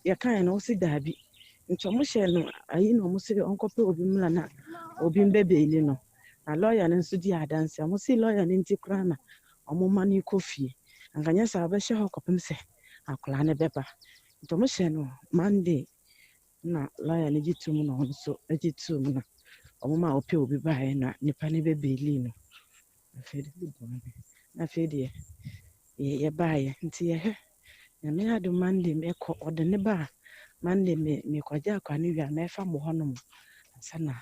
yɛkaeɛ no wose daabi. Nti ɔmo hyɛɛ no ayi na ɔmo se ɔnkɔpɛ obi mmra na obi mbɛbeili no. Na lɔya no nso dii adanse. Ɔmo se lɔya no nti koraa na ɔmo ma no kɔ fie. Anka nyɛ saa a ɔbɛhyɛ hɔ kɔpem sɛ akwadaa no bɛba. Nti ɔmo hyɛɛ no Monday na lɔya no gye toom na ɔno nso gye toom na ɔmo ma ɔpɛ obi baeɛ na nipa no bɛbeilii no. Afei de na afei deɛ yɛbaeɛ nti yɛhwɛ Nyame adom Monday mɛkɔ ɔde ne ba a Monday me mekɔgye akwa no wie a mɛfa mo hɔnom ansa na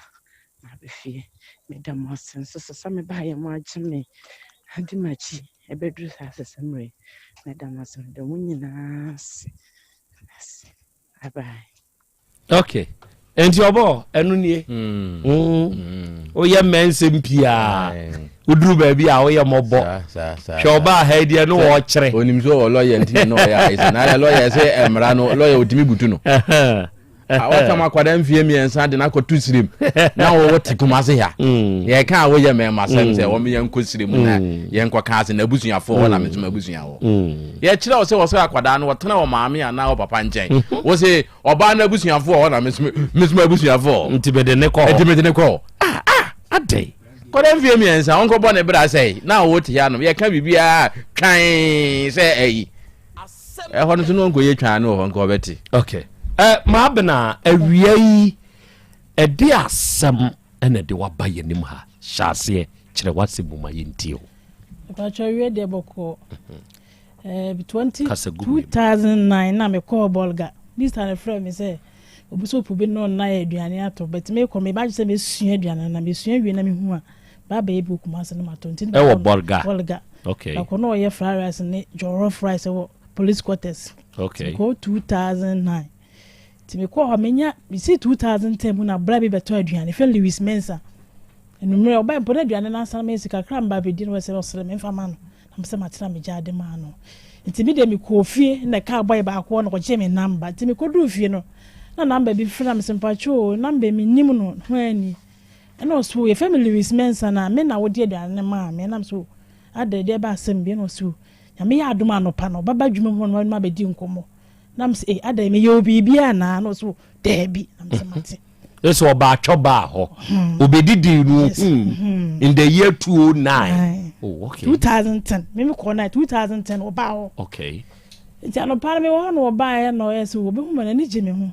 maba fie. Meda mo ase nso so sɛ mebaeɛ mo agye me adi m'akyi ɛbɛduru saa sesa mmerɛ yi. Meda mo ase meda mo nyinaa ase. Ase. Bye bye. Ok nti ɔbɔ ɛno nie hmm. Hmm. woyɛ mmɛnsɛm pii a woduru baabi a woyɛ mmɔbɔ hwɛ ɔbaa ha deɛ no wɔkyerɛ onim sɛ ɔwɔ lɔyɛ nti na ɔyɛ ayɛ sɛ na lɔyɛ sɛ mmara no lɔyɛ ɔtumi butu no watam akwadaa mfie mmiɛnsa de no akɔto sirim na wɔwɔ te Kumase ha mm. yɛka a woyɛ mmarima sɛm sɛ wɔn yɛnkɔ sirim na mm. yɛnkɔka ase na abusuafoɔ hɔ na me nso m'abusua hɔ mm. yɛkyerɛ wo sɛ wɔ sɛ akwadaa no wɔtena wɔ maame anaa wɔ papa nkyɛn mm-hmm. wo se ɔbaa no abusuafoɔ hɔ na me nso m'abusuafoɔ nti mede ne kɔ hɔ nti mede ne kɔ hɔ ah ah adɛn kɔdɛ mfie mmiɛnsa wɔnkɔbɔ ne bra sɛe na wɔte ha nom yɛka biribiara twan sɛ ayi ɛhɔ no so no ɔnkɔyɛ twaa no wɔ hɔ nka ɔbɛte. Okay. Eh, Maabena, awia yi, ɛde asɛm ɛna ɛde waba yɛn anim ha. Hyɛ aseɛ, kyerɛ w'asɛm mu ma yɛntie o. Mpakyɛ awie deɛ bɔkɔɔ. Eh, 20, Kasa gu mu. 2009 na mekɔɔ Bolga. Mr. no frɛ me sɛ obi sɛ opu bi no nna yɛ aduane atɔ but mekɔ meba gye sɛ mesua aduane na mesua wie na mehu a ba bɛyɛ bi wɔ Kumasi no matɔ nti ɛwɔ Bolga. Bolga. Okay. Baako na ɔyɛ fried rice ne jollof rice wɔ police quarters. Okay. Mekɔ 2009. Nti mekɔ hɔ menya mesi 2010 mu na bra bi bɛtɔ aduane fɛ Lewis Mensah. Enumere ɔba mpo na aduane no ansa na mesi kakra mba bɛdi no sɛ ɔsrɛ me mfa ma no. Na mesɛ matena megya ade maa no. Nti me deɛ mekɔɔ fie na kaa bɔyɛ baako na ɔgye me namba. Nti mekɔduu fie no na namba bi frɛ na mesɛ mpakyɛ o namba mennim no ho ani. Ɛna ɔse o yɛfrɛ me Lewis Mensah na me na wode aduane no maa me. Ɛna mesɛ o adɛn deɛ ɛba asɛm bi ɛna ɔse o Nyame yɛ adom anɔpa no ɔbɛba adwuma mu hɔ no ma bɛdi nkɔmmɔ. Na mesɛ ei adɛn meyɛ wo biribi anaa? Na ɔse o daabi. Na mesɛ mate. Ɛsɛ ɔbaa twɔ baa hɔ. Obɛdidii no ohuu in the year 2009. Oh, okay. 2010. Me me kɔɔ na 2010 ɔbaa hɔ. Okay. Nti anɔpa no mewɔ hɔ na ɔbaeɛ na ɔyɛ sɛ ɔbɛhu me n'ani gye me ho.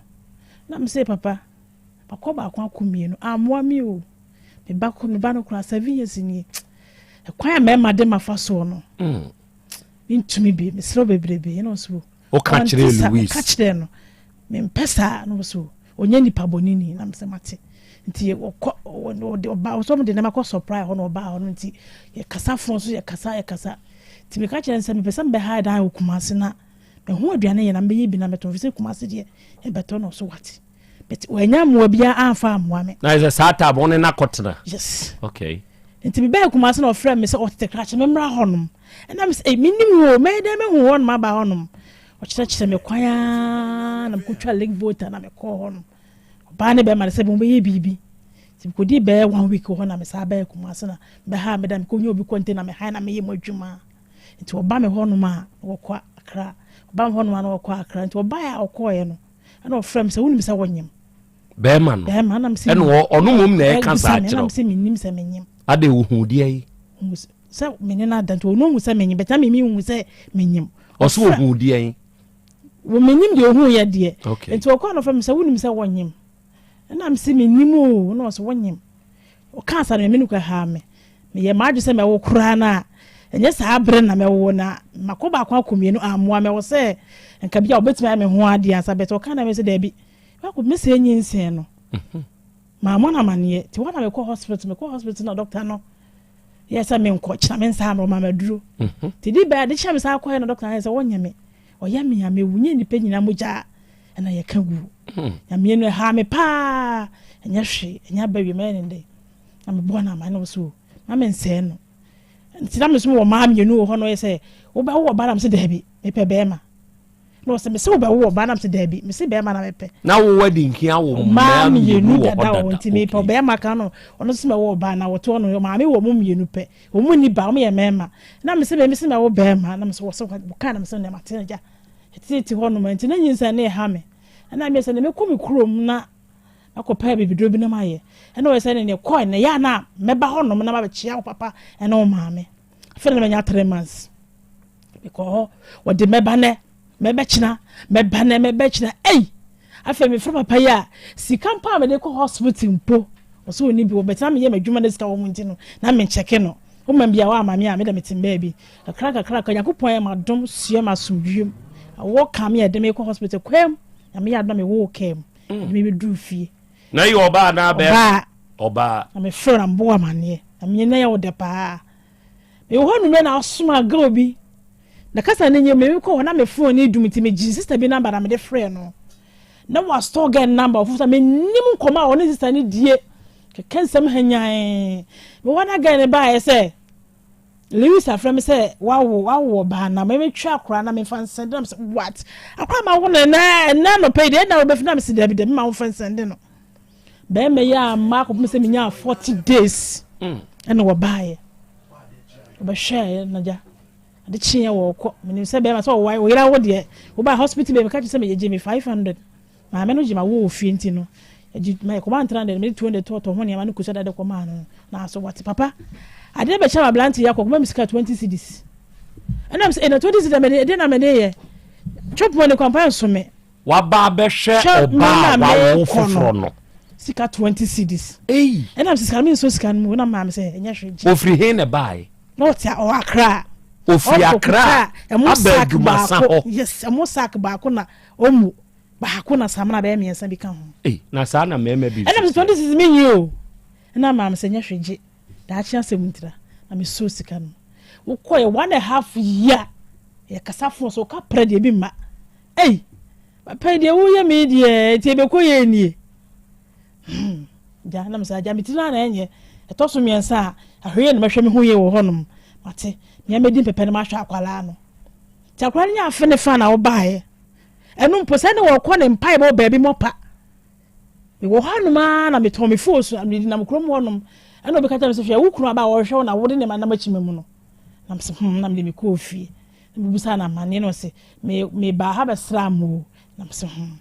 Na mesɛ papa Makɔ baako akɔ mmienu, ammoa me o. Me ba kɔ, me ba no koraa seven years nie. Ɛkwan a mmarima de ma fa soɔ no, mm. mentumi bi, mesrɛ wo bebrebe. Ɛna ɔsɛ o. Woka kyerɛɛ Louis? Meka kyerɛɛ no, mempɛ saa. Na ɔsɛ o, ɔnyɛ nipa bɔne ni. Na mesɛ mate. Nti ɔkɔ, ɔde ɔba, ɔsɛ ɔmo de nneɛma kɔ supply hɔ na ɔbaa hɔ no nti yɛkasa fon so yɛkasa yɛkasa. Nti meka kyerɛ no sɛ mepɛ sɛ mebɛha dan wɔ Kumase na meho aduane yɛ na mebɛyɛ bi na mɛtɔn fi sɛ Kumase deɛ ɛbɛtɔ na ɔso wate. But wanya mmoa biara amfa ammoa me. Na sɛ saa tab ɔne no akɔtena. Yes. Okay. Nti mebɛɛ Kumase na ɔfrɛ me sɛ ɔtete krakye me mmra hɔnom. Ɛna me sɛ eh, menim wo, mɛyɛ dɛn mahu hɔnom aba hɔnom. Ɔkyerɛkyerɛ me kwan ara na mekɔtwa Lake Volta na mekɔɔ hɔnom. Ɔbaa ne bɛrima no sɛ mobɛyɛ biribi. Nti mekɔdii bɛyɛ one week wɔ hɔ na mesaa bɛɛ Kumase na mebɛhaa meda mekɔnya obi container mehae na meyɛ mu adwuma. Nti ɔba me hɔnom a na wɔkɔ Accra. Ɔba me hɔnom a na wɔkɔ Accra. Nti ɔbaeɛ a ɔkɔɔeɛ no, ɛna ɔfrɛ me sɛ wonim sɛ wonyem bɛrima no bɛrima ɛna mesɛ ɛna ɔno mmom na ɛka saa kyerɛ ɛna mesɛ menim sɛ menyem ade wohu deɛ yi sɛ mene no ada nti ɔno hu sɛ menyem bɛtɛ me mehu sɛ menyem ɔso ɔhu deɛ yi menim deɛ ɔhu yɛ deɛ nti ɔkɔ no frɛ me sɛ wonim sɛ wonyem ɛna mesɛ menim o na ɔsɛ wonyem Ɔkaa saa no, me mene haa me. Meyɛɛ m'adwene sɛ mɛwo koraa no a, ɛnyɛ saa bere na mɛwo na mako baako akɔ mmienu ammoa me. Ɛwɔ sɛ nka bi a wɔbɛtumi ayɛ me ho adeɛ ansa but ɔkaa na mese daabi. Mako mesɛ nyinsɛn no. Mhm. Mammɔ no amanneɛ. Nti hɔ na mekɔ hospital. Mekɔ hospital na dɔkta no yɛ sɛ menkɔ kyena me nsa ano ɔma maduro. Mhm. Nti di bɛɛ ade kyɛ me saa kɔɛ na dɔkta no yɛ sɛ wɔnyɛ me. Ɔyɛ me a mewu nyɛ nnipa nyinaa mogya ɛna yɛka gu. Nyameɛ no ɛhaa me paa ɛnyɛ hwee ɛnyɛ aba wie mɛyɛ ne dɛn na meboa no ama na ɔsɛ o ma mensɛe no nti na mesom wɔ maa mmienu wɔ hɔ na ɔyɛ sɛ wobɛwo ɔba na mesɛ daabi mepɛ bɛrima. Na ɔsɛ mese wobɛwo ɔbaa na mese daabi mese bɛrima na mepɛ. Na wo wadi nkin awo mmaa mmienu wɔ hɔ dada nti mepɛ ɔbɛrima ka no ɔno nso mɛwo ɔbaa na wɔte hɔ no maame wɔ mu mmienu pɛ wɔn mu ni ba wɔn yɛ mmarima na mese mɛ mese mɛwo bɛrima na mese wɔsɛ wɔka na mese nea mate na gya ɛtete hɔ nom nti na nyinsɛn ne ɛha me ɛna meyɛ sɛ ne mekɔ me kurom na akɔpɛ bibiduro bi na mayɛ ɛna ɔyɛ sɛ ne ne kɔɛ na yɛ a na mɛba hɔ nom na mabɛkyea wo papa ɛne wo maame afei na manya three months mekɔ hɔ wɔde mɛba nɛ mɛbɛkyena mɛba nɛ mɛbɛkyena ei afei mefrɛ papa yi a sika mpo a mede kɔ hospital mpo ɔsɛ ɔni bi wɔbɛtena meyɛ m'adwuma no sika wɔ mu nti no na menkyɛke no woma bi a wɔama me a meda mete mbaa bi kakra kakra ka nyankopɔn yɛ m'adom sua m'asomdwiem awɔ ka me a ɛde me kɔ hospital kwam na meyɛ adom na mewoo kaa mu ɛde me bɛduru fie na yɛ ɔbaa anaa bɛrima ɔbaa na mefrɛ na mboa amaneɛ na menyɛ na yɛ wo dɛ paa Mewɔ hɔ anwummerɛ na ɔsomaa girl bi na kasa no nyɛ mu mekɔ hɔ na me phone no dum nti megye sister bi number na mede frɛɛ no na wa store girl number ɔfo sɛ menim nkɔmɔ a ɔne sister no die kɛkɛ nsɛm hanyan mewɔ hɔ na girl no baeɛ sɛ Lewis afrɛ me sɛ wawo wawo ɔbaa na mɛmɛtwa akora na memfa nsɛnde na mesɛ what akora ma wo no ɛnɛ ɛnɛ anɔpɛ yi deɛ ɛna wobɛfi na mesɛ dabi dabi ma wo mfa nsɛnde no Bɛrima yi amma akɔpem sɛ menyaa 40 days mm. ɛna wɔbaeɛ wɔbɛhwɛɛ na gya ade kyeeɛ wɔkɔ menim sɛ bɛrima sɛ ɔwae ɔyera wo deɛ wobaa hospital bɛɛ meka kyerɛ sɛ meyɛgye me 500 maame no gye ma wo wɔ fie nti no ɛgye ma ɛkɔma 300 mede 200 tɔɔtɔ ho nneɛma no kusa dade kɔmaa no na so wɔte papa adeɛ bɛkyɛ ma aberante yi akɔ kɔma me sika 20 cedis ɛnam sɛ ɛna 20 cedis mede ɛdeɛ na mede yɛ chop money kwampa nsome Waba abɛhwɛ ɔbaa a wawo foforɔ no. Sika 20 cedis. Ei. Ɛna sika no mi nso sika no mu na maame sɛ ɛnyɛ hwee gye. Ofiri he na ɛbaeɛ? Na ɔte ɔwɔ Accra. Ofiri Accra aba adwumasa hɔ. Yes, ɛmo sack baako na ɔmu baako na samina bɛyɛ mmiɛnsa bi ka ho. Ei, na saa na mmarima bi nso. Ɛna sɛ 20 cedis mi nyi o. Ɛna maame sɛ ɛnyɛ hwee gye. Daakye asɛm ntira na me so sika no. Wokɔɛ one and a half year. Yɛ kasa fon so ka prɛ deɛ bi mma. Ei! Papa yi deɛ woyɛ me yi deɛ nti ɛbɛkɔ yie nie. Hmm, gya na mesɛ agya me ti no ara na ɛnyɛ. Ɛtɔ so mmiɛnsa a, ahwɛ yie na mɛhwɛ me ho yie wɔ hɔnom. Mate, mea mɛdi mpɛpɛ no mahwɛ akwadaa no. Nti akwadaa no nya afe ne fa na wobaeɛ. Ɛno mpo sɛ ne wɔkɔ ne mpaebɔ baabi mɔpa. Mewɔ hɔnom ara na metɔn me fon so, mede nam kurom hɔnom. Ɛna obi ka kyerɛ me sɛ hwɛ wo kunu aba a wɔhwehwɛ wo na wode ne ma nam akyima mu no. Na mesɛ hmm na mede mekɔɔ fie. Na mebisaa no amanneɛ na ɔse me mebaa ha bɛsraa mo o. Na mese hmm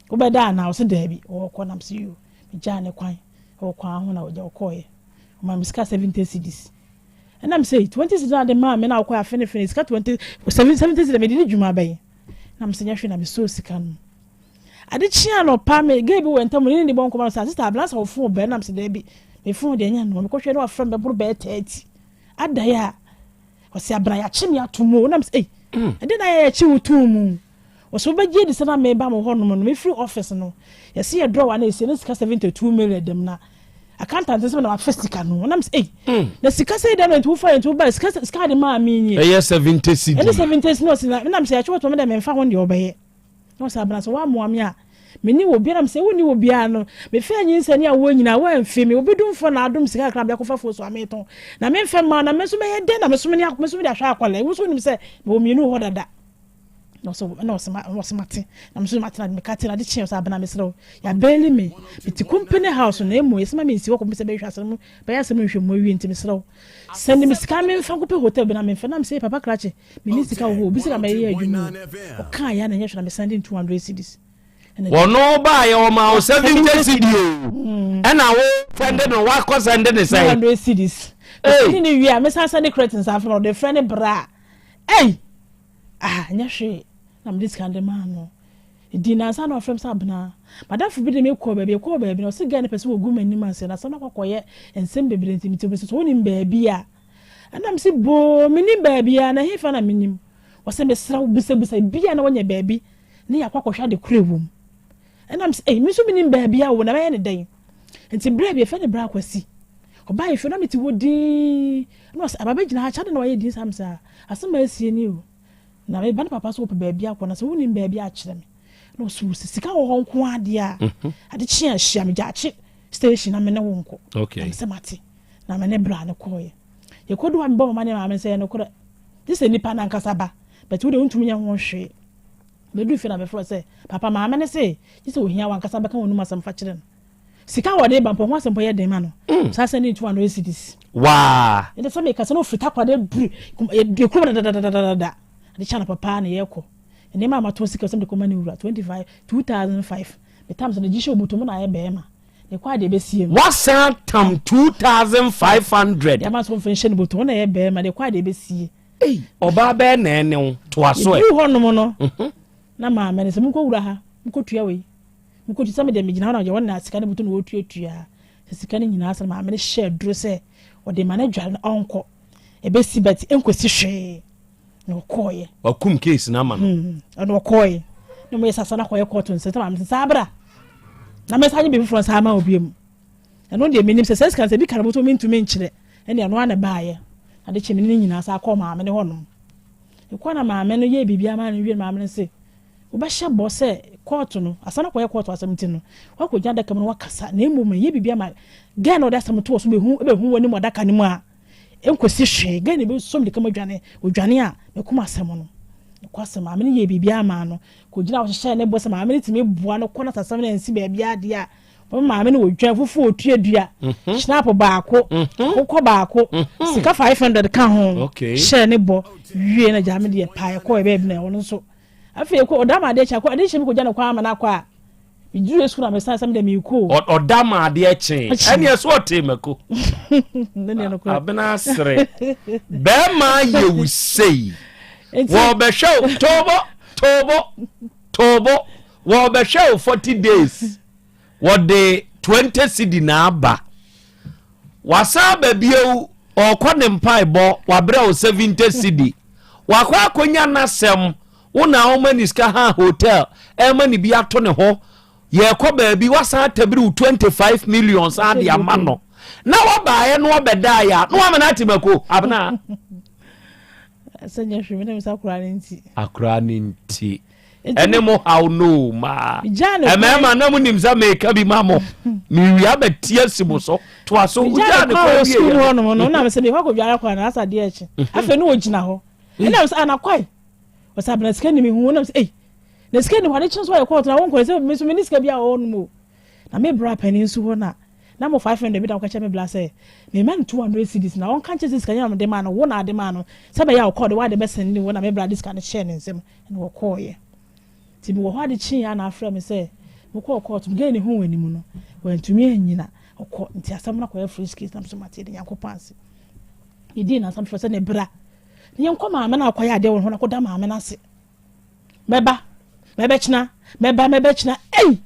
wobɛda anaa? Ɔse daabi ɔɔkɔ. Na mese yoo. Megyaa ne kwan wɔ kwan ho na ɔgya ɔkɔɔeɛ. Ɔmaa me sika 70 cedis. Ɛna mese 20 cedis na ade maa me na wokɔɛ afenefene sika 20 70 cedis mede di dwuma bɛn? Na mese nyɛ hwee na mesɔɔ sika no mu. Ade kyee anɔpa me girl bi wɔ ntam ne ne bɔ nkɔmmɔ na ɔse sister abena sɛ wo phone bɛn? Na mese daabi me phone deɛ ɛnyɛ no. Mekɔhwɛ na wafrɛ me bɛboro bɛyɛ 30. Adae a Ɔse abena yakye me ato mu o na mese ei ɛdeɛ na ayɛ yɛkye wo too mu ɔse wobɛgye adi sɛ na meba mo hɔ nom no mefiri office no yɛse yɛ drawer na ɛsie na sika 72 million dɛm na accountant sɛ na wafa sika no na mese ei na sika sɛ dɛm na nti wofa nti woba sika sika de maa me nie ɛyɛ 70 cedi ɛne 70 cedi ɔse na mese yɛkye wo to me dɛ memfa ho deɛ ɔbɛyɛ Na ɔsɛ abena sɛ woammoa me a, menni wɔ biara. Mesɛ wonni wɔ biara no, mefɛɛ nyinsɛn ne awoɔ nyinaa, woamfi me. Obi domfoɔ na adom sika kakra mede akɔfa afuo so a meretɔn. Na memfɛ mmaa na me nso mɛyɛ dɛn na meso mene me nso mede ahwɛ akwadaa yi? Wo nso wonim sɛ mewɔ mmienu wɔ hɔ dada. Na ɔsɛ na ɔsɛ ma ɔsɛ mate. Na me nso mate na meka te na ade kyeɛ ɔsɛ abena mesrɛ wo. Yɛabɛɛli me. Mete company house na emu yɛsɛ ma mensi hɔ kɔpem sɛ bɛhwɛ asɛm bɛyɛ asɛm nhwɛmu awie nti mesrɛ wo. Sɛnde me sika memfa nkɔpɛ hotel bi na memfɛ na mesɛ papa krakye Menni sika wɔ hɔ obi sika mɛyɛ adwuma o. Ɔkaa ya na ɛnyɛ hwɛ na mesan de 200 cedis. Wɔno baayɛ ɔma wo 70 cedi o. Mm. Ɛna wo sɛnde no wakɔ sɛnde ne sɛn. 200 cedis. Hey. Ne wie a mesan sɛnde credit nsa afei na ɔde frɛ ne bra. Ei! Ah, nyɛ hwee. Na mede sika de maa no. Di nansa na ɔfrɛ me sɛ Abena, m'adamfo bi de me kɔɔ baabi, yɛkɔɔ baabi na ɔse girl no pɛ sɛ ɔgu m'anim ase na asɛm no akɔkɔyɛ nsɛm bebree nti mete sɛ wonim baabi a Ɛna mese boo menim baabiara na ɛhefa na menim? Ɔse mesrɛ wo bisabisa bia na wanya baabi ne yɛakɔ akɔhwɛ ade korɔ ɛwɔ mu. Ɛna mese ei me nso menim baabi a wɔ na mɛyɛ ne dɛn? Nti berɛ bi yɛfrɛ no Bra Kwasi ɔbaa yɛ fie na mete hɔ dinn ɛna ɔse aba bɛgyina ha kyɛ adɛn na wayɛ dinn saa? Mese ah asɛm a asie ni o na meba ne papa so wɔpɛ baabi akɔ na sɛ wonim baabi a kyerɛ me. Na ɔse wo sɛ sika wɔ hɔ nko ara deɛ a mhm. ade kye a hyia me gyaakye station na me ne wo nkɔ. Na mese mate. Na me ne bra no kɔeɛ. Yɛkɔduu hɔ a mebɔɔ m'amanneɛ maa maame sɛ ɛyɛ nokorɛ. Gye sɛ nipa no ankasa ba, but wo deɛ wontumi nyɛ ho hwee. Meduu fie na mefrɛɛ sɛ, Papa, maame no se gye sɛ ohia wo ankasa bɛka w'anom asɛm fa kyerɛ no. Sika a wɔde ba mpo, ho asɛm mpo yɛ den ma no. Saa sɛ ne 200 cedis. Waa. Ɛnti sɛ meka sɛ na ofiri Takoradi aduru yɛ kurom dadadadadada. Ade kye anɔpa paa na yɛkɔ. Nneɛma a matɔn sika sɛ mede kɔma ne wura, 25, 2005. Metam sɛ ne gye hyɛ obotom na ayɛ bɛrima. Ne kɔ adeɛ bɛsie no. Wasan tam 2500. Deɛ ama so mfa nhyɛ ne botom na ɛyɛ bɛrima. Deɛ kɔ adeɛ bɛsie. Ei, ɔbaa bɛɛ na ɛne wo toa so ɛ. Yɛduru hɔnom no, na maame no sɛ monkɔ wura ha, monkɔtua wei. Monkɔtua sɛ medeɛ megyina hɔ na deɛ wɔn na sika no butu na wɔtuatua. Sɛ sika no nyinaa sɛ maame no hyɛ aduro sɛ ɔde ma no adware no ɔnkɔ. Ɛbɛsi bɛte ɛnkɔsi hwee. Na ɔkɔɔeɛ. Wakum case no ama no. Ɛna ɔkɔɔeɛ. Na mo yɛ sasa na kɔyɛ kɔɔto nsɛm sɛ maame sɛ saa bra. Na mɛsa nye biribi foforɔ nsa ama obi mu. Ɛno deɛ menim sɛ sɛ sika no sɛ bi ka no bɔtɔ mentumi nkyerɛ. Ɛne ɛno ara na ɛbaeɛ. Ade kye me ne ne nyinaa saa kɔɔ maame no hɔnom. Ɛkɔ na maame no yɛɛ biribi ama no wie no maame no se wobɛhyɛ bɔ sɛ kɔɔto no asan akɔyɛ kɔɔto asɛm nti no woakɔgyina adaka mu na woakasa na mmom no yɛ biribi ama gɛɛ na ɔde asɛm to wɔ so bɛhu bɛhu w'anim wɔ adaka no mu a ɛnkɔsi hwee gɛɛ na ɛbɛsɔ mirika mu adwane odwane a mɛkum asɛm no. Ɛkɔ asɛm maame no yɛɛ biribi ama no kɔgyina hɔ hyehyɛɛ ne bɔ sɛ maame no tumi boa no kɔ na sɛ asɛm no ansi baabi adeɛ a Wɔn maame no wɔ dwan fufuo otua dua, mhm. snap baako, mhm. akokɔ baako, mhm. sika 500 ka ho. Hyɛ ne bɔ wie na gya me deɛ paa ɛkɔ ɛbɛɛ bi na ɛwɔ no nso. Afei ɛkɔ ɔda ma adeɛ kyɛ akɔ adeɛ kyɛ mi kɔ gya ne kwan ama no akɔ a. Meduru sukuu na mesan sɛ me deɛ meekɔ. Ɔda ma adeɛ kye ɛne ɛso ɔte mako. Abena sere bɛrima yɛ wo sei wɔbɛhwɛ wo toobo toobo toobo wɔbɛhwɛ wo 40 days. Wɔde 20 cedi na aba. Wasan aba bio, ɔrekɔ ne mpaebɔ, wabrɛ wo 70 cedi. Wakɔ akɔnya n'asɛm, wo na woma ne sika ha hotel, ɛma ne bi ato ne ho. Yɛrekɔ baabi, wasan atabiri wo 25 million san de ama no. Na wabaeɛ no ɔbɛdaeɛ a, na wama no ate mako, abena. Sɛ nyɛ hwee, me na akora ne nti. Akora ne nti. ɛne mo haw no maa mmarima na mo nim sɛ meka bi ma mo mewia bɛte asi mo so toa so wogyaa ne kwan wie yɛ no no na mesɛ mekɔ akɔdware akɔ na asa adeɛ akyi mhm. afei ne wɔgyina hɔ ɛna mesɛ anakwae ah, ɔsɛ abena sika ni mehu na mesɛ ei na sika ni hɔ ade kye nso ayɛ kɔɔto na wonkɔ sɛ me nso mene sika bi a ɔwɔ no mu na me bra panin nso hɔ na na mo 500 bi da wɔka kyerɛ me bla sɛ mema no 200 cedis na ɔnka nkyɛ sɛ sika nyɛ na mede maa no wo na ade maa no sɛ bɛyɛ a ɔkɔɔ de wade bɛsɛn ne wo na me bra de sika no hyɛɛ ne nsam Ɛna wɔkɔeɛ. Nti mewɔ hɔ ade kyeeɛ a na afrɛ me sɛ mokɔɔ kɔɔto no, girl no huu w'anim no, wantumi annyina, ɔkɔ. Nti asɛm no akɔyɛ fresh case na me nso mate yɛda Nyankopɔn ase. Yɛdii nnansa mefrɛ sɛ ne bra na yɛnkɔ maame no a ɔkɔyɛ adeɛ wɔ ne hɔ no akɔda maame no ase. Mɛba, mɛbɛkyena, mɛba, mɛbɛkyena, ei!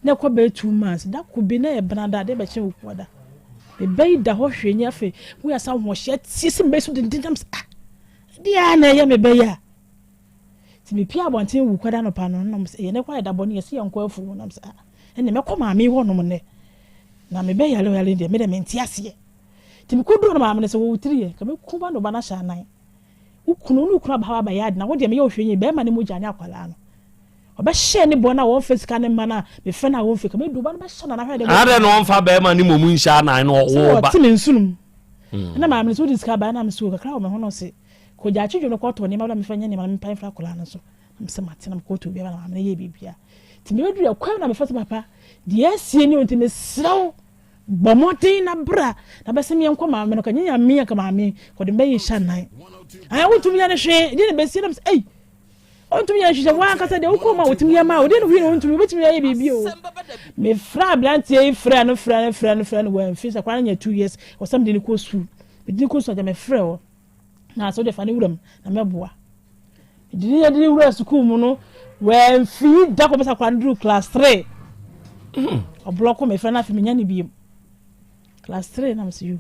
Na ɛkɔ bɛyɛ 2 months, da ko bi na yɛ benada, adeɛ bɛkye wɔ kuada. Me ba yi da hɔ hwee nyɛ afei, woyɛ asa ahoɔhyɛ tie sɛ mebɛyɛ so denden nam sɛ ah, Ɛdeɛn ara na ɛyɛ me bɛ yi a? Nti mepue abɔnten Wukwada anɔpa no, na wɔn sɛ, yɛn kɔ ayɛ da bɔne, yɛse yɛnkɔ afuo. Na mesɛ, ah, ɛnneɛ mɛkɔ maame yi hɔnom nnɛ. Na me bɛ yare yare deɛ, me deɛ mente aseɛ. Nti mekɔduru no maame no sɛ, wɔ wo tiri yɛ, ka mɛku ba no ba no ahyɛ anan. Wo kunu, wo ne wo kunu aba ha abɛyɛ ade, na wo deɛ meyɛ wo hwee nyɛ, bɛrima no mogya ne akwadaa no. Ɔbɛhyɛ ne bɔ no a wɔmfa sika no mma no a, mefrɛ no a wɔmfa, ka mɛdu ba no bɛhyɛ no anahwɛ deɛ. Adɛn na ɔmfa bɛrima no mmom nhyɛ anan na ɔwo ba? Sɛ ɔte me nsonom. Ɛna maame no sɛ wode sika bae na mese o kakra wɔ me ho na ɔse kɔ gyaakye dwom no kɔtɔ nneɛma bra mefa nyɛ nneɛma na mempae mfra akwadaa no so na mese mate na mekɔtɔ biara na maame no yɛɛ biribiara nti mebɛduru ɛkwan na mefa sɛ papa deɛ asie ni o nti mesrɛ wo bɔ mmɔden na bra na bɛsɛ meɛnkɔ maame no ka nyɛ nyame anka maame kɔde mbɛyɛ hyɛ anan ayɛ wontumi yɛ no hwee deɛ na bɛsie na mesɛ ei Ontumi yɛ nhwehwɛ wo ankasa deɛ wokɔ mu a wotumi yɛ ma wo deɛ no hwii na ontumi wobɛtumi ayɛ biribi o mefrɛ aberanteɛ yi frɛ no frɛ no frɛ no frɛ no wamfi sɛ koraa no nya 2 years wɔ sɛ mede no kɔ sukuu mede no kɔ sukuu agya mefrɛ hɔ na sɛ wode fa ne wuram na mɛboa mede ne yɛde ne wura sukuu mu no wamfi da kɔ bɛsa koraa no duru class 3 ɔblɔko mefrɛ no afei menya ne biom class 3 na mesɛ yo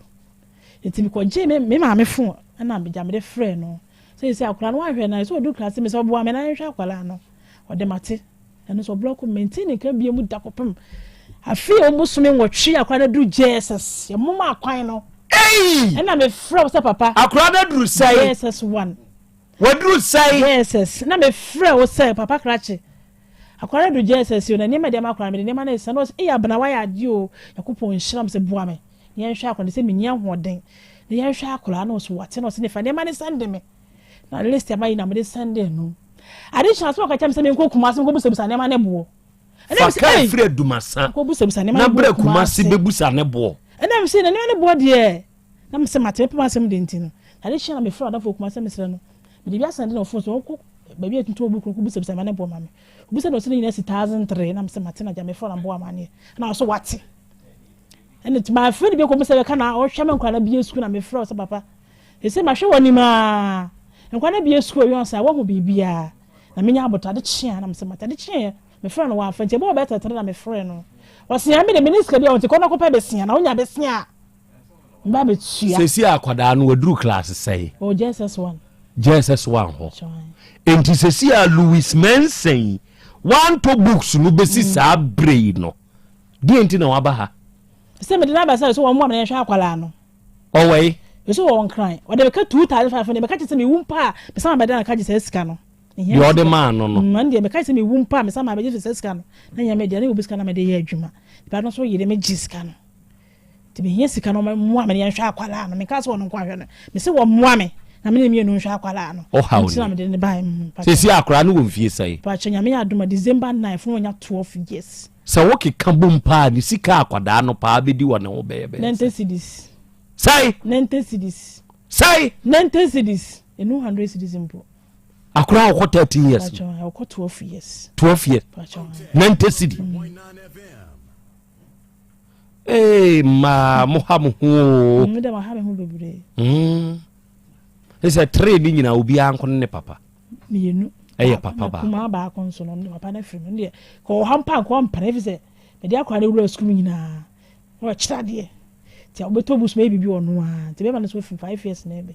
nti mekɔgyee me me maame fon ɛna megya mede frɛ no Seesei akwadaa no wanhwɛ no sɛ ɔdu class mi sɛ ɔboa me na yɛnhwɛ akwadaa no ɔde mate ɛno nso ɔblɔko me mente ne nka bie mu da kɔpem afei a ɔbosome nwɔtwe akwadaa no aduru JSS yɛmoma akwan no ɛna mefrɛ wo sɛ papa akwadaa no aduru sɛe JSS 1 waduru sɛe JSS na mefrɛ wo sɛ papa krakye akwadaa no aduru JSS o na nneɛma deɛ ma akwadaa no mede nneɛma no ɛsa na ɔsɛ eyi abena wayɛ adeɛ o Nyankopɔn nhyira m sɛ boa me na yɛnhwɛ akwadaa no sɛ menni ahoɔden na yɛnhwɛ akwadaa no so wate na ɔsɛ ne fa nneɛma no sɛnde me na list ama yi na mede sɛnde no. Ade kye a, sɛ ɔka kyerɛ me sɛ menkɔ Kumasi nkɔbisabisa nneɛma ne boɔ. Fa kaa firi Adumasa na bra Kumasi bɛbusa ne boɔ. Ɛna mese na nneɛma ne boɔ deɛ na mese mate mepɛ m'asɛm deɛ nti no. Ade kye a na mefrɛ ɔdɔfoɔ Kumasi sɛ mesrɛ no mede bi asɛnde no wɔ phone so ɔnkɔ baabi a yɛtontɔn book no nkɔbisabisa nneɛma ne boɔ ma me. Obisa na ɔse ne nyinaa si 1003 na mese mate na gya mefrɛ na mebɔ amaneɛ na ɔse wate. Ɛna nti mafrɛ no bio kɔpem sɛ bɛka na ɔhwɛ me nkwadaa no abie sukuu na mefrɛ wo sɛ papa sese mahwɛ w'anim aa nkwadaa no abie sukuu awie ɔsɛ wahu biribiara na menya abotɔ ade kye a na mesɛ mate ade kyeeɛ mefrɛ no wamfa nti ɛbɔɔ bɛyɛ tɛtɛrɛ na mefrɛ no ɔse aa me de mene sika bi a ɔnti kɔ na kɔpɛ besia na wonya besia a meba bɛtua. Sɛsi akwadaa no waduru class sɛn? Ɔwɔ JSS 1. JSS 1 hɔ. Enti sɛsi a Louis Mensah yi wantɔ books no bɛsi saa berɛ yi no Deɛn nti na waba ha? Sɛ mede no aba sɛ sɛ wɔmmoa me na yɛnhwɛ akwadaa no. Ɔwɔ he? Mese ɔwɔ Nkran. Ɔde me ka 2500 meka kyerɛ sɛ mewu mpo a mesan ma bɛda no ka gye saa sika no. Deɛ ɔde maa no no. Ɛno deɛ meka kyerɛ sɛ mewu mpo a mesan ma bɛgye saa sika no. Na nyɛ me deɛ na yɛ obi sika na mede yɛ adwuma. Nipa no nso yere me gye sika no. Nti mehia sika no wɔmmoa me na yɛnhwɛ akwadaa no. Menka sɛ ɔno nko ahwɛ no. Mese wɔmmoa me na me ne mmienu nhwɛ akwadaa no. Ɔhaw Nti na mede no baeɛ. Mm, Seesei akwadaa no wɔ mfie sɛn? Pakyɛ Nyame yɛ adom a December 9 fo na wanya 12 years. Sɛ wo keka bom paa ne sika a akwadaa no paa bɛdi wɔ ne ho bɛyɛ bɛyɛ sɛn? Nɛnte cedis. Sɛn? Nɛnte cedis. Sɛn? Nɛnte cedis. Enu hundred cedis mpo. Akwadaa a ɔkɔ 13 years. Pakyɛ ɔkɔ 12 years. 12 years. Pakyɛ. Nɛnte cedi. Ee mmaa mo ha mo ho o. Mo dɛ mo ha me ho bebree. Mm. Sɛ three ne nyinaa obiara nko ne ne papa. Mmienu. Ɛyɛ papa baako. Kumaa baako nso no papa no afiri mu deɛ kɔ ɔha mpa nkɔ mpana efi sɛ mede akora ne wura sukuu nyinaa na ɔkyerɛ adeɛ nti a wobɛtɔ bus ma yɛ biribi ɔno ara nti bɛma no so afiri 5 years na ɛbɛ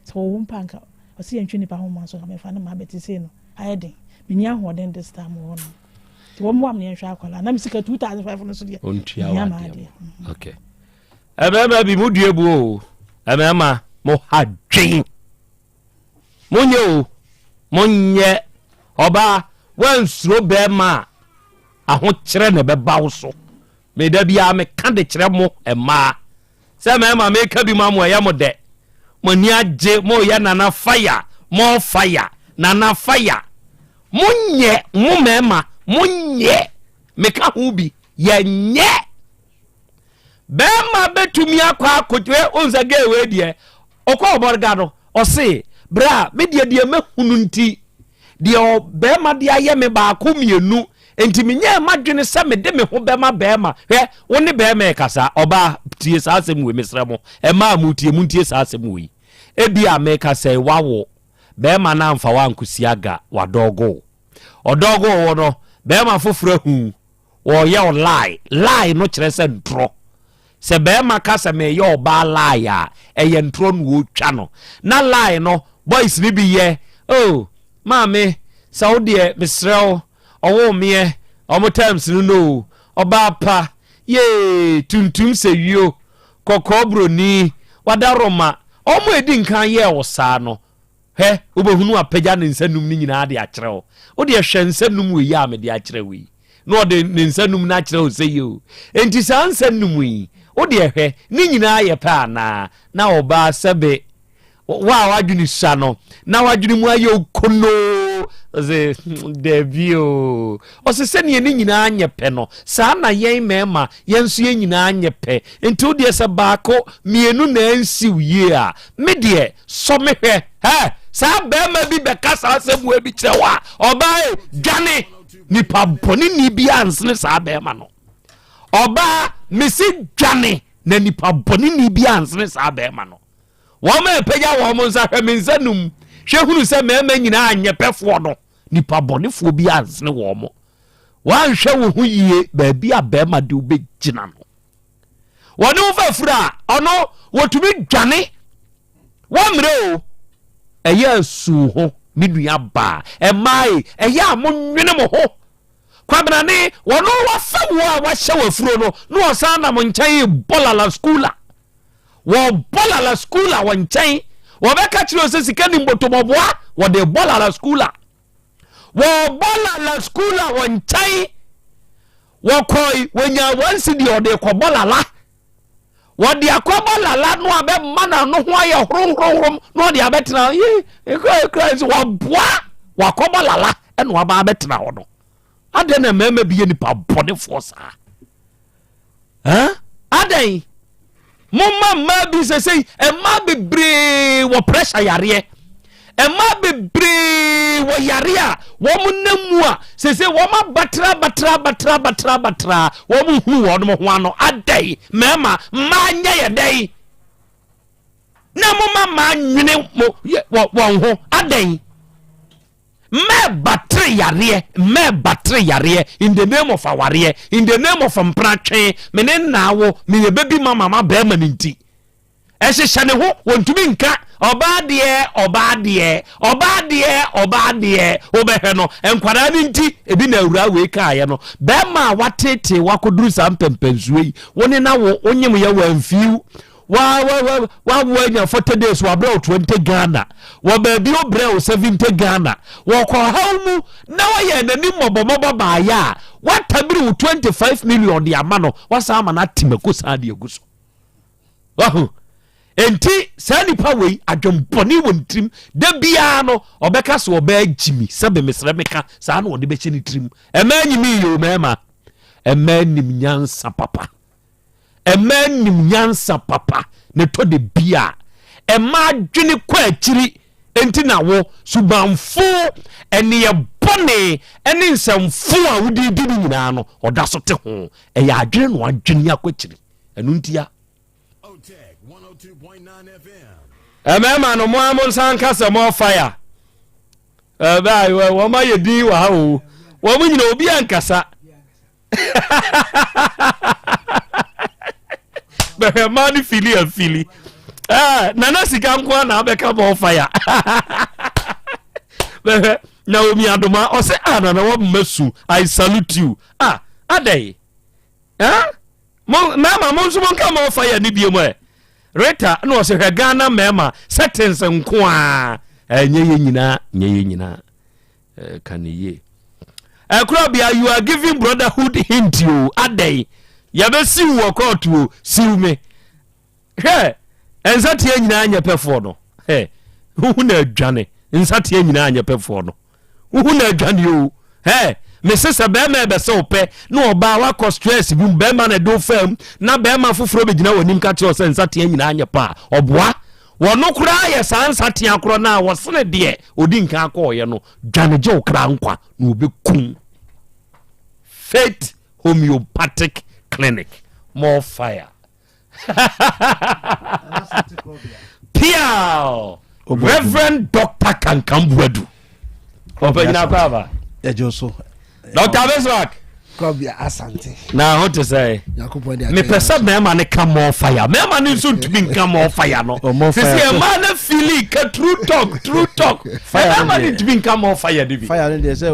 sɛ wɔwɔ mpa nka ɔsɛ yɛntwe nipa ho ma nso nka mefa no ma abɛte sei no ayɛ den menni ahoɔden this time wɔ hɔ no nti wɔn mmoa me yɛnhwɛ akwadaa na me sika 2005 no so deɛ ɔntua mehia wadeɛ m'adeɛ. Okay. Ɛmɛɛma bi mo dua bu o. Ɛmɛɛma mo ha dwen. Monyɛ o. Monyɛ. Ɔbaa, woansuro bɛɛma a, ahokyerɛ na ɛbɛba wo so. Me da biara meka de kyerɛ mo mmaa. Sɛ mɛɛma meka bi ma mo ɛyɛ mo dɛ. Mo ani agye, mo yɛ nana fire, more fire, nana fire. Monyɛ, mo mɛɛma, monyɛ. Meka ho bi, yɛnyɛ. Bɛrima bɛtumi akɔ akɔtwe wohu sɛ gay wei deɛ ɔkɔ ɔbɔrega no ɔse bra me deɛ deɛ mɛhunu nti deɛ bɛrima de ayɛ me baako mmienu nti menyɛɛ m'adwene sɛ mede me ho bɛma bɛrima hwɛ wo ne bɛrima ɛkasa ɔbaa tie saa asɛm wei mesrɛ mo ɛmaa mu tie mu ntie saa asɛm wei ebi a meka sɛ wawo bɛrima no amfa wankosi aga wadɔgo ɔdɔgo wo no bɛrima foforɔ ahu Wɔreyɛ wo lie. Lie no kyerɛ sɛ ntorɔ. Sɛ barima ka sɛ mereyɛ ɔbaa lie a, ɛyɛ ntorɔ na ɔretwa no. Na lie no, boys no bi yɛ, oh, maame, sɛ wo deɛ, mesrɛ wo, ɔwoo meɛ, wɔn terms no no o, ɔbaa pa, yee, tuntum sɛ wio, kɔkɔɔ broni, wadaroma. Wɔn a ɛdi nkan yɛɛ wo saa no, Hwɛ, wobɛhunu apagya ne nsa num no nyinaa de akyerɛ wo. Wo deɛ hwɛ nsa num wei a mede akyerɛ wo yi. Na ɔde ne nsa num no akyerɛ wo sɛ yi o. Enti saa nsa num yi, wo deɛ hwɛ, ne nyinaa yɛ pɛ anaa? Na ɔbaa sɛbe wo a w'adwene sua no, na w'adwene mu ayɛ wo konoo. Ɔse, dabi o. Ɔse sɛdeɛ ne nyinaa nyɛ pɛ no, saa na yɛn mmarima, yɛn nso yɛn nyinaa nyɛ pɛ. Enti wo deɛ sɛ baako, mmienu na ansiw yie a, me deɛ, Sɔ me hwɛ. Hɛ! Saa barima bi bɛka saa asɛm wei bi kyerɛ wo a, ɔbaa e, dwane! Nipa bɔneni biara nsene saa barima no. Ɔbaa, mese dwane! Na nipa bɔneni biara nsene saa barima no. Wɔn a ɛpagya wɔn nsa hwɛ me nsa num, hwɛ hunu sɛ mmarima nyinaa nyɛ pɛfoɔ no, nipa bɔnefoɔ biara nsene wɔn. Woanhwɛ wo ho yie, baabi a barima de wobɛgyina no. Wɔne wo fa firi a, ɔno wɔtumi dwane. Wɔmmerɛ o, ɛyɛ asu ho, me nua baa. Ɛmaa e, ɛyɛ a monwene mo ho. Kwabenane, wɔno wafa wo a wahyɛ wafuro no, na ɔsan nam nkyɛn bɔ lala skula. Wɔbɔ lala skula wɔ nkyɛn. Wɔbɛka kyerɛ sɛ sika ni mbɔtɔmɔboa, wɔde bɔ lala skula. Wɔbɔ lala skula wɔ nkyɛn. Wɔkɔe, wɔnyaa wɔn si deɛ ɔde kɔbɔ lala. Wɔde akɔbɔ lala no abɛma n'ano ho ayɛ horohorohorom na ɔde abɛtena ye ekura ekura nso wɔboa. Wakɔbɔ lala ɛna waba abɛtena hɔ no. Adɛn na mmarima bi yɛ nipa bɔnefoɔ saa? Adɛn? Momma mmaa bi sɛsɛi, mmaa bebree wɔ pressure yareɛ. Mmaa bebree wɔ yareɛ a wɔn nam mu a sɛsɛ wɔn abatra batra batra batra batra wɔn hunu wɔn ho ano. Adɛn? Mmarima, mmaa nyɛ yɛ dɛn? Na momma mmaa nwene mo wɔn ho. Adɛn? Mɛɛbatere yareɛ, mɛɛbatere yareɛ in the name of awareɛ, in the name of mpratwe, me ne nnaa wo, meyɛ baby mama ma bɛɛma no nti. Ɛhyehyɛ ne ho, wɔntumi nka, ɔbaa deɛ, ɔbaa deɛ, ɔbaa deɛ, ɔbaa deɛ, wobɛhwɛ no, nkwadaa no nti, ebi na awuraa wei kaeɛ no, bɛɛma a wateetee wakɔduru saa mpɛmpɛnsoɔ yi, wo ne na wo, wonyem yɛ wamfiw, Wa wa wa wawo anya 40 days wabrɛ wo 20 Ghana wɔ baabi obrɛ wo 70 Ghana wɔkɔ haw mu na wayɛ n'ani mmɔbɔmmɔbɔ baayɛ a watabiri wo 25 million de ama no wasan ama no ate mako san de agu so wahu enti saa nipa wei adwembɔne wɔ ne tirim da biara no ɔbɛka sɛ ɔbɛɛ gyimi sɛ bemesrɛ meka saa na ɔde bɛhyɛ ne tirim ɛmɛ nyimi yɛ o mɛɛma ɛmɛ nim nyansa papa Mmaa nim nyansa papa na ɛtɔ da bi a mmaa adwene kɔ akyiri nti na wo subanfo, nneyɛ bɔne ne nsɛmfo a wode di no nyinaa no ɔda so te ho. Ɛyɛ adwene na wadwene akɔ akyiri. Ɛno ntia. Mmarima no mo a mo nsa nka sɛ more fire. Wɔn ayɛ din wɔ ha o. Wɔn nyina obi ankasa. Bɛhwɛ mmaa no fili afili. Eh, nana sika nko a na abɛka bɔ fire. Bɛhwɛ Naomi Adoma ɔsɛ ah nana wabma su I salute you. Ah adɛn? Eh? Mo mmarima mo nso monka mo fire ne bie mu ɛ. Rita na ɔsɛ hwɛ Ghana mmarima settings nko a ɛnyɛ yɛ nyinaa nyɛ yɛ nyinaa. Eh, ka ne yie. Ɛkorabea you are giving brotherhood hint o adɛn yɛbɛsiw wɔ kɔɔto o siw me hwɛ nsateɛ nyinaa nyɛ pɛfoɔ no hɛ huhu na adwane nsateɛ nyinaa nyɛ pɛfoɔ no huhu na adwane o hɛ mese sɛ bɛrima ɛbɛsɛ wo pɛ na ɔbaa wakɔ stress bi mu bɛrima na ɛde wo fam na bɛrima foforɔ bɛgyina w'anim ka kyerɛ sɛ nsateɛ nyinaa nyɛ pɛ a ɔboa Wɔno koraa yɛ saa nsateaa korɔ no a wɔsene deɛ ɔdi nkan kɔɔeɛ no, dwane gye wo kra nkwa na wɔbɛkum. Faith Homeopathic Clinic, more fire. Piao! Reverend Dr. Kankam Buadu. Ɔpɛnyina kɔ aba. Ɛgye so. Dr. Bismarck. Krɔbea Asante. Na ho te sɛ. Mepɛ sɛ mmarima no ka more fire. Mmarima no nso ntumi nka more fire no. Sisi mmaa no fili ka true talk true talk. Mmarima no ntumi nka more fire no bi. Fire no deɛ sɛ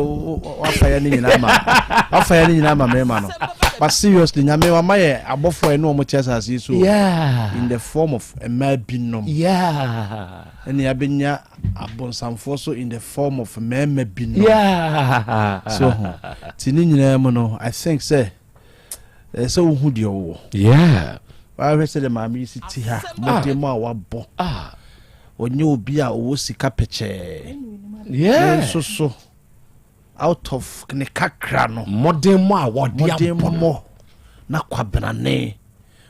wafire no nyinaa ma wafire no nyinaa ma mmarima no. But seriously nyame wama yɛ abɔfoɔ a ɛne wɔn te asase yi so. Yeah. In the form of mmaa binom. Yeah. Ɛne abɛnya abonsamfoɔ so in the form of mmarima binom. Yeah. So ho. Ti ne nyinaa mu no, I think sɛ ɛsɛ sɛ wohu deɛ ɔwɔ. Yeah. Wahwɛ sɛ deɛ maame yi si ti ha, mmɔden mu a wabɔ. Ah. Ɔnyɛ obi a ɔwɔ sika pɛkyɛɛ. Yeah. Ne nso so out of ne kakra no. Mmɔden mu a wɔde abɔ no. Mmɔden na kwabenane.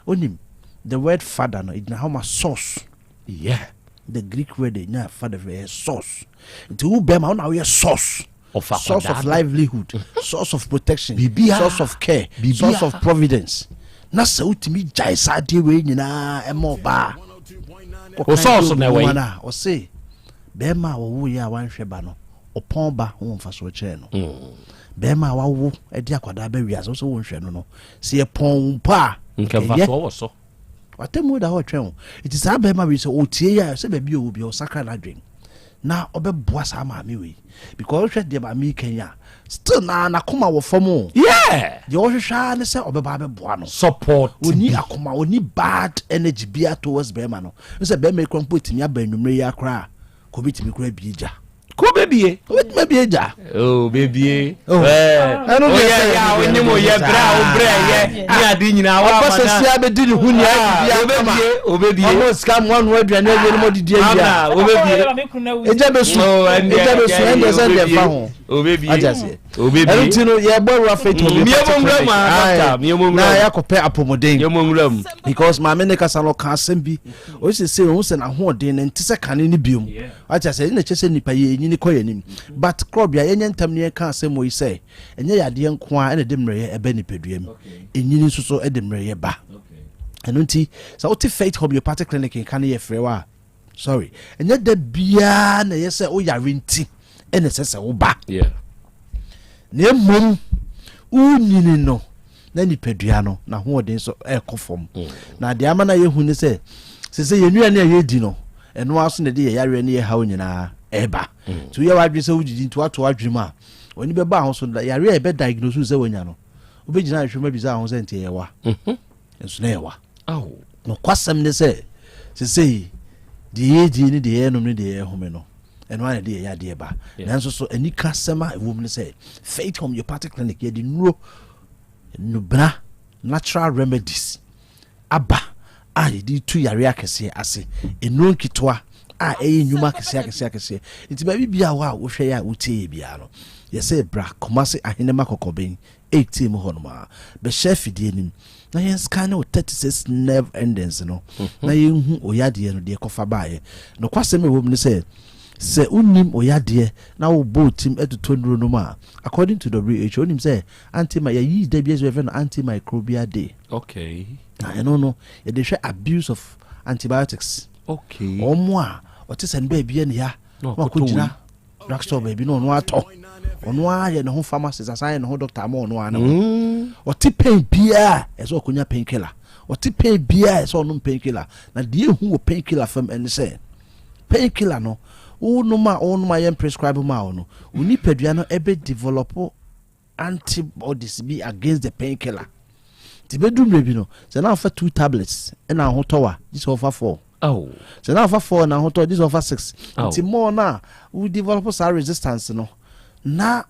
Onim the word father no, egyina hɔ ma source. Yeah. The Greek word nya father yɛ source. Nti wo bɛrima wo na woyɛ source. Source of livelihood, source of protection, Bibia. source of care, Bibia. source of providence. Na sɛ wotumi gyae saa adeɛ wei nyinaa ɛma ɔbaa. Wo source na ɛwɔ yi. Ɔse bɛrima a wɔwo yɛ a wanhwɛ ba no ɔpɔn ba ho mfasoɔ kyerɛ no. Mm. Bɛrima a wawo de akwadaa bɛ wiase wo sɛ wonhwɛ no no sɛ yɛpɔn mpo a nka mfasoɔ wɔ so. W'atemmuo da hɔ retwɛn wo. Nti saa barima wei sɛ ɔtie yi a sɛ baabi a ɔwɔ bi ɔsakra n'adwene na ɔbɛboa saa maame wei because wohwɛ deɛ maame yi kan yi a still na n'akoma wɔ fam o. Yeah. Deɛ ɔhwehwɛ ara ne sɛ ɔbɛba abɛboa no. Support. Ɔni akoma ɔni bad energy biara towards barima no. N sɛ barima yi kora mpo tumi aba anwummerɛ yi akora a kɔbɛtumi kora abie gya. Ko bebie. Obetumi abie gya. Oh bebie. Oh. Ɛno deɛ sɛ yɛ a wonyim yɛ brɛ a wobrɛ yɛ ne ade nyinaa wa ama na. Ɔbɔ sɛ sia bɛdi ne ho nia ah, bibi akama. Obebie obebie. Ɔmo sika mo ano aduane awie no mo didi awie a. Obebie. Egya bɛsu. Egya bɛsu ɛndeɛ sɛ ɛndeɛ fa ho. Obebie. Ate aseɛ. Obebie. Ɛno ti no yɛbɔ awura faith hɔ bi. Miɛ mo nwura mu ah doctor. Miɛ mo nwura mu. Na yɛakɔpɛ apɔmuden. Miɛ mo nwura mu. Because maame ne kasa no ɔka asɛm bi. Ɔsi sɛ ohun sɛ n'ahoɔden no nte sɛ kane no biom. Wate aseɛ? Ɛna ɛkyerɛ sɛ nnipa yɛnyini kɔ yɛn anim. But korɔbea, yɛnyɛ ntɛm na yɛnka asɛm wɔ yi sɛ, ɛnyɛ yadeɛ nko ara na ɛde mmerɛyɛ ɛba nipadua mu. Ɛnyini nso so de mmerɛyɛ ba. Ɛno nti, sɛ wote Faith Homeopathic Clinic nka no yɛfrɛ wo a, sorry, ɛnyɛ da biara na ɛyɛ sɛ woyare nti ɛna ɛsɛ sɛ woba. Na mmom, wonyini no, na nipadua no n'ahoɔden nso ɛrekɔ fam mm. na deɛ ama no yɛhu ne sɛ sɛ sɛ yɛn nnuane a yɛdi no ɛno ara so na ɛde yɛ yareɛ ne yɛ haw nyinaa ɛreba mm. nti woyɛ w'adwene sɛ wogyigyi nti woato w'adwene mu a w'ani bɛba ho so yareɛ a yɛbɛ diagnose sɛ woanya no wobɛgyina ahwehwɛ mu abisa ho sɛ nti ɛyɛ wa mhm. nso na ɛyɛ wa nokwasɛm ne sɛ sesei deɛ yɛdie ne deɛ yɛnom ne deɛ yɛhome no ɛno ara na ɛde yɛ yadeɛ ba nanso so anika asɛm a ɛwɔ mu ne sɛ Faith Homeopathic Clinic yɛde nnuro nnubena natural remedies aba a yɛde tu yareɛ akɛseɛ ase nnuro nketewa a ɛyɛ nnwuma akɛseɛ akɛseɛ akɛseɛ nti baabi biara wɔ a wohwɛ yɛ a wotie yɛ biara no yɛsɛ bra Kumasi Ahenema Kɔkɔben 18 mu hɔnom a bɛhyɛ afidie nim na yɛn scan wo 36 nerve endings no mhm. na yɛnhu oyadeɛ no deɛ kɔfa baeɛ nokwasɛm ɛwɔ mu ne sɛ sɛ wonim oyadeɛ na wobɔ tim totɔ nnuro nom a according to WHO wonim sɛ anti ma yɛyi da bi sɛ yɛfrɛ no antimicrobial day okay na ɛno no yɛde hwɛ abuse of antibiotics okay wɔn a ɔte sɛ no baabi ne ya na wakɔgyina drugstore baabi na ɔno atɔ ɔno ayɛ ne ho pharmacist asan ayɛ ne ho doctor ama ɔno ara ne ho mm. ɔte pain biara ɛsɛ ɔkɔnya pain killer ɔte pain biara ɛsɛ ɔnom pain killer na deɛ ehu wɔ pain killer fam ɛne sɛ pain killer no wonom a wonom a yɛn prescribe ma wo no wo nipadua no ɛbɛ develop antibodies bi against the pain killer nti bɛdu mmerɛ bi no sɛ na wofa two tablets ɛna ahotɔ wa gye sɛ wofa four oh. sɛ na wofa four na ahotɔ gye sɛ wofa six nti more no a wo develop saa resistance no na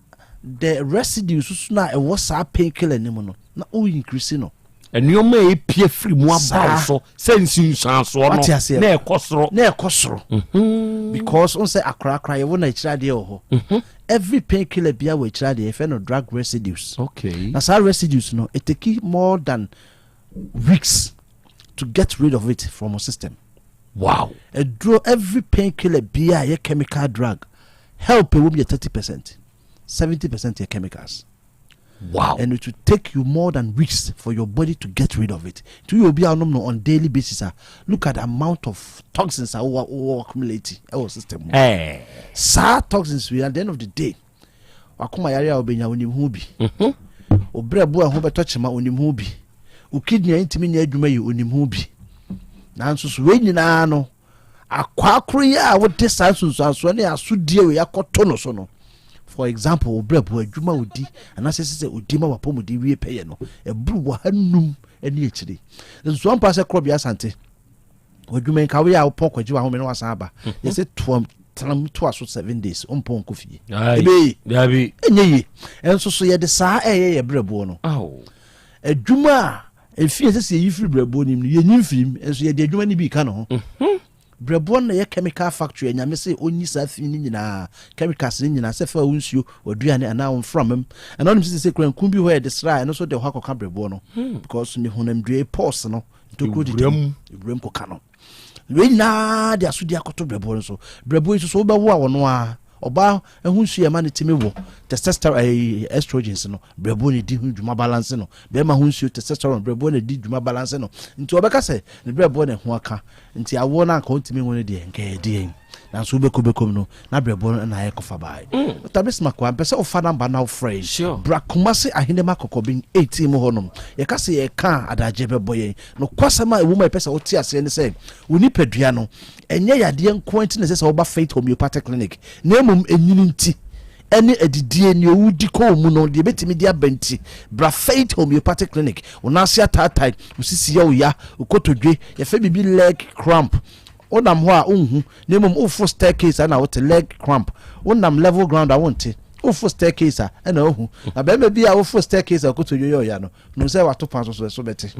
the residue soso no a ɛwɔ saa pain killer no mu no na wo increase no nneɛma a epie firi mu aba wo so sɛ nsunsuansoɔ no na ɛkɔ soro na ɛkɔ soro mhm. because n sɛ akorakora yɛwɔ no akyiri adeɛ wɔ hɔ mhm. every pain killer bia wɔ akyiri adeɛ yɛfɛ no drug residues okay. na saa residues no it take more than weeks to get rid of it from your system wow aduro every pain killer bia yɛ chemical drug help ɛwɔ mu yɛ 30% 70% yɛ chemicals Wow. And it will take you more than weeks for your body to get rid of it. To you be no on daily basis. Ah, look at the amount of toxins are accumulating our system. Hey. Eh. Saa toxins we at the end of the day. Wakoma yare a obenya onim ho bi. Mhm. Obrɛ bo a ho bɛtɔ kyema onim ho bi. O kidney a ntumi nyɛ adwuma yi onim ho bi. Nanso so wei nyinaa no Akwaa koro yi a wode saa nsunsuansoɔ ne asodie wei akɔto no so no, for example, wo brɛbo adwuma a odi anaasɛ ɛsɛ sɛ odi ma wapɔmuden wie pɛyɛ no, ɛboro wɔ ha num ne akyire. Nso ampa sɛ korɔbea asante, w'adwuma yi nka woyɛ a wopɔn kɔgye w'ahome na wasan aba. Mhm. Yɛsɛ toam tenam toa so seven days, wompɔn nkɔ fie. Ebe yi, ɛnyɛ yie. Ɛnso so yɛde saa ɛyɛ yɛ brɛboɔ no. Adwuma a Efi a ɛsɛ sɛ yɛyi firi brɛboɔ no mu no, yɛnyi mfiri mu, nso yɛde adwuma no bi reka ne ho. Mhm. Brɛboɔ no na ɛyɛ chemical factory a Nyame se ɔnyi saa fi no nyinaa, chemicals no nyinaa, sɛ fa wo nsuo, w'aduane anaa wo mframa mu. Ɛna wonim sɛ sɛ kura nku bi hɔ a yɛde sra a, ɛno nso de hɔ akɔka brɛboɔ no. Hmm. Because ne honamdua yi pores no, ntokuro deda mu, ewuram kɔka no. Wei nyinaa de asodi akɔto brɛboɔ no so. Brɛboɔ yi nso so wobɛwo a ɔno ara ɔbaa ho nsu yɛ ma no tumi wɔ testosterone ɛyi eh, estrogens no brɛboɔ na di ho dwuma balance no bɛrima ho nsuo testosterone brɛboɔ na di dwuma balance no nti ɔbɛka sɛ ne brɛboɔ na ɛho aka nti awoɔ no anka ɔntumi nwo no deɛ nka ɛyɛ deɛn nanso wobɛkɔ bɛkɔm no na brɛboɔ no na ayɛ kɔfa bae mm. Dr. Bismarck wa mpɛ sɛ wofa namba na wofrɛ sure. bra Kumase ahenema kɔkɔben 18 mu hɔnom yɛka sɛ yɛka a adagye bɛbɔ yɛn nokwasɛm a ɛwɔ mu a yɛpɛ sɛ wote aseɛ ne sɛ wo nipadua no ɛnyɛ yadeɛ nko nti na ɛsɛ sɛ woba Faith Homeopathic Clinic na mmom ɛnyini nti ɛne adidie nea wodi kɔ wo mu no deɛ ɛbɛtumi de aba nti bra Faith Homeopathic Clinic wo nan ase ataatae wo sisi yɛ wo ya wo kotodwe yɛfɛ biribi leg cramp. Wonam hɔ a wonhu, na mmom wofo staircase a na wote leg cramp. Wonam level ground a wonte. Wofo staircase a ɛna wohu. Na bɛrima bi a wofo staircase a ɔkotodwe yɛ ɔya no, nim sɛ wato pan so so ɛso bɛte.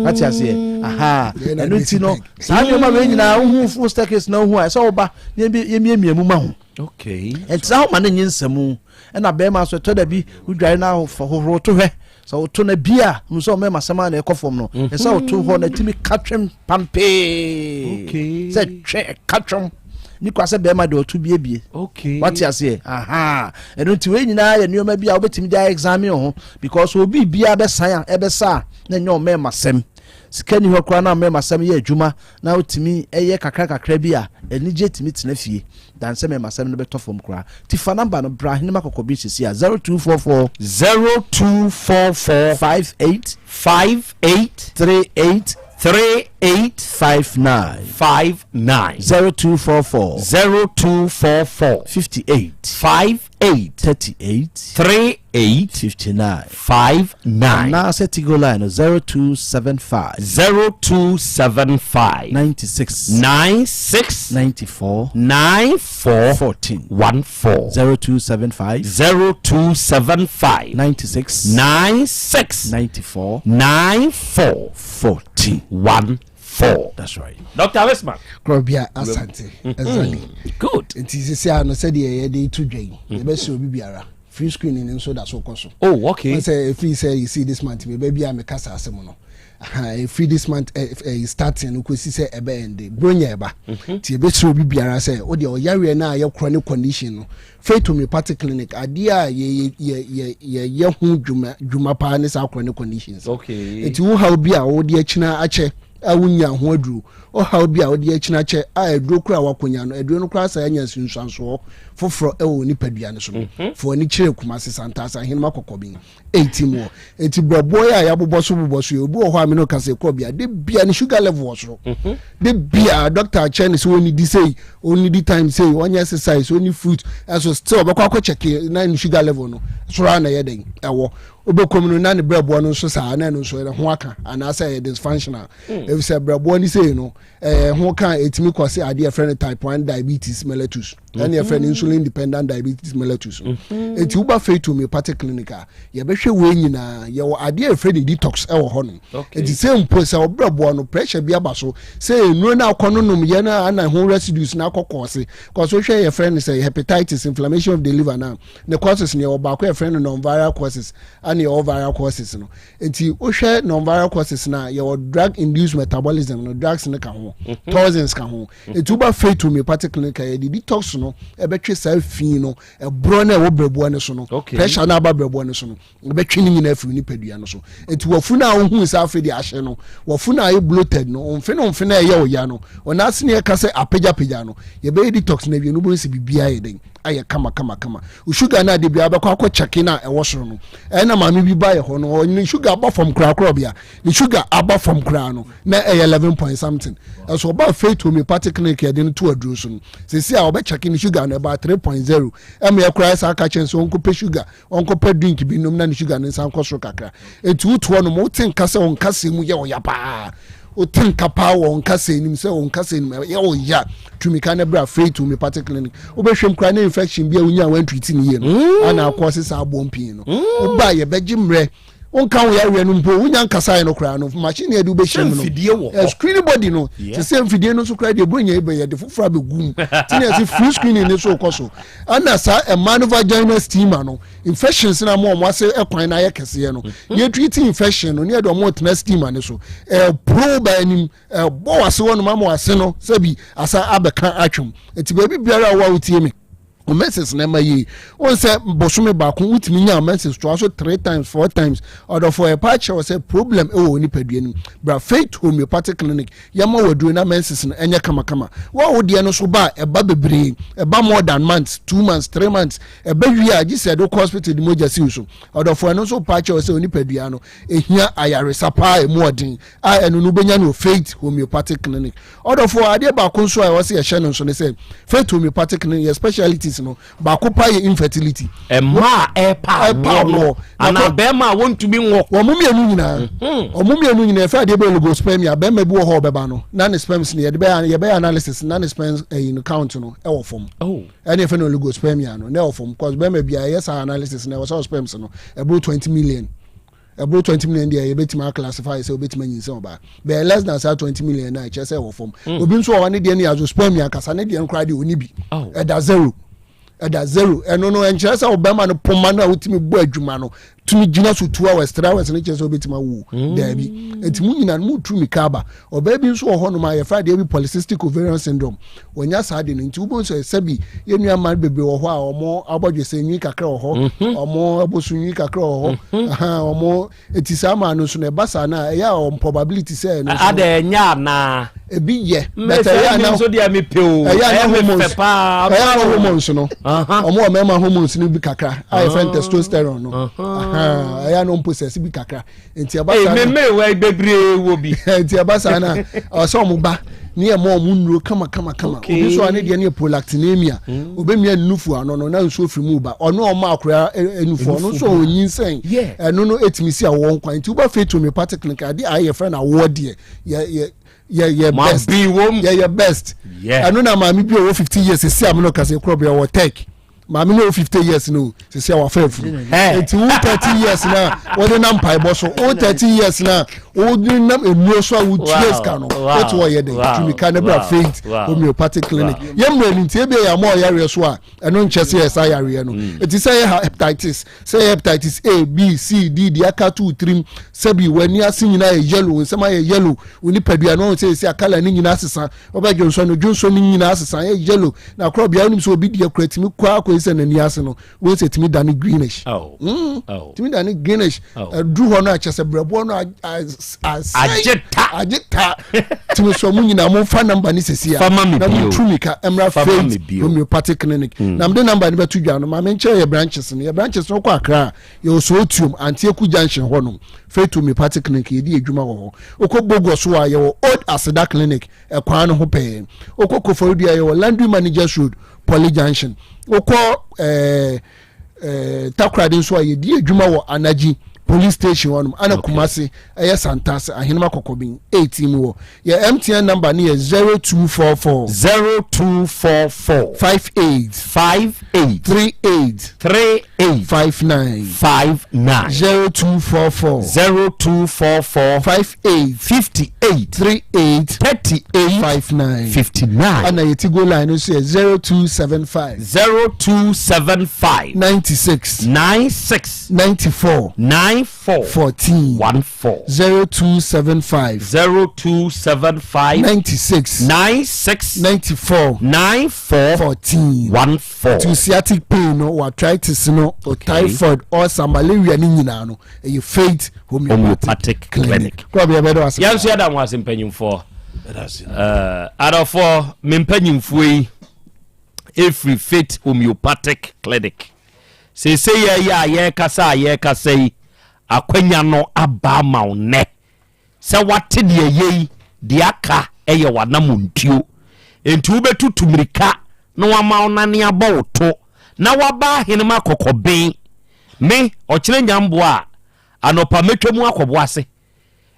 Wate aseɛ? Aha. Ɛno nti no, saa nneɛma wei nyinaa wohu fo staircase na wohu a, ɛsɛ woba na yɛmiamia mu ma ho. Okay. Ɛntena hɔ ma no nye nsɛmu. Ɛna bɛrima nso ɛtɔ da bi wodware na hohoro to hwɛ. Sɛ woto no bi a, hu sɛ ɔmɛma asɛm a na ɛkɔ fam no. Ɛsɛ woto hɔ na ɛtumi ka twem pampee. Okay. Sɛ twɛ ka twem. Ne kwa sɛ bɛrima de ɔto biebie. Okay. Wate aseɛ? Aha. Ɛno nti wei nyinaa yɛ nneɛma bi a wobɛtumi de examine ho because obi biara bɛsan a ɛbɛsa a na ɛnyɛ ɔmɛma sɛm. Sika ni hɔ koraa na ɔmɛma sɛm yɛ adwuma na wotumi yɛ kakra kakra bi a, anigye tumi tena fie dan sɛ mɛmasɛm no bɛtɔ fam koraa. Ti fa number no bra Ahenema Kɔkɔbe sisi a, 0244. 0244. 58. 58. 38. 38. 59. 59. 0244. 0244. 58. 58. 38. 38. 59. 59. Anaasɛ Tigo line no 0275. 0275. 96. 96. 94. 94. 14. 14. 0275. 0275. 96. 96. 94. 94. 14. 14. That's right. Dr. Wisman. Krobia Asante. Exactly. Good. Nti sisi ano sɛdeɛ yɛde to dwa yi, yɛbɛsrɛ obi biara. Free screening nso da so kɔ so. Oh, okay. Wɔn sɛ efiri sɛ you see this month mi baabi a meka saa asɛm no. Efiri this month ɛ starting no kɔsi sɛ ɛbɛ ɛnde bronya ɛba. Ti yɛbɛsrɛ obi biara sɛ o deɛ ɔyareɛ no a yɛkorɔ ne condition no Faith Homeopathic Clinic adeɛ a yɛ yɛ yɛ yɛ yɛ ho dwuma dwuma paa ne saa korɔ ne conditions. Okay. Nti wo haw bi a wɔde akyina akyɛ a wonya ho aduro, ɔhaw bi a wɔde akyina akyɛ a aduro kora a wakonya no, aduro no koraa san anya nsunsuansoɔ foforɔ wɔ wo nipadua no so no, fa w'ani kyerɛ Kumasi Santase Ahenema Kɔkɔben ɛti mu hɔ. Nti brɛboɔ yi a yɛabobɔ so bobɔ so yi, obi wɔ hɔ a me ne wo kasa yi kɔ bia, de bia ne sugar level wɔ soro. De bia doctor akyerɛ ne sɛ ɔnnidi sei, ɔnnidi time sei, ɔnyɛ exercise, ɔnni fruit, ɛso still ɔbɛkɔ akɔ check na ne sugar level no soro ara na ɛyɛ dɛn ɛwɔ. Wobɛkɔ mu no na ne brɛboɔ no nso saa na ɛno nso ɛho aka anaasɛ ɛyɛ dysfunctional. Efisɛ brɛboɔ no sei no ɛɛ ho ka a ɛtumi kɔ se adeɛ yɛfrɛ no type 1 diabetes mellitus ɛne yɛfrɛ no insulin dependent diabetes mellitus no. Enti woba Faith Homeopathic Clinic a yɛbɛhwɛ wei nyinaa. Yɛwɔ adeɛ a yɛfrɛ no detox ɛwɔ hɔ nom. Enti sɛ mpo sɛ ɔbrɛboɔ no pressure bi aba so sɛ nnuro no akɔ no nom yɛ no ana ho residues no akɔ kɔɔse kɔɔse wohwɛ yɛfrɛ no sɛ hepatitis inflammation of the liver no a ne causes no yɛwɔ baako yɛfrɛ no non-viral causes ɛne yɛwɔ viral causes no. Nti wohwɛ non-viral causes no a yɛwɔ drug induced metabolism no, drugs no ka ho, toxins ka ho. Nti woba Faith Homeopathic Clinic a yɛde detox no ɛbɛtwe saa fi no, ɛborɔ no a ɛwɔ brɛboɔ no so no, pressure no aba brɛboɔ no so no, ɛbɛtwe ne nyinaa afiri nipadua no so. Nti wafu no a wohu sɛ afei de ahyɛ no, wafu no a ayɛ bloated no, omfe no omfe no a ɛyɛ ɔya no, ɔno ase ne ɛka sɛ apagyapagya no, yɛbɛyɛ detox no awie no wobɛhu sɛ biribiara yɛ dɛn ayɛ kama kama kama. Wo sugar no a de biara bɛkɔ akɔ check no a ɛwɔ soro no, ɛna maame bi ba yɛ hɔ no, ne sugar aba fam koraa koraa bia, ne sugar aba fam koraa no, na ɛyɛ 11 point something. Ɛso ɔba Faith Homeopathic Clinic yɛde no to aduro so no, sɛsi a ɔbɛ check ne sugar no ɛba 3.0, ɛma yɛ koraa saa ka kyɛn sɛ ɔnkɔpɛ sugar, ɔnkɔpɛ drink bi nom na ne sugar no nsa nkɔ soro kakra. Enti wotoɔ no ma wote nka sɛ wo nkasɛɛ mu yɛ ɔya paa. Wote nka paa wɔ wo nkasɛɛ nim sɛ wo nkasɛɛ nim ɛyɛ ɔya. Tumi ka no bra Faith Homeopathic Clinic. Wobɛhwɛ mu koraa na infection bi a wonya a woantreat no yie no ana akɔ se saa aboɔ mpii no. Woba a yɛbɛgye mmerɛ. Wonka wo yareɛ no mpo, wonya nkasaeɛ no koraa no, machine yɛde wobɛhyia mu no. Mfidie wɔ hɔ. Screen body no, te sɛ mfidie no nso koraa deɛ ɛburo nya yi bɛ yɛde foforɔ abɛgu mu. Nti na yɛse free screening no nso rekɔ so. Ɛna saa ɛmaa no vaginal steamer no, infections na ama wɔn ase kwan no ayɛ kɛseɛ no, yɛ treat infection no, ne yɛde wɔn tena steamer no so. Ɛporo ba anim, ɛbɔ wase hɔ nom ama wase no sɛbi asa abɛka atwam. Nti baabi biara a wo a wotie me, wo menses na ɛma yie. Wɔn sɛ bosome baako wotumi nya menses toa so 3 times 4 times. Ɔdɔfo ɛpa akyerɛw sɛ problem ɛwɔ wɔ nipadua no mu. Bra Faith Homeopathic Clinic yɛma wɔ aduro na menses no ɛnyɛ kamakama. Wɔn a wodeɛ no so ba a ɛba bebree, ɛba more than months, 2 months, 3 months, ɛba wie a gye sɛ ɛde kɔ hospital de mogya siw so. Ɔdɔfo ɛno nso pa akyerɛw sɛ onipadua no ehia ayaresa paa emu ɔden a ɛno no wobɛnya no wɔ Faith Homeopathic Clinic. Ɔdɔfo adeɛ baako nso a ɛwɔ sɛ yɛhyɛ no nso ne sɛ Faith Homeopathic Clinic yɛ speciality. disease no baako pa yɛ infertility. Mmaa a ɛpa awoɔ no anaa bɛrima a wɔntumi nwo. Wɔn mmienu nyinaa. Wɔn mmienu nyinaa ɛfɛ adeɛ bɛ oligospermia bɛrima bi wɔ hɔ ɔbɛba no na ne sperms no yɛde bɛyɛ yɛbɛyɛ analysis na ne sperms ɛyi no count no ɛwɔ fam. Oh. Ɛne ɛfɛ no oligospermia no na ɛwɔ fam cause bɛrima bi a ɛyɛ saa analysis na ɛwɔ sɛ sperms no ɛboro 20 million. Ɛboro 20 million deɛ, yɛbɛtumi aclassify sɛ wobɛtumi anyinsɛn ɔbaa. Bɛyɛ less than saa 20 million na ɛkyerɛ sɛ ɛwɔ fam. Obi nso wɔ hɔ, ne deɛ no yɛ azoospermia kasa, ne deɛ no koraa deɛ ɔni bi. Ɛda zero, ɛda zero. Ɛno no ɛnkyerɛ sɛ ɔbɛrima no poma no a wotumi bɔ adwuma no tumi gyina so 2 hours, 3 hours no kyerɛ sɛ wobɛtumi awo. Daabi. Nti mu nyina no mu tu mika aba. Ɔbaa bi nso wɔ hɔnom a yɛfrɛ adeɛ bi polycystic ovarian syndrome. Wɔnya saa de no nti wobɛhu sɛ sɛbi yɛn nua mmaa bebree wɔ hɔ a ɔmo abɔdwe sɛ nwi kakra wɔ hɔ, ɔmo aboso nwi kakra wɔ hɔ. Ɔmo eti saa maa no nso no ɛba saa na ɛyɛ a ɔmo probability sɛ ɛno nso ada ɛnyɛ anaa. Ebi yɛ. But ɛyɛ ana nso deɛ mi pe o. Ɛyɛ ana hormones, ɛyɛ ana hormones no, ɔmo wɔ mɛɛma hormones no bi kakra a yɛfrɛ no testosterone no. Ɛyɛ ana ɔmo process bi kakra nti ɛba saa na mmemme wa bebree wɔ bi. Nti ɛba saa na ɔsɛ ɔmo ba ne yɛ mɔ ɔmo nnuro kama kama kama. Obi nso a ne deɛ ne yɛ prolactinemia, obɛmia nufu ano no na nsuo firi mu ba. Ɔno ɔmo akora nufu, ɔno nso ɔnyinsɛn, ɛno no etumi si awɔ nkwan. Nti woba Faith Homeopathic Clinic, ade a yɛfrɛ no awoɔ deɛ, yɛ yɛ yɛ yɛ best, yɛ yɛ best. Ɛno na maame bi a ɔwɔ 50 years sisi amino kasa ekura bi ɔwɔ tech, maame no wɔ 50 years no sisi a wafa afuru. Nti wo 30 years na wɔde nam mpaebɔ so, wo 30 years na wɔde nam nnuro so a wotua sika no, wote wɔyɛ de tumika ne bra Faith Homeopathic Clinic. Yɛ mmerɛ no nti ebi yɛ ama ɔyareɛ so a ɛno nkyɛ sɛ yɛ saa yareɛ no. Eti sɛ yɛ hepatitis, sɛ yɛ hepatitis A, B, C, D deɛ aka to tirim, sɛbi w'ani ase nyinaa yɛ yellow, nsɛm ayɛ yellow, wo nipadua no ɔn sɛ esi akala ne nyinaa sesa, ɔbɛ dwonsɔ no, dwonsɔ ne nyinaa sesa yɛ yellow na korɔ bea onim sɛ obi deɛ kura tumi kɔ akɔ yi sɛ n'ani ase no wɔn sɛ tumi da ne greenish, tumi da ne greenish. Ɛduru hɔ no akyɛ sɛ brɛboɔ no asɛe. Agye ta. Agye ta. Tumi sɔ mu nyinaa, mo fa number ne sisi a na mo tu mika ɛmra Faith Homeopathic Clinic. Na mo de number ne bɛto dwa no, maame nkyɛn yɛ branches no, yɛ branches no kɔ Accra, yɛ Osootuom Antieku Junction hɔ nom, Faith Homeopathic Clinic yɛdi adwuma wɔ hɔ. Okɔ Bogo so a, yɛwɔ Old Aseda Clinic ɛkwan no ho pɛɛ. Okɔ Koforidua, yɛwɔ Landry Managers Road, Poly Junction. Okɔ Takoradi nso a, yɛdi adwuma wɔ Anagye Police Station hɔnom. Ana Kumase ɛyɛ Santase Ahenema Kɔkɔbin 18 mu wɔ. Yɛ MTN number no yɛ 0244 0244 58 58 38 38 59 59. 0244 0244 58 58 38 38 59. 59. Ana yɛ Tigo line no nso yɛ 0275 0275 96 96 94 94 14. 14. 0275 0275 96 96 94 94 14. 14. To sciatic pain no, arthritis no, or typhoid, ulcer, malaria ne nyinaa no, ɛyɛ Faith Homeopathic Homeopathic Clinic. Kura bi ɛbɛdɔ ase. Yɛn nso yɛda mo ase, mpanyimfoɔ. Adɔfoɔ, me mpanyimfoɔ yi ɛfiri Faith Homeopathic Clinic. Seesei yɛyɛ a yɛrekasa a yɛrekasa yi, akwanya no aba ama wo nnɛ sɛ wate deɛ yei deɛ aka ɛyɛ w'anamontuo. Enti wobɛtutu mmirika na wama wo nane abɔ wo to na waba Ahenema Kɔkɔben. Me ɔkyerɛ nyamboa a anɔpa mɛtwa mu akɔbo ase.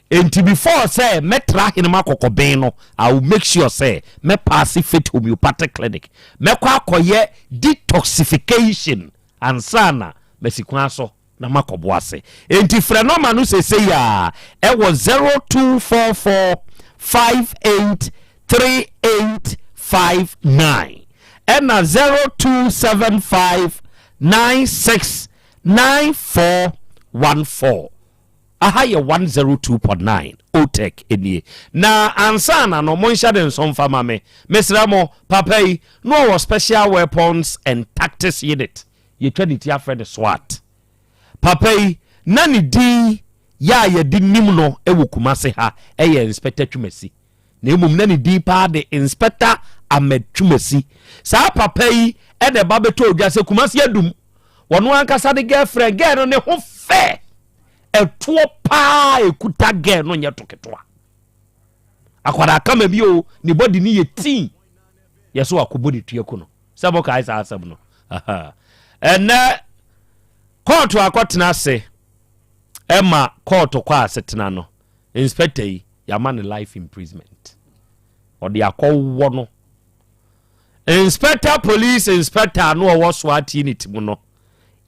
Enti before sɛ mɛtra Ahenema Kɔkɔben no, I will make sure sɛ mɛpaase Faith Homeopathic Clinic. Mɛkɔ akɔyɛ detoxification ansa na masi kwan so na makɔbo ase. Enti frɛ nɔma no sesei a ɛwɔ 0244 58 3859 ɛna 0275 96 9414. Aha yɛ 102.9 Otec nie. Na ansa na no monhyɛ ne nso mfa ma me. Mesrɛ mo, papa yi na ɔwɔ Special Weapons and Tactics Unit, yɛtwa ne ti afrɛ no SWAT. Papa yi na ne din yɛ a yɛde nim no wɔ Kumase ha ɛyɛ Inspector Twumasi, na mmom na ne din paa de Inspector Ahmed Twumasi. Saa papa yi ɛna ɛba bɛtɔ odwa sɛ Kumase adum wɔn ankasa de girlfriend, girl no ne ho fɛ ɛtoɔ paa ekuta girl no nyɛ to ketewa, akwadaa kama bi o, ne body ne yɛ tii yɛ so akɔbɔ ne tua ku no sɛ mo kae saa asɛm no. Ɛnɛ kɔɔto akɔtena ase ɛma kɔɔto kɔ asetena no inspector yi yɛama no life imprisonment ɔde akɔwɔ no inspector police inspector no ɔwɔ SWAT unit mu no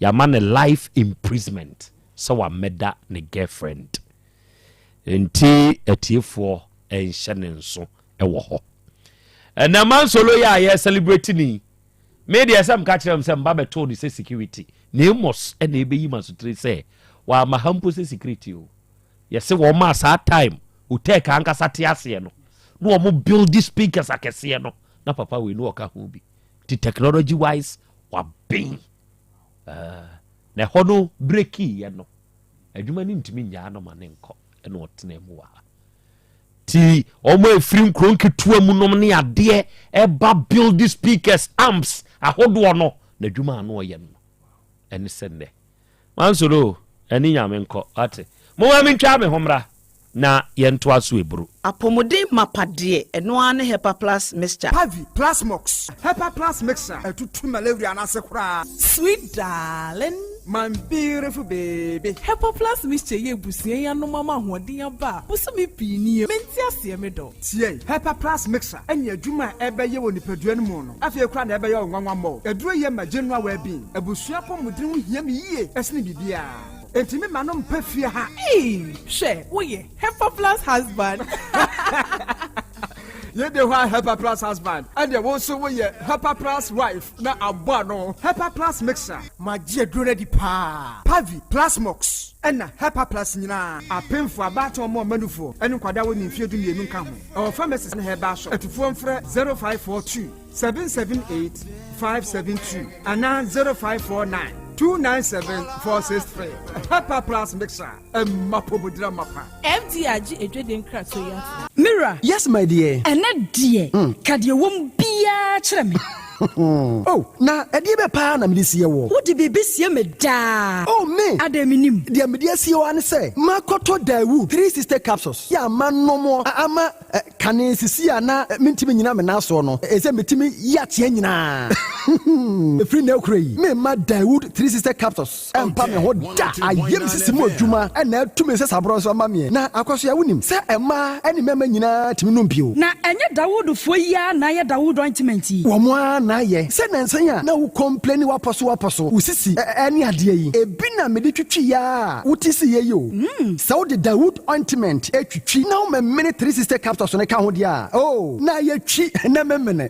yɛama no life imprisonment sɛ wamɛda ne girlfriend nti atiefoɔ ɛnhyɛ ne nso ɛwɔ hɔ. Ɛnɛ mansolo yɛ a yɛ celebrate ni me deɛ sɛ mka kyerɛ m sɛ mba bɛtoo ne sɛ security na Amos ɛna ɛbɛyi ma sotire sɛ wama ha mpo sɛ security o. Yɛsɛ wɔn ma saa time Otec ankasa te aseɛ no na wɔn build speakers akɛseɛ no na papa wei no ɔka ho bi nti technology wise waben na ɛhɔ no breki yɛ no adwuma no ntumi nyaa no ma ne nkɔ ɛna ɔtena mu wɔ ha ti wɔn a efiri nkuro nketewa mu nom ne adeɛ ɛba build speakers amps ahodoɔ no na adwuma ano ɔyɛ no ɛne sɛ nnɛ mansoro ɛne Nyame nkɔ ate moma mentwa me ho mmra na yɛntoa so eburu. Apɔmuden mapa deɛ, ɛno ara ne Hepa Plus Mixture. Pavi, Plasmox, Hepa Plus Mixture, ɛtutu malaria n'ase koraa. Sweet darling. My beautiful baby. Hepa Plus Mixture yɛ ebusua yi anom ama ahoɔden aba a bosome pii nie. Mente aseɛ, me dɔ. Tie, Hepa Plus Mixture ɛne adwuma a ɛbɛyɛ wɔ nipadua no mu no. Afei koraa na ɛbɛyɛ ɔnwanwa mmɔ. Aduro yɛ ma general well-being. Abusua apɔmuden ho hia me yie ɛsene biribiara. Enti me ma no mpɛ fie ha. Ee, hwɛ, woyɛ Hepa Plus husband. Yɛde hɔ a Hepa Plus husband ɛdeɛ wo nso woyɛ Hepa Plus wife na abɔ ano. Hepa Plus Mixture. Magye aduro no adi paa. Pavi, Plasmox ɛna Hepa Plus nyinaa. Apemfo, abaatan, ɔmo ɔmanufoɔ ɛne nkwadaa wɔ ne mfeɛ 12 nka ho. Ɛwɔ pharmacies ne herbal shop. Atufoɔ mfrɛ 0542 778 572 anaa 0549 297 463. Hepa Plus Mixture ɛma pomodira mapa. FDA agye edwede nkratoɔ yi ato. Mira. Yes, my dear. Ɛnɛ deɛ, ka deɛ wɔm biara kyerɛ me. Oh, na ɛdeɛ bɛ paa na mede sie wɔ? Wode biribi sie me daa. Oh, me. Adɛn, menim? Deɛ mede asie wɔ ne sɛ makɔtɔ Dawu 360 capsules yɛ ama nomɔ ama kane sisi a na mentumi nyina me nan soɔ no ɛsɛ metumi yi ateɛ nyinaa. Ɛfiri na akura yi memma Dawood 360 capsules ɛmpa me ho da. Ayɛ me sisi mu adwuma ɛna atumi sɛ saborɔ nso ama meɛ na akɔso a wonim sɛ ɛmaa ɛne mmarima nyinaa tumi nom bio. Na ɛnyɛ Dawoodfoɔ yi ara na ayɛ Dawood ointment yi? Wɔn ara na ayɛ sɛ nansan a na wo complain wapɔ so wapɔ so wo sisi ɛne adeɛ yi ebi na mede twitwi ya a wote si yɛ yi o. Sɛ wode Dawood ointment etwitwi na womemene 360 capsules no ka ho deɛ a, oh, na ayɛ twi na memene.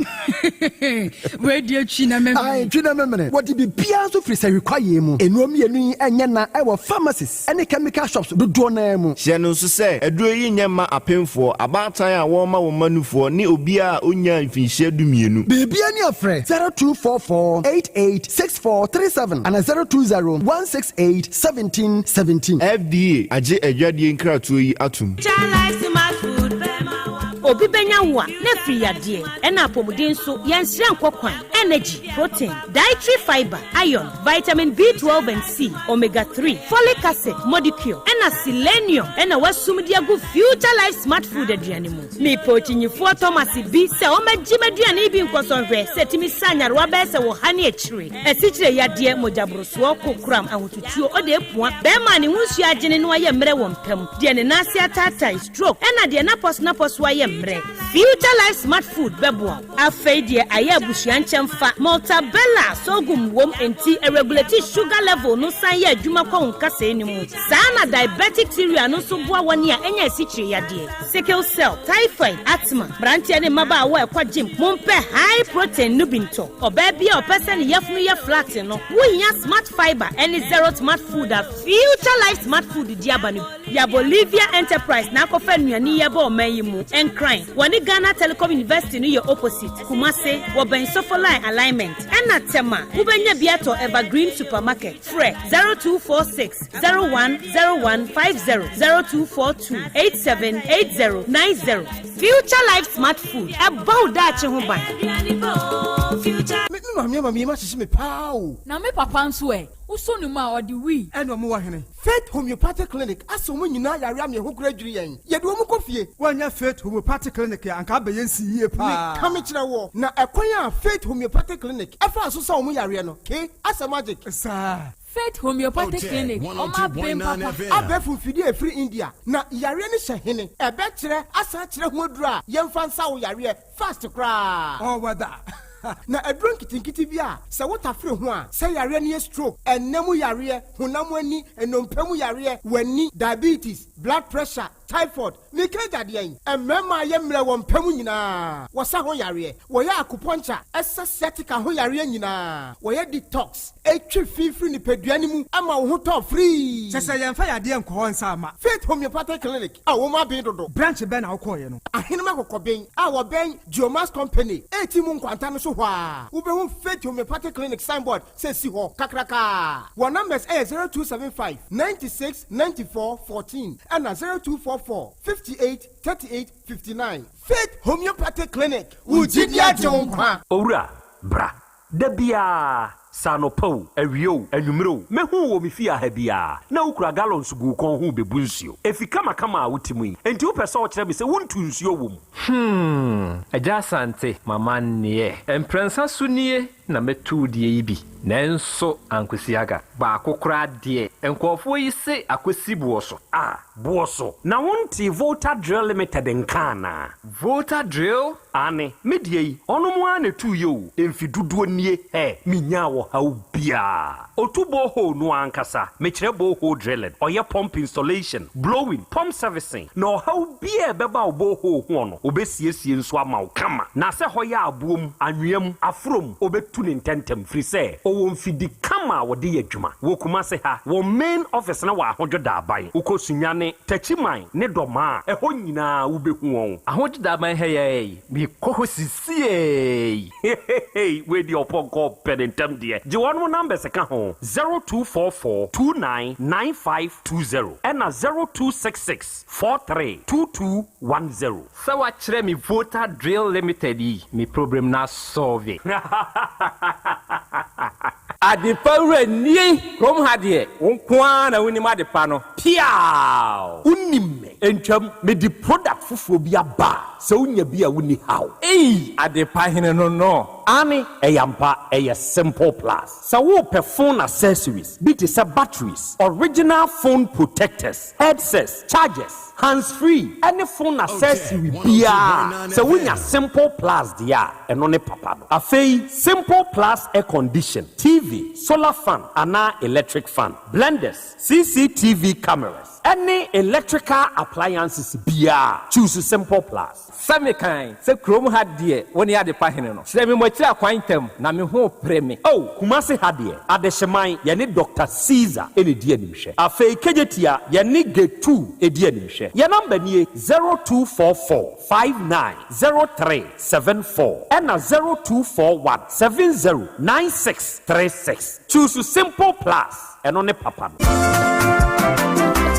Wei deɛ twi na memene. Ae, twi na memene. Wɔde biribiara nso firi sahwi kwaeɛ mu. Nnuro mmienu yi nyɛ na ɛwɔ pharmacies ne chemical shops dodoɔ no ara mu. Hyɛ no nso sɛ, aduro yi nyɛ mma apemfoɔ, abaatan a wɔrema wɔn mma nufoɔ ne obiara a ɔnnyaa mfinhyia 12. Biribiara ni a frɛ 0244 88 6437 anaa 020 168 1717. FDA agye adwadie nkratoɔ yi atom. Obi bɛnya wo a na afiri yadeɛ ɛna apɔmuden nso yɛnsrɛ nkɔ kwan. Energy, protein, dietary fiber, iron, vitamin B12 and C, omega 3, folic acid, modicure ɛna selenium ɛna wasum de agu Future Life Smart Food aduane mu. Mepɛ okyinyifoɔ Thomas bi sɛ ɔmɛgye m'aduane bi nkɔsɔnhwɛ sɛ tumi sa nyarewa bɛyɛ sɛ wɔ ha ne akyire, asikyire yadeɛ, mogyaborosoɔ, kokoram, ahotutuo, ɔde epua, bɛrima a ne ho nsuo agyene no ayɛ mmerɛ wɔ mpam, deɛ ne nan ase ataatae, stroke, ɛna deɛ n'apɔso n'apɔso ayɛ mmerɛ. Future Life Smart Food bɛboa wo. Afei deɛ ayɛ abusua nkyɛn fa Maltabella sorghum wom nti ɛregulate sugar level no san yɛ adwuma kɔ wo nkasɛɛ no mu. Saa na diabetic cereal no nso boa wɔn a ɛnya asikyire yadeɛ, sickle cell, typhoid, asthma. Mmeranteɛ ne mmabaawa a ɛkɔ gym, mompɛ high protein no bi ntɔ. Ɔbaa bi a ɔpɛ sɛ ne yafunu yɛ flat no, wohia Smart Fiber ɛne Zero Smart Food a Future Life Smart Food di aba no bi. Ya Bolivia Enterprise na akɔfa nnuane yi aba ɔman yi mu. Nkran, wɔne Ghana Telecom University no yɛ opposite. Kumase, wɔbɛn Sofoline alignment. Ɛna Tema, wobɛnya bi atɔ Evergreen Supermarket. Frɛ 0246 010150, 0242 878090. Future Life Smart Food, ɛbɔ wo daakye ho ban. Me me maame ama me yam ahyehye me paa o. Na me papa nso ɛ? Wosɔ ne mu a, ɔde wii. Ɛna ɔmo wɔ hene? Faith Homeopathic Clinic asɛ ɔmo nyinaa yare ama yɛn ho koraa dwiri yɛn. Yɛde ɔmo kɔ fie. Woannya Faith Homeopathic Clinic a, anka abɛyɛ nsi yie paa. Meka mekyerɛ woɔ, na ɛkwan a Faith Homeopathic Clinic ɛfaa so sa ɔmo yareɛ no, ke, asɛ magic. Saa. Faith Homeopathic Clinic, ɔmo aben papa. Abɛɛfo mfidie a ɛfiri India, na yareɛ no hyɛ hene? Ɛbɛkyerɛ asan akyerɛ ho aduro a yɛmfa nsa wo yareɛ fast koraa. Ɔwɔ da. Na aduro nketenkete bi a sɛ wo tafere ho a, sɛ yareɛ no yɛ stroke, ɛnna mu yareɛ, honam ani, nnompe mu yareɛ, w'ani, diabetes, blood pressure, typhoid, Meka agya deɛn? Mmarima a yɛ mmerɛ wɔ mpa mu nyinaa, wɔsa ho yareɛ. Wɔyɛ akupɔnkya, ɛsa sciatica ho yareɛ nyinaa. Wɔyɛ detox, ɛtwe fi firi nipadua no mu ma wo ho tɔ firii. Kyerɛ sɛ yɛmfa yadeɛ nkɔ hɔ nsa mma. Faith Homeopathic Clinic a wɔn aben dodo. Branch bɛn na wokɔeɛ no? Ahenem Akokɔben a wɔbɛn Geomas Company ɛreti mu nkwanta no so hɔ ara, wobɛhu Faith Homeopathic Clinic signboard sɛ ɛsi hɔ kakrakaa. Wɔn numbers yɛ 0275 96 94 14 ɛna 0244 58 38 59. Faith Homeopathic Clinic, wo gyidi agye wo nkwa. Owura, bra. Da biara, sɛ anɔpa o, awia o, anwummere o, mehu wo wɔ me fie ha biara, na wokura gallons gu wo kɔn ho rebebu nsuo. Efi kamakama a wote mu yi, enti wopɛ sɛ wokyerɛ me sɛ wontu nsuo wɔ mu? Hmm, Agya Asante, m'amanneɛ. Mprɛnsa so nie na mɛtu wo deɛ yi bi, nanso ankosi aga. Baako koraa deɛ, nkurɔfoɔ yi se akɔsi boɔ so. Ah, boɔ so? Na wontee Volta Drill Limited nka anaa? Volta Drill? Aane, me deɛ yi, ɔnom ara na ɛtuiɛ o, mfe dodoɔ nie, hɛ, menyaa ɔhaw biara. Ɔtu borehole no ara ankasa, mekyerɛ borehole drilling, ɔyɛ pump installation, blowing, pump servicing, na ɔhaw biara a ɛbɛba wo borehole hoɔ no, ɔbɛsiesie nso ama wo kama. Na sɛ hɔ yɛ aboɔ mu, anwea mu, aforɔ mu, ɔbɛtu no ntɛntɛm, firi sɛ ɔwɔ mfidi kama a wɔde yɛ adwuma. Wɔ Kumase ha, wɔn main office no wɔ Ahodwo Daaban. Wokɔ Sunyani, Takyiman ne Dɔmaa a, ɛhɔ nyinaa wobɛhu wɔn. Ahodwo Daaban ha yi ara yi, mekɔ hɔ sisiei. Heheheey wei deɛ ɔpɔnkɔ ɔpɛ ne ntɛm deɛ gye wɔnom numbers ka ho 0244 29 9520 ɛna 0266 43 2210. Sɛ wakyerɛ me Volta Drill Limited yi me problem no asɔlve. Adepa wura nie! Kurom ha deɛ, wo nko ara na wonim adepa no. Piaaw! Wonim me. Ntwam, mede product foforɔ bi aba a, sɛ wonya bi a wonni haw. Ei! Adepa hene no no. Aane, ɛyɛ ampa, ɛyɛ Simple Plus. Sɛ worepɛ phone accessories bi te sɛ batteries, original phone protectors, headsets, chargers, hands free ɛne phone accessory biara a, sɛ wonya Simple Plus deɛ a, ɛno ne papa no. Afei, Simple Plus air condition, TV, solar fan anaa electric fan, blenders, CCTV cameras, Ɛne electrical appliances biaa, choose Simple Plus. Sɛ me kan sɛ kurom ha deɛ wo ne adepa hene no. Kyerɛ me mo akyiri akwan ntɛm na me ho repere me. Oh Kumasi ha deɛ Adehyeman yɛne Doctor Caesar na ɛdi animhwɛ. Afei Kejetia yɛne Getu di animhwɛ. Yɛn number nie, 0244 59 03 74 ɛna 0241 70 96 36. Choose Simple Plus. Ɛno ne papa no.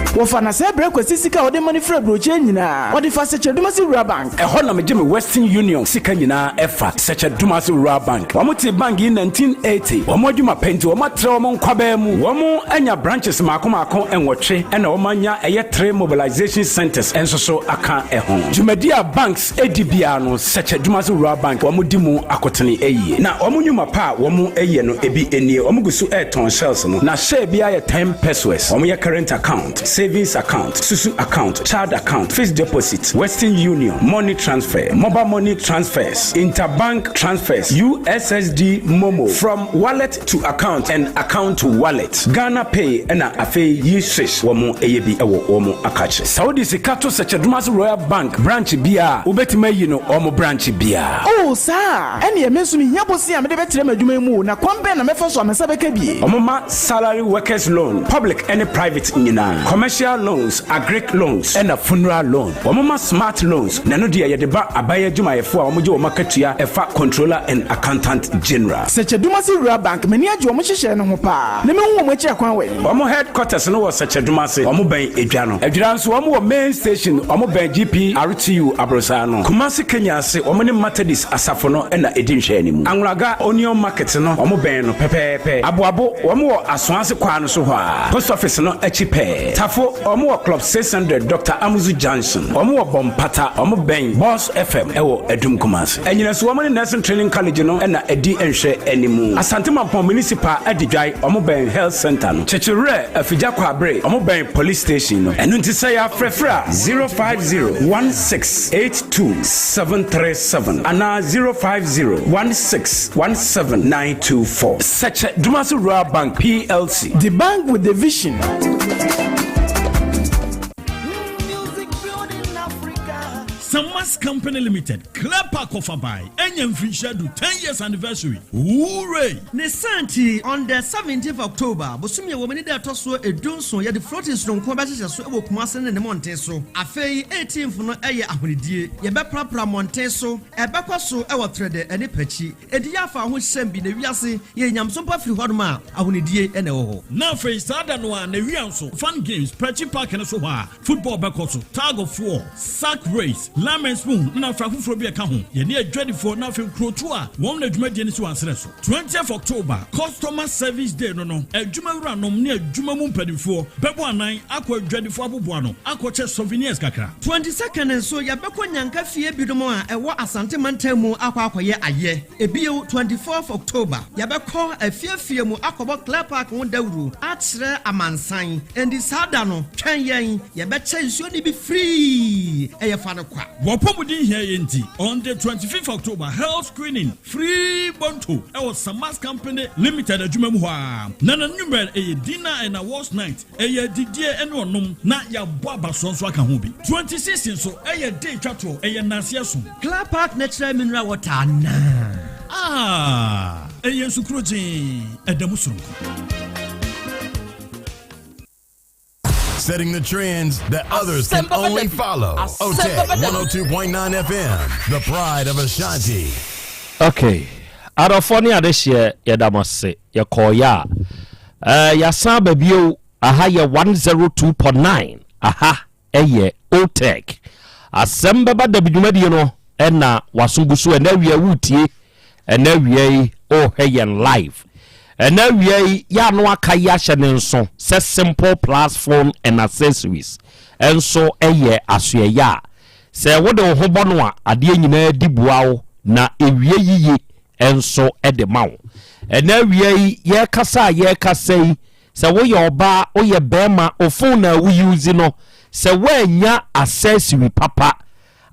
Wɔfa na sɛɛ brɛ Kwasi sika a ɔde ma no firi aburokyire nyinaa. Ɔde fa Sɛkyɛ-Dumasi Rural Bank. Ɛhɔ na megye me Western Union sika nyinaa ɛfa Sɛkyɛ-Dumasi Rural Bank. Wɔn tee bank yi 1980. Wɔn adwuma pɛ nti wɔn atrɛ wɔn nkwabaa mu. Wɔn anya branches maako maako nwɔtwe ɛna wɔn anya ɛyɛ three mobilization centers nso so aka ɛho. Dwumadi a banks di biara no Sɛkyɛ-Dumasi Rural Bank wɔn di mu akotene yie. Na wɔn nnwuma pa a wɔn yɛ no ebi nie, wɔn gu so retɔn shells no, na share biara yɛ ten pesewas. Wɔn yɛ current account, savings account, susu account, child account, fixed deposit, Western Union, money transfer, mobile money transfers, interbank transfers, USSD momo, from wallet to account and account to wallet, Ghana pay ɛna afei yi swish wɔn yɛ bi wɔ wɔn akakye. Sɛ wode sika to Sɛkyɛ-Dumasi Royal Bank branch biara a, wobɛtumi ayi no wɔn branch biara. Oh, saa a? Ɛnneɛ me nso mehia bosea a mede bɛtrɛ m'adwuma yi mu o, na kwan bɛn na mɛfa so a me nsa bɛka bi? Wɔma salary workers loan, public ne private nyinaa, commercial. Commercial loans, agric loans, ɛna funeral loan. Wɔn ma smart loans, na ɛno deɛ yɛde ba aban adwumayɛfoɔ a wɔgye wɔn akatua ɛfa Controller and Accountant General. Sɛkyɛdumase Rural Bank, m'ani agye wɔn nhyehyɛɛ no ho paa, na mehu wɔn akyiri akwan wɔ he? Wɔn headquarters no wɔ Sɛkyɛdumase, wɔn bɛn Edwa no. Adwira nso wɔn wɔ main station, wɔn bɛn GPRTU aborosan no. Kumasi Kenya ase, wɔn ne Methodist asafo no na ɛdi nhwɛanimu. Anwulaga Onion Market no, wɔn bɛn no pɛpɛɛpɛ. Aboabo, wɔn wɔ Asoase kwan no so hɔ ara, Post Office no akyi pɛɛ. Tafo, wɔn wɔ Club 600 Doctor Amuzu Junction. Wɔn wɔ Bɔmpata, wɔn bɛn Boss FM wɔ Adum Kumasi. Anyinaso, wɔn ne Nursing Training College no na ɛdi nhwɛanimu. Asante Mampɔn Municipal Adidwae, wɔn bɛn Health Centre no. Kyekyewerɛ, Afigya Kwabre, wɔn bɛn Police Station no. Ɛno nti sɛ yɛafrɛfrɛ a, 050 1682 737 anaa 050 16 17 924. Sɛkyɛ Dumasi Rural Bank PLC. The bank with the vision. Samas Company Limited, Clear Park of Abai, Enya Mfinhyia Du, 10 years anniversary. Hooray! Ne saa nti, on the 17th October, bosome a ɛwɔ mu ne da a ɛtɔ so edunson, yɛde floating sononko bɛhyehyɛ so wɔ Kumasi ne ne mmɔnten so. Afei 18th no yɛ ahonidie. Yɛbɛprapra mmɔnten so. Ɛbɛkɔ so wɔ Trɛdɛ ne Pakyi. Enti yɛ afa ho hyɛm bi na wiase yɛ nyamesom pa firi hɔnom a ahonidie na ɛwɔ hɔ. Na afei saa da no ara n'awia nso, Fun Games, Prakyi Park no so hɔ a, football bɛkɔ so, tug of war, sack race, lime and spoon na afei afoforɔ bi a ɛka ho. Yɛne adwadifoɔ na afei nkurotoɔ a wɔn na dwumadie no si wɔn aserɛ so. Twentieth October, Customer Service Day no no, adwuma wuranom ne adwuma mu mpanimfoɔ bɛbɔ anan akɔ adwadifoɔ aboboano akɔkyɛ souvenirs kakra. Twenty-second nso, yɛbɛkɔ Nyanka fie binom a ɛwɔ Asante mantam mu akɔ akɔyɛ ayɛ. Ebio, twenty-fourth October, yɛbɛkɔ afie afie mu akɔbɔ Clear Park ho dawuro akyerɛ amansan. Enti saa da no, twɛn yɛn, yɛbɛkyɛ nsuo no bi free, ɛyɛ fa no kwa. W'apɔmuden hia yɛn nti, on the twenty-fifth October, health screening free bonto ɛwɔ Samas Company Limited adwuma mu hɔ ara. Na n'anwummerɛ ɛyɛ dinner and awards night. Ɛyɛ adidie ne ɔnom na yɛabɔ abasoɔ nso aka ho bi. 26 nso ɛyɛ day twa toɔ, ɛyɛ nnanseɛ som. Clear Park Natural Mineral Water anaa? Ah! Ɛyɛ nsu krogyee, ɛda mu soronko. Setting the trends that others can only follow. OTEC 102.9 FM, the pride of Ashanti. Okay. Adɔfoɔ ne adehyeɛ yɛda mo ase. Yɛkɔɔeɛ a, eh, yɛasan aba bio. Aha yɛ 102.9. Aha ɛyɛ OTEC. Asɛm bɛba dabi dwumadie no ɛna waso gu so ɛnɛ awia woretie ɛnɛ awia yi ɔrehwɛ yɛn live ɛnɛ awia yi yɛ ano aka yi ahyɛ ne nso sɛ simple plus phone and accessories ɛnso ɛyɛ asoɛyɛ a sɛ wode wo ho bɔ no a adeɛ nyinaa di boa wo na ɛwie yiye nso de ma wo. Ɛnɛ awia yi yɛrekasa a yɛrekasa yi, sɛ woyɛ ɔbaa, woyɛ bɛrima, wo phone a wo use no, sɛ woannya accessory papa,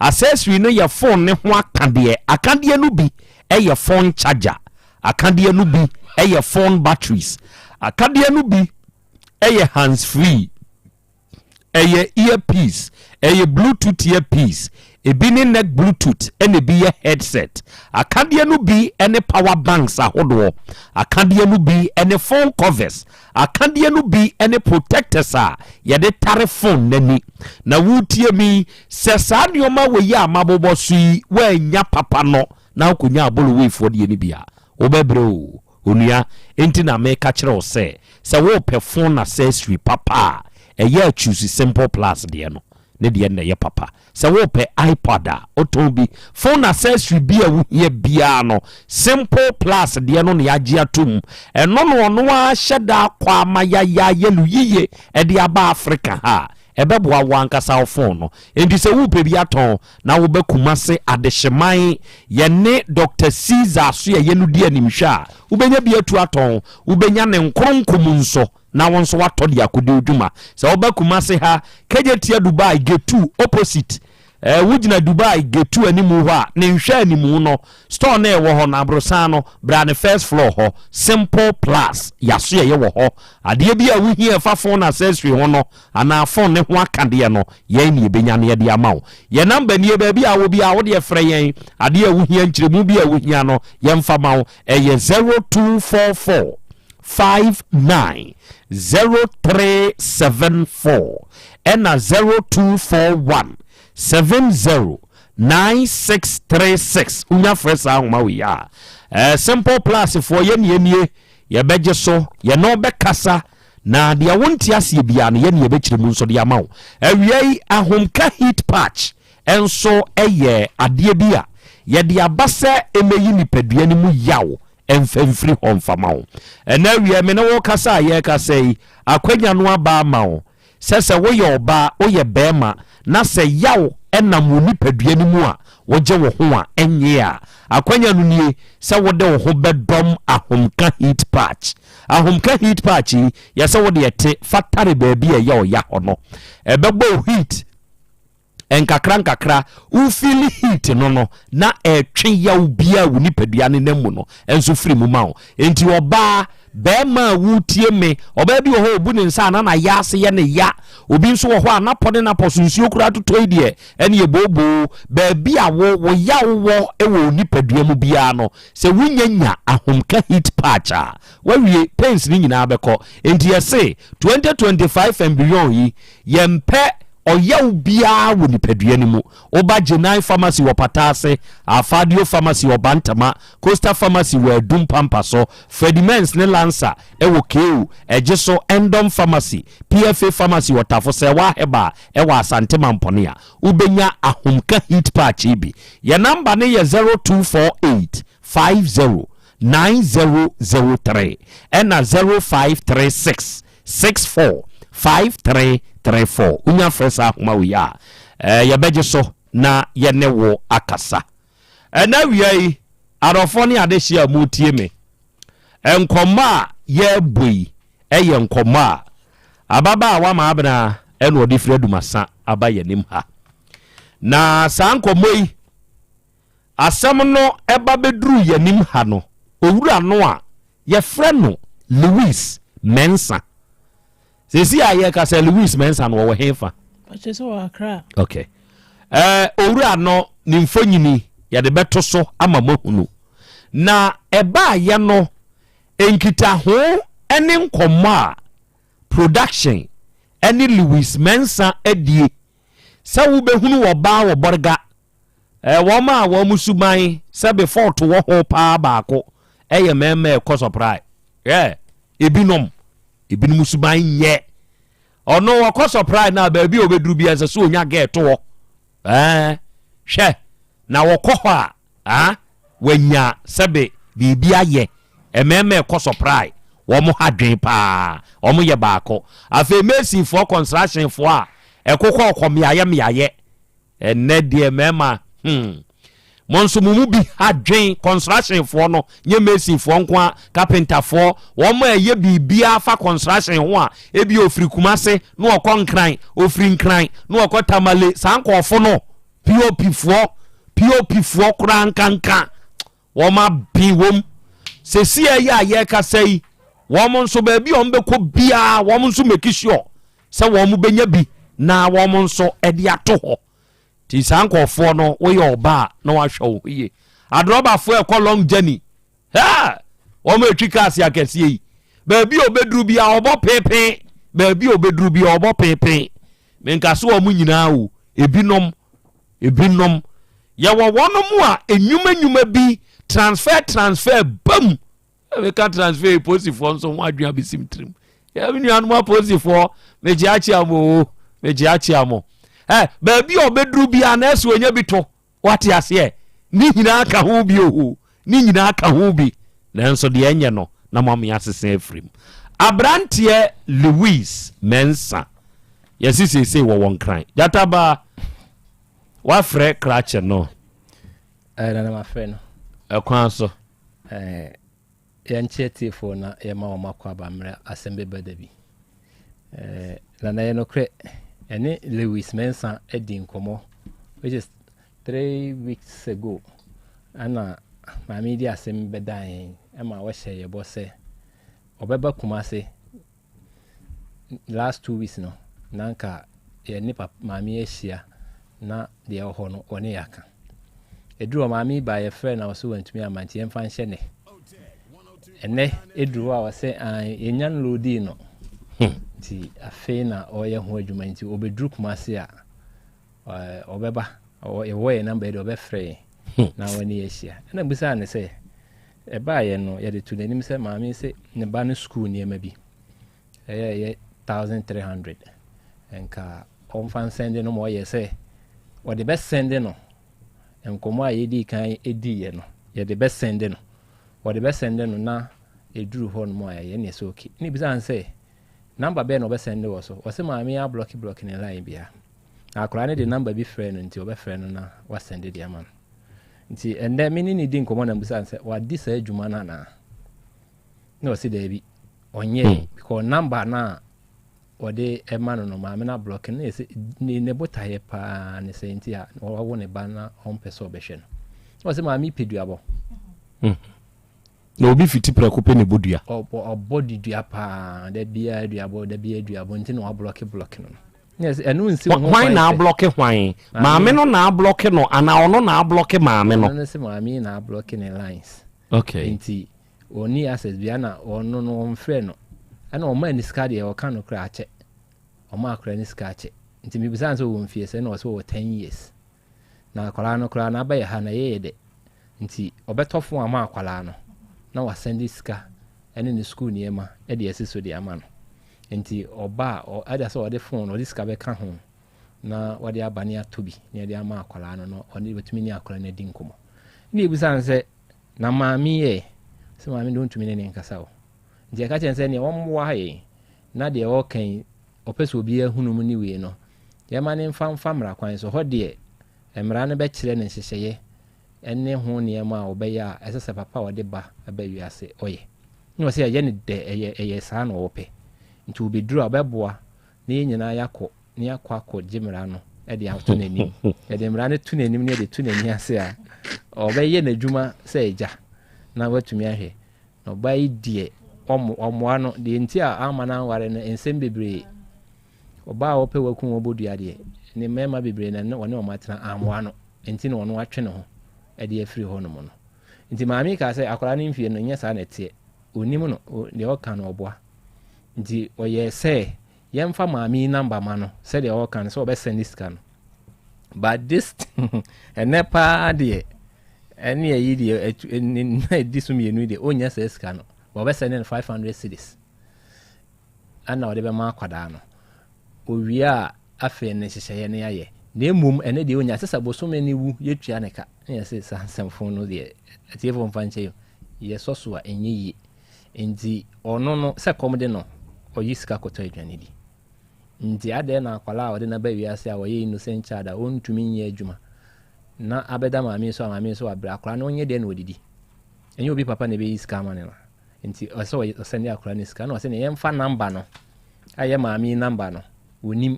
accessory no yɛ phone ne ho akadeɛ, akadeɛ no bi yɛ phone charger, akadeɛ no bi yɛ phone batteries, akadeɛ no bi yɛ hands free. Ɛyɛ earpiece, ɛyɛ bluetooth earpiece, ebi ne neck bluetooth ɛna ebi yɛ headset. Akadeɛ no bi ne power banks ahodoɔ, akadeɛ no bi ne phone covers, akadeɛ no bi ne protectors a yɛde tare phone n'ani. Na woretie mi sɛ saa nneɛma wɔ yi a mabobɔ so yi woannya papa no na wokɔnya aboloweefoɔ deɛ no bi a, wobɛbrɛ o. Onua, enti na meka kyerɛ wo sɛ, sɛ worepɛ phone accessory papa a, ɛyɛ a choose Simple Plus deɛ no, ne deɛ no na ɛyɛ papa. Sɛ worepɛ iPad a, wotɔn bi. Phone accessory bi a wohia biara no, Simple Plus deɛ no na yɛagye atom. Ɛno na ɔno ara hyɛ da akɔ ama yɛayɛ ayɛ no yiye de aba Africa ha a, Ɛbɛboa wo ankasa wo fon no. Enti sɛ worepɛ bi atɔn na woba Kumase Adehyeman, yɛne Dɔkta Caesar Asoɛeɛ no di animhwɛ a, wobɛnya bi atu atɔn. Wobɛnya ne nkoronko mu nso na wo nso woatɔ de akɔdi wo dwuma. Sɛ woba Kumase ha, Kejetia Dubai Gate 2 opposite, eh, wogyina Dubai Gate 2 animu hɔ a, ne nhwɛ animu no, store no a ɛwɔ hɔ no, aborosan no, bra ne first floor hɔ. Simple Plus, yɛasoɛeɛ wɔ hɔ. Adeɛ bi a wohia ɛfa phone accessory ho no, anaa fon ne ho akadeɛ no, yɛn na yɛbɛnya na yɛde ama wo. Yɛn namba nie, baabi a wɔ biara wo deɛ frɛ yɛn, adeɛ a wohia, nkyerɛmu bi a wohia no, yɛmfa ma wo. Ɛyɛ 0244. 59 0374 ɛna 0241 70 9636. Wonya frɛ saa ahoma wei a, eh, Simple Plus foɔ yɛne yɛnie yɛbɛgye so, yɛne wo bɛkasa na deɛ wonte aseɛ biara no yɛne yɛbɛkyerɛ mu nso de ama wo. Awia yi ahomka heat patch nso yɛ adeɛ bi a yɛde aba sɛ ɛmɛyi nipadua no mu yaw mfa mfiri hɔ mfa ma wo. Ɛnɛ awia me ne wo kasa a yɛrekasa yi, akwanya no aba ama wo sɛ sɛ woyɛ ɔbaa, woyɛ barima na sɛ yaw nam wo nipadua no mu a wogye wo ho a ɛnyɛ a, akwanya no nie sɛ wode wo ho bɛdɔm ahomka heat patch. Ahomka heat patch yi, yɛ sɛ wode ɛte fa tare baabi a ɛyɛ ɔya hɔ no. Ɛbɛbɔ wo heat Nkakra nkakra, wo feeli heat no no, na ɛretwe yaw biara a wo nipadua no nam mu no nso firi mu ma wo. Enti ɔbaa, barima a woretie me, ɔbaa bi wɔ hɔ a ɔbu ne nsa a na n'ayaase yɛ ne ya. Obi nso wɔ hɔ a n'apɔ ne n'apɔ so nsuo koraa totɔ yi deɛ, ɛne ɛbooboo. Baabi a wo, wo yaw wɔ wɔ wo nipadua mu biara no, sɛ wonya nya ahomka heat patch a, woawie, pains no nyinaa bɛkɔ. Enti yɛse 2025 and beyond yi, yɛmpɛ ɔyaw biara wɔ nipadua no mu. Woba Gyenai Pharmacy wɔ Pata ase, Afadio Pharmacy wɔ Bantama, Coastal Pharmacy wɔ Adum Pampa so, Freddie Mens ne Lancer wɔ KU, Ɛgye so, Endom Pharmacy, PFA Pharmacy wɔ Tafo, Sɛɛwaa Herbal wɔ Asante Mampɔne a, wobɛnya Ahomka Heat Patch yi bi. Yɛn namba no yɛ 0248 50 9003 ɛna 0536 64 5334. Wonya frɛ saa ahoma wei a, eh, yɛbɛgye so na yɛne wo akasa. Ɛna awia yi, adɔfoɔ ne adehyeɛ a motie me, nkɔmmɔ a yɛrebɔ yi ɛyɛ nkɔmmɔ a ababaawa Maabena ɛna ɔde firi Adumasa aba yɛn anim ha. Na saa nkɔmmɔ yi, Asɛm no ba bɛduruu yɛn anim ha no, owura no a yɛfrɛ no Louis Mensah. Seesei a yɛreka sɛ Louis Mensah no ɔwɔ hefa? Ɔkyerɛ sɛ ɔwɔ Accra. Okay. Eh, owura no ne mfonyini yɛde bɛto so ama moahunu. Na ɛbaayɛ no, nkitaho ne nkɔmmɔ a production ne Louis Mensah adie sɛ wobɛhunu ɔbaa wɔ Bɔrga Wɔn a wɔn suban sɛ before to wɔ ho paa baako yɛ mmarima ɛkɔ sɔprae. Ɛ ebinom ebinom suban nyɛ. Ɔno ɔkɔ sɔprae na baabi a ɔbɛduru bi ɛnsɛ sɛ ɔnya gɛɛ to hɔ. Ɛɛ hwɛ na wɔkɔ hɔ a ah wanya sɛbe biribi ayɛ. Mmarima ɛkɔ sɔprae wɔn ha dwen paa wɔn yɛ baako. Afei masonfoɔ constructionfoɔ a ɛkokɔ ɔkɔ mmeayɛ mmeayɛ. Ɛnnɛ deɛ mmarima hmm. Mo nso mo mu bi ha dwen construction foɔ no nyɛ mason foɔ nko a carpenter foɔ wɔn a ɛyɛ biribiara fa construction ho a ebi ofiri Kumase na ɔkɔ Nkran ofiri Nkran na ɔkɔ Tamale saa nkɔɔfo no POP foɔ POP foɔ koraa nkanka Wɔn aben wɔm. Sesia yi a yɛrekasa yi, wɔn nso baabi a wɔbɛkɔ biara wɔn nso make sure sɛ wɔn bɛnya bi na wɔn nso de ato hɔ. Nti saa nkurɔfoɔ no woyɛ ɔbaa na wahwɛ wo ho yie. Adrɔbafoɔ ɛkɔ long journey. Ha! Wɔn atwi cars akɛseɛ yi. Baabi a ɔbɛduru biara ɔbɔ peepee. Baabi a ɔbɛduru biara ɔbɔ peepee. Menka so wɔn nyinaa o, ebinom Ebinom, yɛwɔ wɔnom a nnwuma nnwuma bi transfer transfer ba mu. Meka transfer yi polisifoɔ nso ho adwene abɛsi me tirim. Yɛ me nuanom apolisifoɔ, mekyeakyea mo o, mekyeakyea mo. Ɛ baabi a ɔbɛduru biara na ɛsɛ onya bi to. Wate aseɛ? Ne nyinaa ka ho bi o, ne nyinaa ka ho bi. Nanso deɛ ɛnyɛ no na moame asesa afiri mu. Aberanteɛ Louis Mensah, yɛse seesei wɔwɔ Nkran. Gyata baa, woafrɛ krakye no? Eh, nana mafrɛ no. Ɛkwan so. Eh, yɛnkyerɛ tiefoɔ na yɛma wɔn akɔ aba mmerɛ asɛm bɛba da bi. Eh, nana yɛ nokorɛ, ɛne Lewis Mensah adi nkɔmmɔ which is 3 weeks ago ɛna maame yi de asɛm bɛdaa yɛn ɛma wɔhyɛ yɛ bɔ sɛ ɔbɛba Kumase last 2 weeks no na nka yɛne papa maame yi ahyia na deɛ ɛwɔ hɔ no ɔne yɛ aka. Ɛduru hɔ maame yi baa yɛfrɛ na ɔsɛ wantumi amma nti yɛmfa nhyɛ nɛ. Ɛnɛ ɛduru hɔ a ɔsɛ ae yɛnya nloadii no nti afei na ɔreyɛ ho adwuma nti ɔbɛduru Kumasi a ɔbɛba yɛwɔ yɛn namba yi deɛ ɔbɛfrɛ yɛn na wɔne yɛ ahyia. Ɛna bisaa no sɛ ɛbaeɛ no yɛde to n'anim sɛ maame sɛ ne ba no sukuu nneɛma bi ɛyɛ ɛyɛ 1300 nka ɔmfa nsɛnde no ma ɔyɛ sɛ ɔde bɛsɛnde no nkɔmmɔ a yɛdii kan diiɛ no yɛde bɛsɛnde no Wɔde bɛsɛnde no na ɛduru hɔ nom a yɛayɛ ne ɛsɛ ok. Ne bisa no sɛ number bɛn na ɔbɛsɛnde wɔ so. Ɔse maame yi ablɔke blɔke ne line bia. Na akwadaa no de number bi frɛɛ no nti ɔbɛfrɛ no na wasɛnde de ama no. Nti ɛndɛ me ne no di nkɔmmɔ na mbisa no sɛ wadi saa adwuma no anaa? Na ɔse daabi ɔnyɛɛ because number no a wɔde ma no no maame no ablɔke no na yɛsɛ ne ne botaeɛ paa ne sɛ nti a wawo ne ba na ɔmpɛ sɛ ɔbɛhwɛ no na ɔsɛ maame pɛ duabɔ hmm. na obi fiti prɛko pɛ ne bɔ dua ɔbɔ ɔbɔ de dua paa da biara duabɔ da biara duabɔ nti na wablɔke blɔke no ɛno nsi ho hwan na ablɔke hwan maame no na ablɔke no anaa ɔno na ablɔke maame no ɔno sɛ maame na ablɔke ne lines okay nti Ɔnni access bia na ɔno no ɔmfrɛ no ɛna ɔmaa ne sika deɛ ɔka no koraa akyɛ ɔmaa akwadaa no sika akyɛ nti mebisa no sɛ ɔwɔ mfie sɛ na ɔsɛ ɔwɔ 10 years na akwadaa no koraa n'aba yɛ ha na ɛyɛ yɛ dɛ nti ɔbɛtɔ fon ama akwadaa no na wasɛnde sika ɛne ne sukuu nneɛma ɛde asi so de ama no nti ɔba a ɛda sɛ ɔde fon ɔde sika bɛka ho na wɔde aba ne atɔ bi na ɛde ama akwadaa no na ɔne wɔtumi ne akwadaa no adi nkɔmmɔ ne ebisa no sɛ Na maame yi ɛ? Sɛ maame deɛ ɔntumi ne ne nkasa o. Nti ɛka kyerɛ no sɛ neɛ ɔmmoa yɛn na deɛ ɔreka yi ɔpɛ sɛ obiara hunu mu ne wei no, yɛma no mfa mfa mmara kwan so. Hɔ deɛ mmara no bɛkyerɛ no nhyehyɛeɛ ne ho nneɛma a ɔbɛyɛ a ɛsɛ sɛ papa a ɔde ba ba wiase ɔyɛ. Na ɔsɛ ɛyɛ no dɛ, ɛyɛ ɛyɛ saa na ɔpɛ. Nti ɔbɛduru a ɔbɛboa na yɛn nyinaa yɛakɔ na yɛakɔ akɔgye mmara no de ato n'anim. Yɛde mmara no to n'anim na yɛde to n'ani ase a, ɔbɛyɛ n'adwuma sɛ agya na watumi ahwɛ. Na ɔbaa yi deɛ, ɔmmoa no. Deɛ nti a amma no anware no, nsɛm bebree. Ɔbaa a ɔpɛ waku wɔn bɔ dua deɛ, ne mmarima bebree na ɔne wɔn atena ammoa no. Nti na ɔno atwe ne ho de afiri hɔnom no. Nti maame yi kaa sɛ akwadaa no mfie no, nyɛ saa na ɛteɛ. Ɔnim no, deɛ ɔka no ɔboa. Nti ɔyɛɛ sɛ yɛmfa maame yi number ma no sɛdeɛ ɔreka no sɛ ɔbɛsɛnde sika no but this ɛnɛ paa deɛ ɛne ɛyi deɛ ɛtu ne nna ɛdi so mmienu deɛ ɔnnya saa sika no ɔbɛsɛnde no 500 cedis ɛna ɔde bɛma akwadaa no owie a afei ne nhyehyɛeɛ no yɛayɛ na mmom ɛnɛ deɛ ɔnya sɛ sɛ bosome no wu yɛtua ne ka ne yɛsɛ saa nsɛmfo no deɛ atiefoɔ mfa nkyɛ yɛsɔ so a ɛnyɛ yie Nti ɔno no sɛ kɔm de no ɔyi sika kɔtɔ aduane di. Nti adɛn na akwadaa a ɔde no aba wiase a ɔyɛ innocent child a ɔntumi nyɛ adwuma na abɛda maame so a maame nso wabrɛ akwadaa no ɔnyɛ dɛn na ɔdidi. Ɛnyɛ obi papa na ɛbɛyi sika ama no no. Nti ɔsɛ ɔsɛnde akwadaa no sika na ɔsɛ ne yɛmfa namba no a ɛyɛ maame yi namba no ɔnim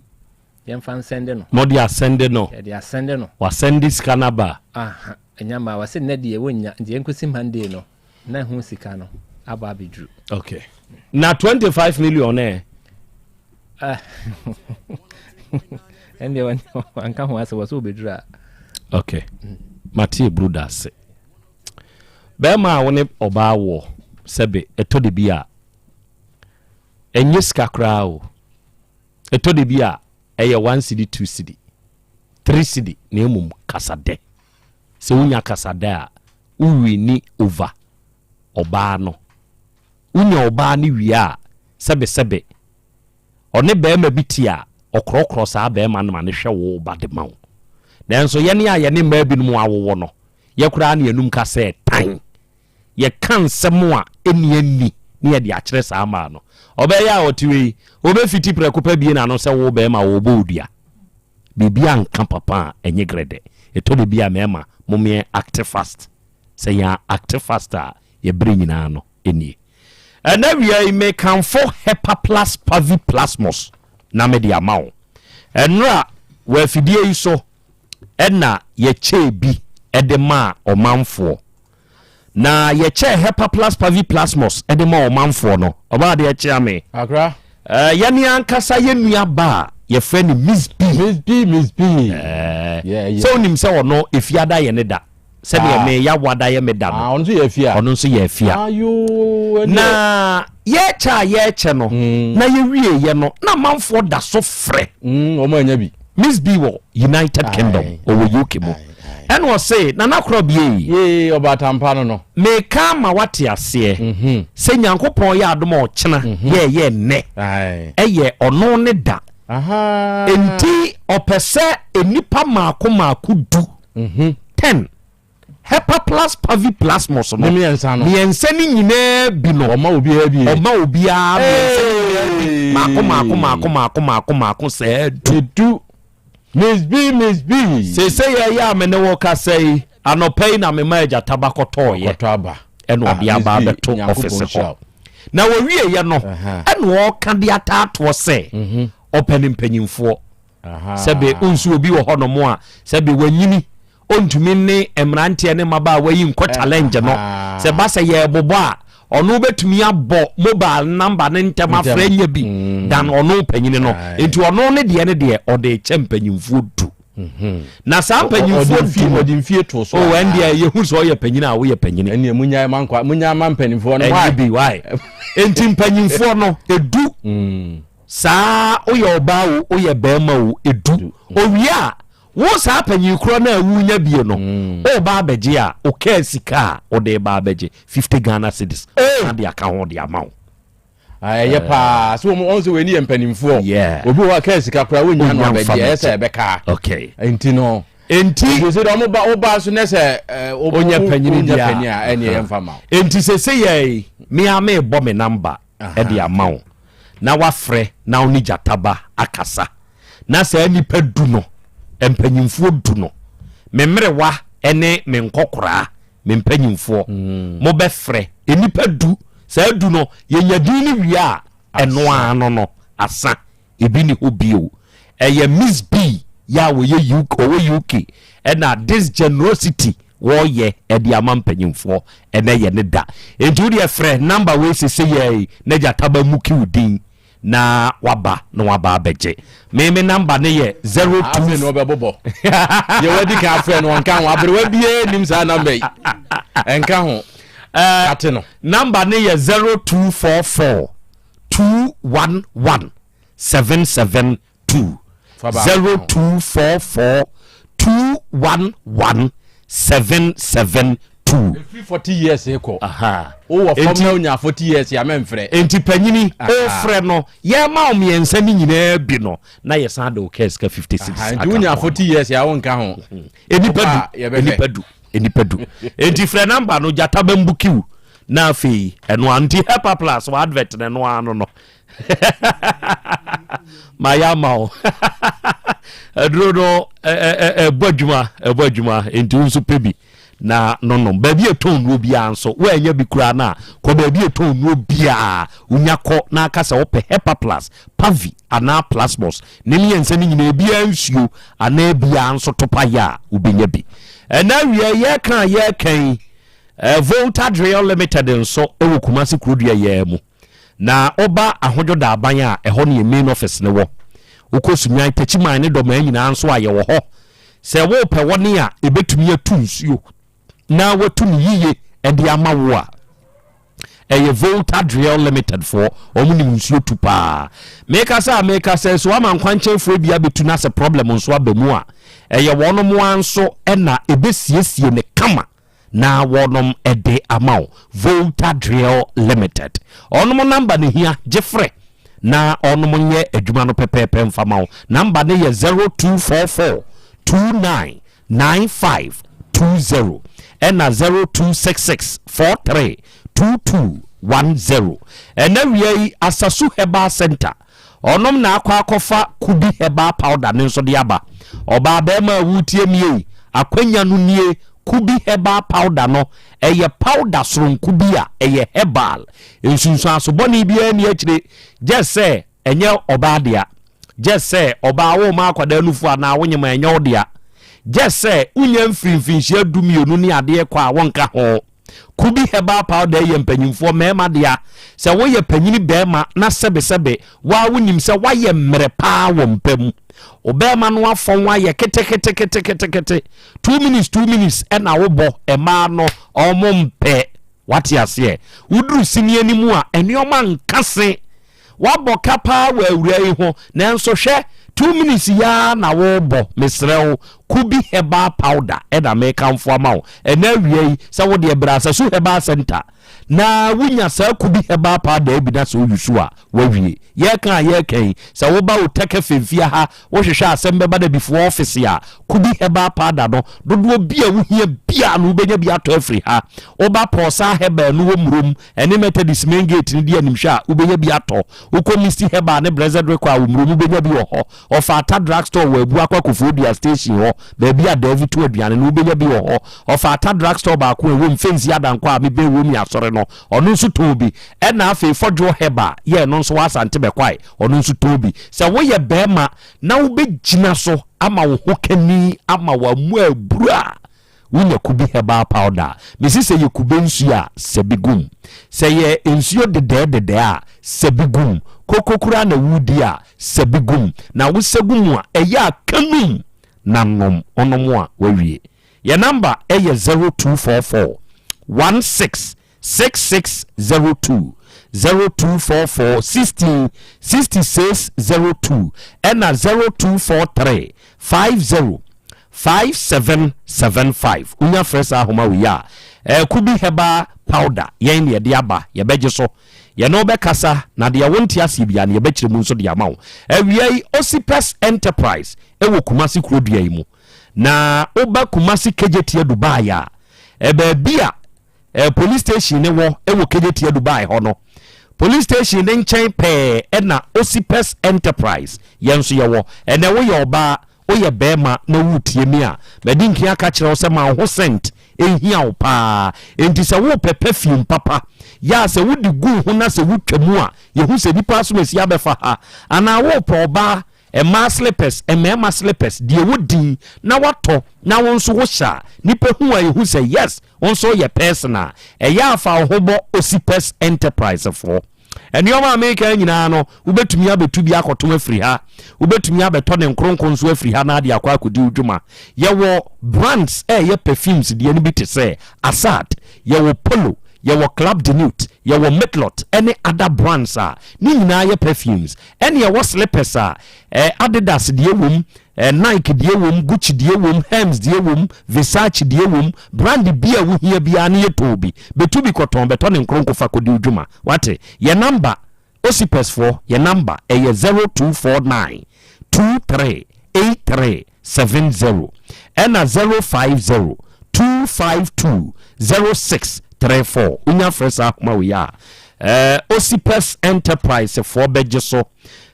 yɛmfa nsɛnde no. Mode asɛnde no. Yɛde asɛnde no. Wasɛnde sika no aba. Aha, ɛnya ma wɔse nnɛ deɛ wɔnnya nti yɛnkɔsi Monday no. Na ɛho sika no aba abɛduru. Okay. Na 25 million ɛ? Ah. Ɛndeɛ wanka ho asɛ wɔ sɛ wɔbɛduru a. Okay. Mate eburu da ase. Bɛrima a wo ne ɔbaa wɔ sɛbe ɛtɔ de bi a ɛnyɛ sika koraa o. Ɛtɔ de bi a ɛyɛ one cedi, two cedi, three cedi na mmom kasadɛ. Sɛ wonya kasadɛ a wo winni over ɔbaa no. Wonya ɔbaa no wie a, sɛbesɛbe, ɔne barima bi te a, ɔkorɔkorɔ saa barima no ma no hwɛ wo ba de ma wo. Nanso yɛne a yɛne mmaa binom awowɔ no, yɛ koraa na yɛnum ka sɛ tan. Yɛka nsɛm a ɛnni anni na yɛde akyerɛ saa mmaa no. Ɔbɛyɛ a ɔte wei, ɔbɛfiti prɛko pɛ abue n'ano sɛ wo barima wɔrebɔ wo dua. Biribi anka papa a ɛnyɛ grɛdɛ. Ɛtɔ da bi a mmarima mom yɛn acte fast. Sɛ yɛn acte fast a yɛ bere nyinaa no nie. Ɛnɛ awia yi me kamfo Hepaplus Paviplasmus na me de ama wo. Ɛnora wɔ afidie yi so ɛna yɛkyɛɛ bi de maa ɔmanfoɔ. Na yɛkyɛɛ Hepaplus Paviplasmus de maa ɔmanfoɔ no, ɔbaa deɛ kyea me. Akra. Eh, yɛne ankasa yɛn nua ba a yɛfrɛ no Miss B. Miss B, Miss B. Eh, yeah, yeah. Sɛ wonim sɛ ɔno efiada yɛ ne da. Sɛdeɛ me Yawoada yɛ me da no. Ɔno nso yɛ afia. Ɔno nso yɛ afia. Na yɛkyɛ a yɛkyɛ no mm. na yɛwieɛ no na amanfoɔ da so frɛ. Mm, wɔn anya bi. Miss B wɔ United Kingdom ɔwɔ UK mu ɛna ɔse nana korɔ bie yi. Yee ɔbaatampa no no. Meka ama wate aseɛ mhm. sɛ Nyankopɔn yɛ adom a ɔkyena mhm. yɛɛyɛ nnɛ ɛyɛ ɔno ne da enti ɔpɛ sɛ nnipa maako maako du mhm. ten Hepaplus paviplasmus no mmiɛnsa no mmiɛnsa no nyinaa bi no ɔma obiara bi ɔma obiara mmiɛnsa no nyinaa bi maako maako maako maako maako maako sɛɛ du du Miss B Miss B sese yɛ yɛ a me ne wo kasa yi anɔpa yi na me ma agya taba kɔtɔɔyɛ kɔtɔ aba ɛna ɔde ah, aba abɛto ɔfisi hɔ na wɔwie yɛ no ɛna ɔka de ataatoɔ sɛ mhm. ɔpɛ ne mpanyinfoɔ Sɛbe wonso obi wɔ hɔnom a sɛbe wanyini ɔntumi ne mmeranteɛ ne mmabaawa yi nkɔ challenge no. Sɛ ba sɛ yɛrebobɔ a ɔno bɛtumi abɔ mobile number ne ntɛm afrɛ nya bi mm. dan ɔno panyini no. Nti ɔno ne deɛ ne deɛ ɔde kyɛ mpanyinfoɔ du. Mhm. Na saa mpanyinfoɔ du no ɔde mfie to so. O ɛn deɛ yɛhu sɛ ɔyɛ panyini a woyɛ panyini. Ɛnneɛ munyae ma nkwa munyae ma mpanyinfoɔ no. Ɛnyɛ bi why? Nti mpanyinfoɔ no edu. Mm. Saa woyɛ ɔbaa o woyɛ bɛɛma o edu owie a wo saa panyin korɔ no a wunya bie no mm. ɔba abɛgye a ɔkaa sika a ɔde ba abɛgye 50 Ghana cedis na de aka ho de ama wo. Ah, ɛyɛ eh. paa so wɔn wɔn sɛ wɔn ani yɛ mpanimfoɔ obi wɔ hɔ a kaa sika koraa wɔn nya no abɛgye ɛyɛ sɛ ɛbɛka okay nti no nti sɛ deɛ ɔmo ba ɔba so ne sɛ ɛɛ ɔnyɛ panyin deɛ a ɛne yɛn fa ma nti sɛ sɛ yɛ mi a mi bɔ mi namba. de ama wo na wafrɛ na wo ne gyata ba akasa na saa nnipa du no mpanyimfoɔ du no me mmerewa ne me nkɔkoraa me mpanyimfoɔ mm. mobɛfrɛ nnipa du saa du no yɛnya din no wie a ɛno ara no no asa Ebi nni hɔ bio. Ɛyɛ Miss B yɛ a wɔyɛ UK, ɔwɔ UK ɛna this generosity wɔyɛ ɛde ama mpanyinfoɔ ɛnɛ yɛ ne da. Enti wo deɛ frɛ number wei sese yɛ yi na gyata ba muki wo din na waba na waba abɛgye. Me me number ne yɛ 02. Afei na ɔbɛbobɔ. Deɛ wadi kan afrɛ no ɔnka ho. Aberewa biara nim saa number yi. Ɛnka ho. Kate no. Number ne yɛ 0244. 211 772 0244 211 772. Efiri 40 years kɔ. Wowɔ fam na onya 40 years ya mɛmfrɛ. Enti panyini ofrɛ no yɛma wo mmiɛnsa ne nyinaa bi no na yɛsan de wo kaa sika 56. Nti wonya 40 years ya wonka ho. Enipa du enipa du enipa du. Enti frɛ namba no gyata bɛmbukiw. Na afei ɛno ara nti Hepa Plus wɔ advert no ɛno ara no no mayɛ ama wo aduro no ɛbɔ adwuma ɛbɔ adwuma nti wo nso pɛ bi na nonom baabi ɛtɔn nnuro biara nso woanya bi koraa no a kɔ baabi ɛtɔn nnuro biara wonya kɔ na aka sɛ wopɛ Hepa Plus Pavi anaa Plasmos ne mmiɛnsa no nyinaa biara nsuo anaa biara nso topa yɛ a wobɛnya bi ɛna awia yɛka yɛka yi Volta Drill Limited nso wɔ Kumasi kurodua yi ara mu. Na woba Ahodwo Daaban a, ɛhɔ ne yɛn main office no wɔ. Wokɔ Sunyani, Techiman ne Dɔmaa nyinaa nso a, yɛwɔ hɔ. Sɛ worepɛ wɔne a ɛbɛtumi atu nsuo na watu no yiye de ama wo a, ɛyɛ Volta Drill Limited foɔ, wɔn nim nsuo tu paa. Mekasa a mekasa yi, so ama nkwankyɛnfoɔ bi abɛtu na sɛ problem nso aba mu a, ɛyɛ wɔn ara nso na ɛbɛsiesie no kama. na wɔnom de ama wo. Volta Drill Limited. Ɔnom namba no hia, gye frɛ na ɔnom nyɛ adwuma no pɛpɛɛpɛ mfa ma wo. Namba no yɛ 0244 29 95 20 ɛna 0266 43 22 10. Ɛna wia yi Asasu Herbal Center Ɔnom na akɔ akɔfa kubi herbal powder no nso de aba. Ɔbaa barima a woretie me ei, akwanya no nie, kubi herbal powder no, ɛyɛ powder soronko bi a ɛyɛ herbal. Nsunsuanso bɔne biara nni akyire, gyɛ sɛ ɛnyɛ ɔbaa dea. Gyɛ sɛ ɔbaa worema akwadaa nufu anaa wonyem a ɛnyɛ wo dea. Gyɛ sɛ wonya mfiri mfinhyia dumienu ne adeɛ kɔ a wonka ho. Kubi herbal powder yi yɛ mpanyinfoɔ mmarima dea. Sɛ woyɛ panyini barima na sɛbesɛbe wo ara wonim sɛ woayɛ mmerɛ paa wɔ mpa mu. Ɔbarima no afɔn ayɛ keteketeketekete. 2 minutes 2 minutes ɛna wobɔ mmaa no ɔmo mpɛ. Wate aseɛ? Woduru sini anim a nneɛma nka se. Wabɔ ka paa wɔ awura yi ho nanso hwɛ 2 minutes yi ara na wobɔ. Mesrɛ wo, Kubi Herbal Powder ɛna mekamfo ama wo ɛnɛ awia yi sɛ wo deɛ bra Asasu Herbal Center na wonya saa Kubi Herbal Powder yi bi na sɛ woyusu a Wawie. Yɛreka a yɛreka yi, sɛ woba Otec FM fie ha, wohwehwɛ asɛm bɛba Dabifoɔ ɔfese a, Kubi Herbal Powder no, dodoɔ bi a wohia biara no, wobɛnya bi atɔ afiri ha. Woba Pɔɔsaa Herbal no wɔ Murom ɛne Methodist Main Gate no di animhwɛ a, wobɛnya bi atɔ. Wokɔ Misty Herbal ne Blessed Recall a wɔ Murom, wobɛnya bi wɔ hɔ. Ɔfata Drug Store wɔ Abuakwa Koforidua Station hɔ, baabi a Davy to aduane no, wobɛnya bi wɔ hɔ. Ɔfata Drug Store baako a ɛwɔ Mfensi Adankwa a mebɛn Romeo Asɔre no, Ɔno nso tɔn bi. Ɛna afei Fɔdwoɔ Heber yɛ ɛno nso wɔ Asante Bɛkwae, ɔno nso tɔn bi. Sɛ woyɛ barima na wobɛgyina so ama wo ho kani ama w'amu aburu a, wonya Kubi Herbal Powder a. Mese sɛ yɛ kube nsuo a, sɛ bi gum. Sɛ yɛ nsuo dedɛɛ dedɛɛ a, sɛ bi gum. Koko koraa na woredi a, sɛ bi gum. Na wosɛ gu mu a, ɛyɛ a ka num na nom. Wonom a, woawie. Yɛn number yɛ 0244 16 6602, 0244 16 66 02 ɛna 0243 50 5775. Wonya frɛ saa ahoma wei a, Kubi Herbal Powder yɛn na yɛde aba, yɛbɛgye so. Yɛne wo bɛkasa na deɛ wonte aseɛ biara no yɛbɛkyerɛ mu nso de ama wo. Awia yi, Osipes Enterprise wɔ Kumasi kurodua yi mu. Na woba Kumasi Kejetia Dubai a, baabi a eh, police station ne wɔ wɔ Kejetia Dubai hɔ no, police station ne nkyɛn pɛɛ ɛna Osipes Enterprise yɛn nso yɛwɔ. Ɛnɛ woyɛ ɔbaa, woyɛ bɛrima na woretie mi a, madi nkan aka kyerɛ wo sɛ ma wo ho sɛnt ɛhia wo paa. Enti sɛ wopɛ perfume papa, yɛ a sɛ wode gu wo ho na sɛ wotwa mu a, yɛhu sɛ nipa asomasi abɛfa ha. Anaa wopɛ ɔbaa Mmaa slippers, mmarima slippers, deɛ ɛwɔ din na watɔ na wo nso wohyɛ a, nipa hu a ɛhu sɛ yes, wo nso woyɛ person a, ɛyɛ a fa wo ho bɔ Osipes Enterprise foɔ. Nneɛma a meka nyinaa no, wobɛtumi abɛtu bi akɔtom afiri ha, wobɛtumi abɛtɔ ne nkronko nso afiri ha na ade akɔ akɔdi wo dwuma. Yɛwɔ brands a ɛyɛ perfumes deɛ no bi te sɛ Assad, yɛwɔ Polo, yɛwɔ Club de Nuit, yɛwɔ Mitlot ne other brands a ne nyinaa yɛ perfumes. Ɛne ɛwɔ slippers a eh, Adidas deɛ wom, eh, Nike deɛ wom, Gucci deɛ wom, Hermes deɛ wom, Versace deɛ wom, brand bi a wohia biara ne yɛtɔn bi. Bɛtu bi kɔtɔn, bɛtɔ ne nkronko fa kɔdi wo dwuma. Wate? Yɛ number, Osipes foɔ, yɛ number ɛyɛ 0249 23 83 70 ɛna 050 252 0634. Wonya frɛ saa ahoma wei a, eh, Osipes Enterprise foɔ bɛgye so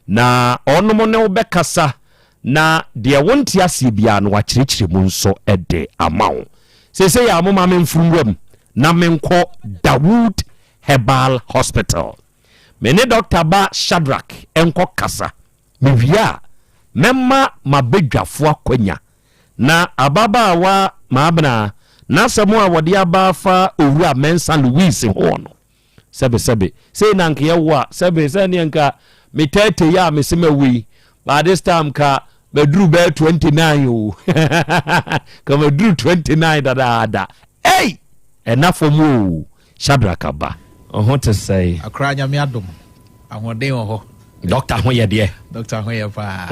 na ɔnom ne wo bɛkasa na deɛ wonte aseɛ biara no wakyerɛkyerɛ mu nso de ama wo. Seesei a moma memforo nwura mu na menkɔ Dawood Herbal Hospital. Me ne Dɔkta ba Shadrack nkɔ kasa. Mewie a, mɛma m'abadwafo akwanya na ababaawa Maabena n'asɛm a wɔde aba afa Owura Mensah Louis ho no. Sɛbesɛbe, sei na anka yɛwo a, sɛbe, sɛdeɛ nka me 30 yi a mese mawu yi, by this time ka maduru bɛyɛ 29 o. Ka maduru 29 dadaada. Ei! Ɛna fam o. Shadrack aba. Wo ho te sɛn? Akora Nyame adom, ahoɔden wɔ hɔ. Doctor ho yɛ deɛ? Doctor ho yɛ paa.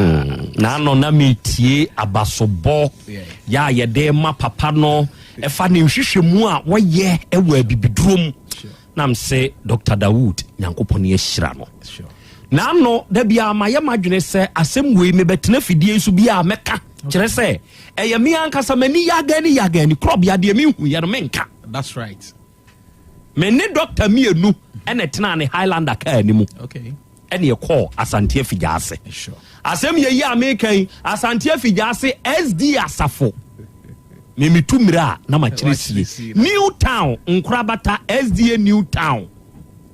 N'ano na metie abasobɔ yɛ a yɛde ma papa no ɛfa ne nhwehwɛmu a wɔyɛ wɔ abibiduro mu. Na mse Doctor Dawood Nyankopɔn ahyira no. N'ano da biara mayɛ m'adwene sɛ asɛm wei mebɛtena fidie so bi a mɛka kyerɛ sɛ ɛyɛ me ankasa m'ani yagani yagani korɔbea deɛ mehu yɛ no menka. That's right. Me ne dɔkta mmienu ɛna ɛtenaa ne Highlander kaa no mu. Okay. Ɛna ɛkɔɔ Asante Afigya ase. Sure. Asɛm yɛ yi a meka yi, Asante Afigya ase SD Asafo. Me metu mmerɛ a na makyerɛ sie. New Town, Nkorabata, SDA New Town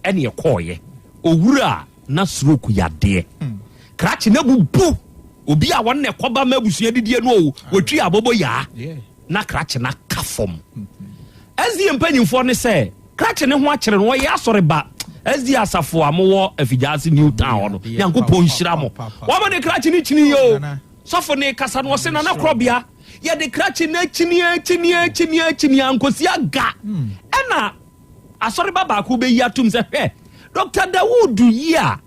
ɛna ɛkɔɔyɛ. Owura na stroke yadeɛ. Krakye na bubu. Obi a wɔn na ɛkɔba ma abusua didie no o, wɔtwi abobo yaa. Na krakye no aka fam. SDA mpanyimfoɔ no sɛ krakye no ho akyere no, ɔyɛ asɔre ba. SDA asafo a mowɔ Afigyaase New Town hɔ no, Nyankopɔn nhyira mo. Wɔn de krakye no kyini yɛ o. Sɔfo no rekasa no, ɔse, Nana Korɔbea, yɛde krakye no akyini akyini akyini akyini ankosi aga. Ɛna asɔreba baako bɛyi atom sɛ, hwɛ, Dr. Dawood yi a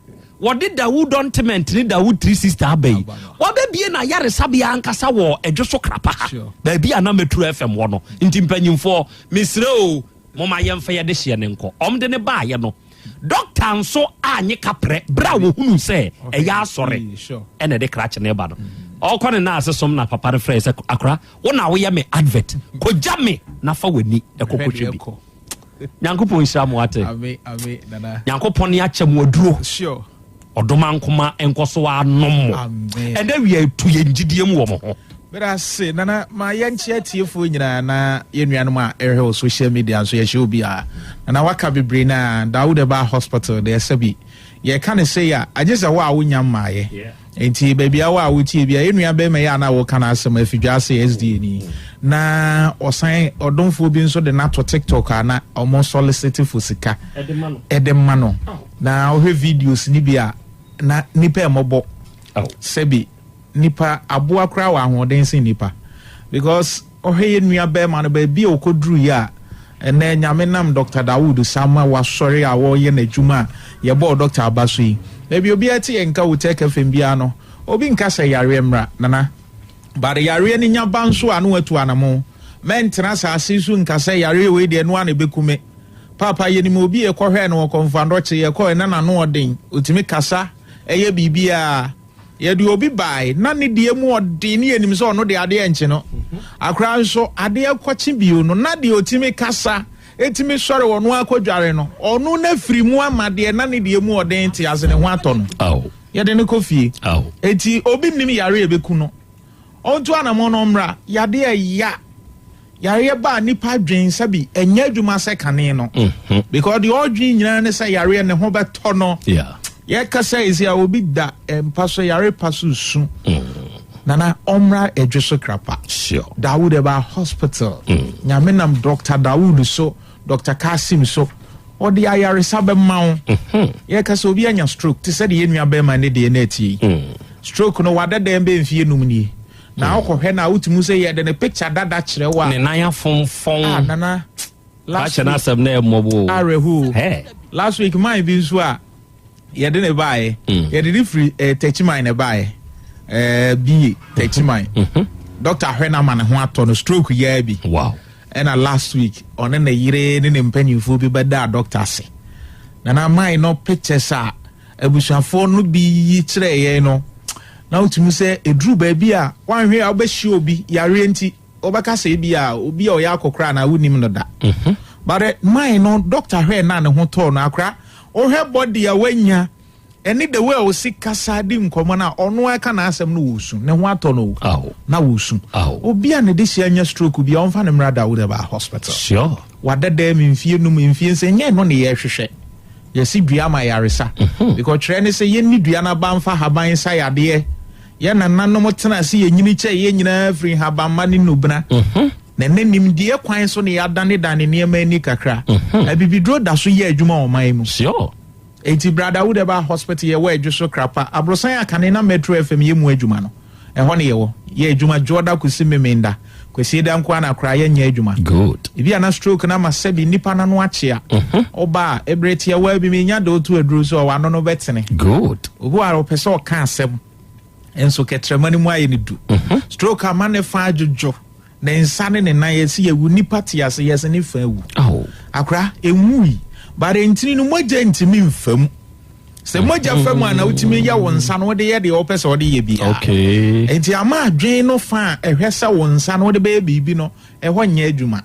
wɔde Dawood Ointment ne Dawood 360 aba yi, wabɛbie n'ayaresabea ankasa wɔ Ɛdwo so Krapa ha, baabi a na Metro FM wɔ no. Nti mpanyimfoɔ, mesrɛ o, momma yɛmfa yɛde hyeɛ no nkɔ. Wɔde no baeɛ no, Dɔkta nso anye kaprɛ berɛ a wɔhunuu sɛ ɛyɛ asɔre ɛna ɛde krakye no ba no. Ɔrekɔ ne nan ase som na papa no frɛɛ sɛ, Akora, wo na woyɛ me advert, kɔgya me na fa w'ani ɛkɔ kɔhwɛ bi. Nyankopɔn nhyira mo ate. Nyankopɔn ne akyɛ mo aduro. Ɔdomankoma nkɔ so anom mo. Ɛnɛ wia etu yɛn gyidie mu wɔ mo ho. Meda ase Nana ma yɛnkyea atiefoɔ nyinaa na yɛn nuanom a ɛhwɛ wɔ social media nso yɛhyɛ obiara. Nana waka bebree na Dawood ɛbaa hospital deɛ sɛbi yɛka ne sei a agye sɛ wo a wonya mmaeɛ. Nti baabi a wo a wotie bia yɛn nua bɛrima yi a na wɔka n'asɛm afidwa ase SDA ni na ɔsan ɔdomfoɔ bi nso de no ato TikTok a na ɔmo solicit for sika ɛde ma no. Na wohwɛ videos no bi a na nipa ɛmɔbɔ sɛbi nipa aboa koraa wɔ ahoɔden sen nipa because ɔhwɛ yɛ nua bɛrima no baabi a ɔkɔduru yɛ a ɛnɛ nyame nam Dr. Dawood sama wasɔre a wɔyɛ n'adwuma a yɛbɔɔ Dr. aba so yi baabi obiara te yɛ nka wo tech fm biara no obi nka sɛ yareɛ mmra nana but yareɛ no nya ba nso a no watu anamo mɛntena asase so nka sɛ yareɛ wei deɛ no a na ɛbɛku me. Paapa yɛnim obi yɛkɔhwɛɛ no wɔ Kɔmfoanɔkye, yɛkɔɛ na n'ano ɔden, ɔtumi kasa, ɛyɛ biribiara. Yɛde obi bae na ne deɛ mu ɔden ne yɛnim sɛ ɔno deɛ adeɛ nkye no. Akora nso adeɛ kɔkye bio no na deɛ ɔtumi kasa, ɛtumi sɔre ɔno akɔdware no, ɔno na firi mu ama deɛ na ne deɛ mu ɔden te ase ne ho atɔ no. Yɛde no kɔ fie. Enti obi nnim yare a ɛbɛku no. Ɔntu anamɔn na ɔmmra. Yadeɛ ɛya. Yareɛ ba a nipa dwen sɛbi ɛnyɛ adwuma sɛ kane no. Mhm. Because deɛ ɔdwen nyinaa ne sɛ yareɛ ne ho bɛtɔ no. Yɛkasa yi sɛ obi da mpa so yare pa so su. Mm. Nana ɔmmra ɛdwe so krapa. Sure. Dawood ɛba hospital. Mm. Nyame nam Dr. Dawood so, Dr. Kasim so. Ɔde ayaresa bɛma wo. Mhm. Yɛka sɛ obi anya stroke te sɛ deɛ yɛn nua bɛrima ne deɛ na ɛtie yi. Mm. Stroke no wada dɛm bɛ mfie num nie. Na mm. wokɔhwɛ no a wotumi sɛ yɛde ne picture dada kyerɛ wo a. Ne nan afomfɔn. Ah, nana. Last week. N'asɛm na ɛmmɔbɔ o. Awerɛho. Last week man bi nso a yɛde ne baeɛ. Mm. Yɛde ne firi eh, Techiman na ɛbaeɛ. Eh, BA Techiman. Mm-hmm. Doctor ahwɛ no ama ne ho atɔ no stroke yaa bi. Wow. Ɛna last week ɔne ne yere ne ne mpanyinfoɔ bi bɛdaa doctor ase. Nana man no pictures a abusuafoɔ no bi yi kyerɛɛ yɛn no, na wotumi sɛ ɛduru baabi a woanhwɛ a wobɛhyia obi yareɛ nti wobɛka sɛ ebi a obi a ɔyɛ akɔkora anaa wonim no da. Mhm. But eh, mine no doctor hwɛɛ na ne ho tɔɔ no akora wohwɛ body a wanya ɛne the way a ɔsi kasa di nkɔmmɔ no a ɔno aka n'asɛm no wɔsu ne ho atɔ no o na wɔsu obi a ne de hyia anya stroke bi a ɔmfa no mmra Dawud Ɛbaa hospital. Sure. Wada dan mu mfie num mfie nsia nyɛ ɛno ne yɛhwehwɛ. Yɛsi dua ma yaresa. Mhm. Because twerɛ ne sɛ yɛnni dua no aba mfa haban nsa yadeɛ. Yɛn nananom tena ase yɛnyini kyɛ yɛn nyinaa firi nhabamma ne nnubena. Mhm. Na ɛnɛ nimdeɛ kwan so ne yɛadanedane nneɛma ani kakra. Mhm. Abibiduro da so yɛ adwuma wɔ ɔman mu. Sure. Enti Brada Wudeba Hospital yɛwɔ Adwo so Krapa, aborosan a kane na Metro FM yɛ mu adwuma no. Ɛhɔ ne yɛwɔ. Yɛ adwuma Dwoɔda kosi Memenda. Kwasieda nko ara na koraa yɛnyɛ adwuma. Good. Ebi a na stroke no ama sɛbi nnipa no ano akyea. Woba a, eberɛ tiawaa bi menya de wo to aduro so a, w'ano no bɛtene. Good. Obi wɔ a ɔpɛ sɛ ɔka asɛm nso kɛtrɛma no mu ayɛ no du. Stroke ama ne fa adwodwo, ne nsa ne ne nan yɛsi yɛwu nipa te ase yɛsi ne fa awu. Akora enwui but ntini no mogya ntumi nfa mu. Sɛ mogya fa mu a na wotumi yɛ wo nsa no wode yɛ deɛ wopɛ sɛ wode yɛ biara. Okay. Nti ama adwene no fa a ɛhwɛ sɛ wo nsa no wode bɛyɛ biribi no ɛhɔ nyɛ adwuma.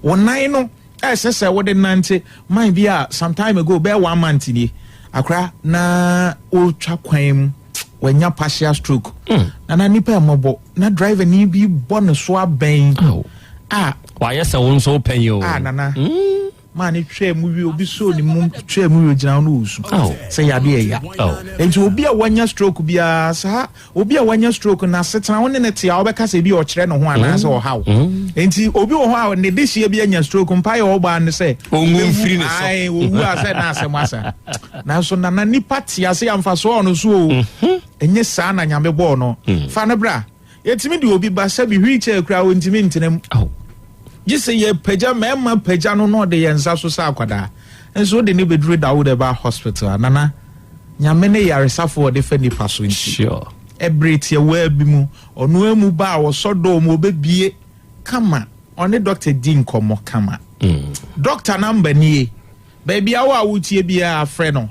Wo nan no ɛsɛ sɛ wode nante man bi a some time ago bɛyɛ one month nie akora na ɔretwa kwan mu wanya partial stroke mm. na na nipa mmɔbɔ na driver ni bi bɔ ne so abɛn a wayɛ sɛ wo nso wopɛ yi o a nana mm. Maa ne twaa mu wie obi soo ne mu twaa mu wie ogyina hɔ no ɔresu sɛ yadeɛ ɛya nti obi a wanya stroke biara saa obi a wanya stroke na asetena wo ne ne te a wobɛka sɛ bi ɔkyerɛ ne ho anaasɛ mm. ɔhaw mm. nti obi wɔ hɔ a ne dehyeɛ bi anya stroke mpa yɛ ɔbaa ne sɛ ɔnwu mfiri ne so owu a sɛ na asɛm asa nanso nana nipa te ase amfasoɔ ɔno so o mm-hmm. Ɛnyɛ saa na Nyame bɔɔ no. Hmm. Fa no bra. Yɛtumi de obi ba sɛbi wheelchair koraa ɔntumi ntena mu. Gye sɛ yɛpagya mmarima pagya no na ɔde yɛn nsa so sɛ akwadaa. Nso wode ne bɛduru Dawood Herbal Hospital a, Nana, Nyame ne yaresafo a ɔde fa nipa so nti. Sure. Ɛbere tiawaa bi mu, ɔno amu ba a ɔsɔ dɔɔ mu ɔbɛbie kama, ɔne dɔkta di nkɔmmɔ kama. Dɔkta namba nie, baabi a wo a wotie biara frɛ no,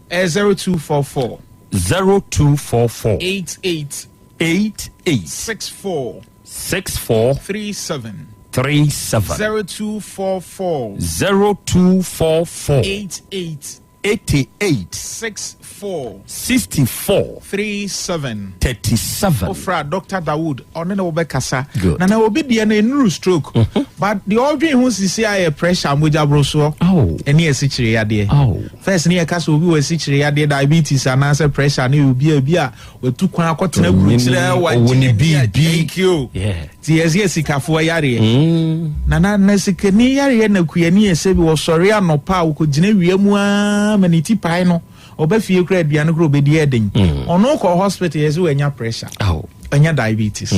ɛyɛ 0244. 0244. 88. 88. 64. 64. 37. 37. 0244. 0244. 88. 88. 64. 64. 37. 37. Wofra Dr. Dawood, ɔne ne wobɛkasa. Good. Na na obi deɛ no ɛnuru stroke. But deɛ ɔdwen ho sisi ayɛ pressure mogya borosoɔ. Oh. Ɛne asikyire yadeɛ. Oh. First ne yɛka sɛ obi wɔ asikyire yadeɛ diabetes anaasɛ pressure ne obi a bi a watu kwan akɔtena burukyerɛ ɔwɔ ne biribi. Thank you. Yeah. Nti yɛsɛ sikafoɔ yareɛ. Na na na sikani yareɛ na kuani ɛsɛ bi wɔsɔre anɔpa a wɔkɔgyina wia mu aa ma ne ti pae no ɔba fie kora aduane kora ɔbɛdi ɛden. Ɔno kɔ hospital yɛsɛ wanya pressure. Oh. Ɔnya diabetes.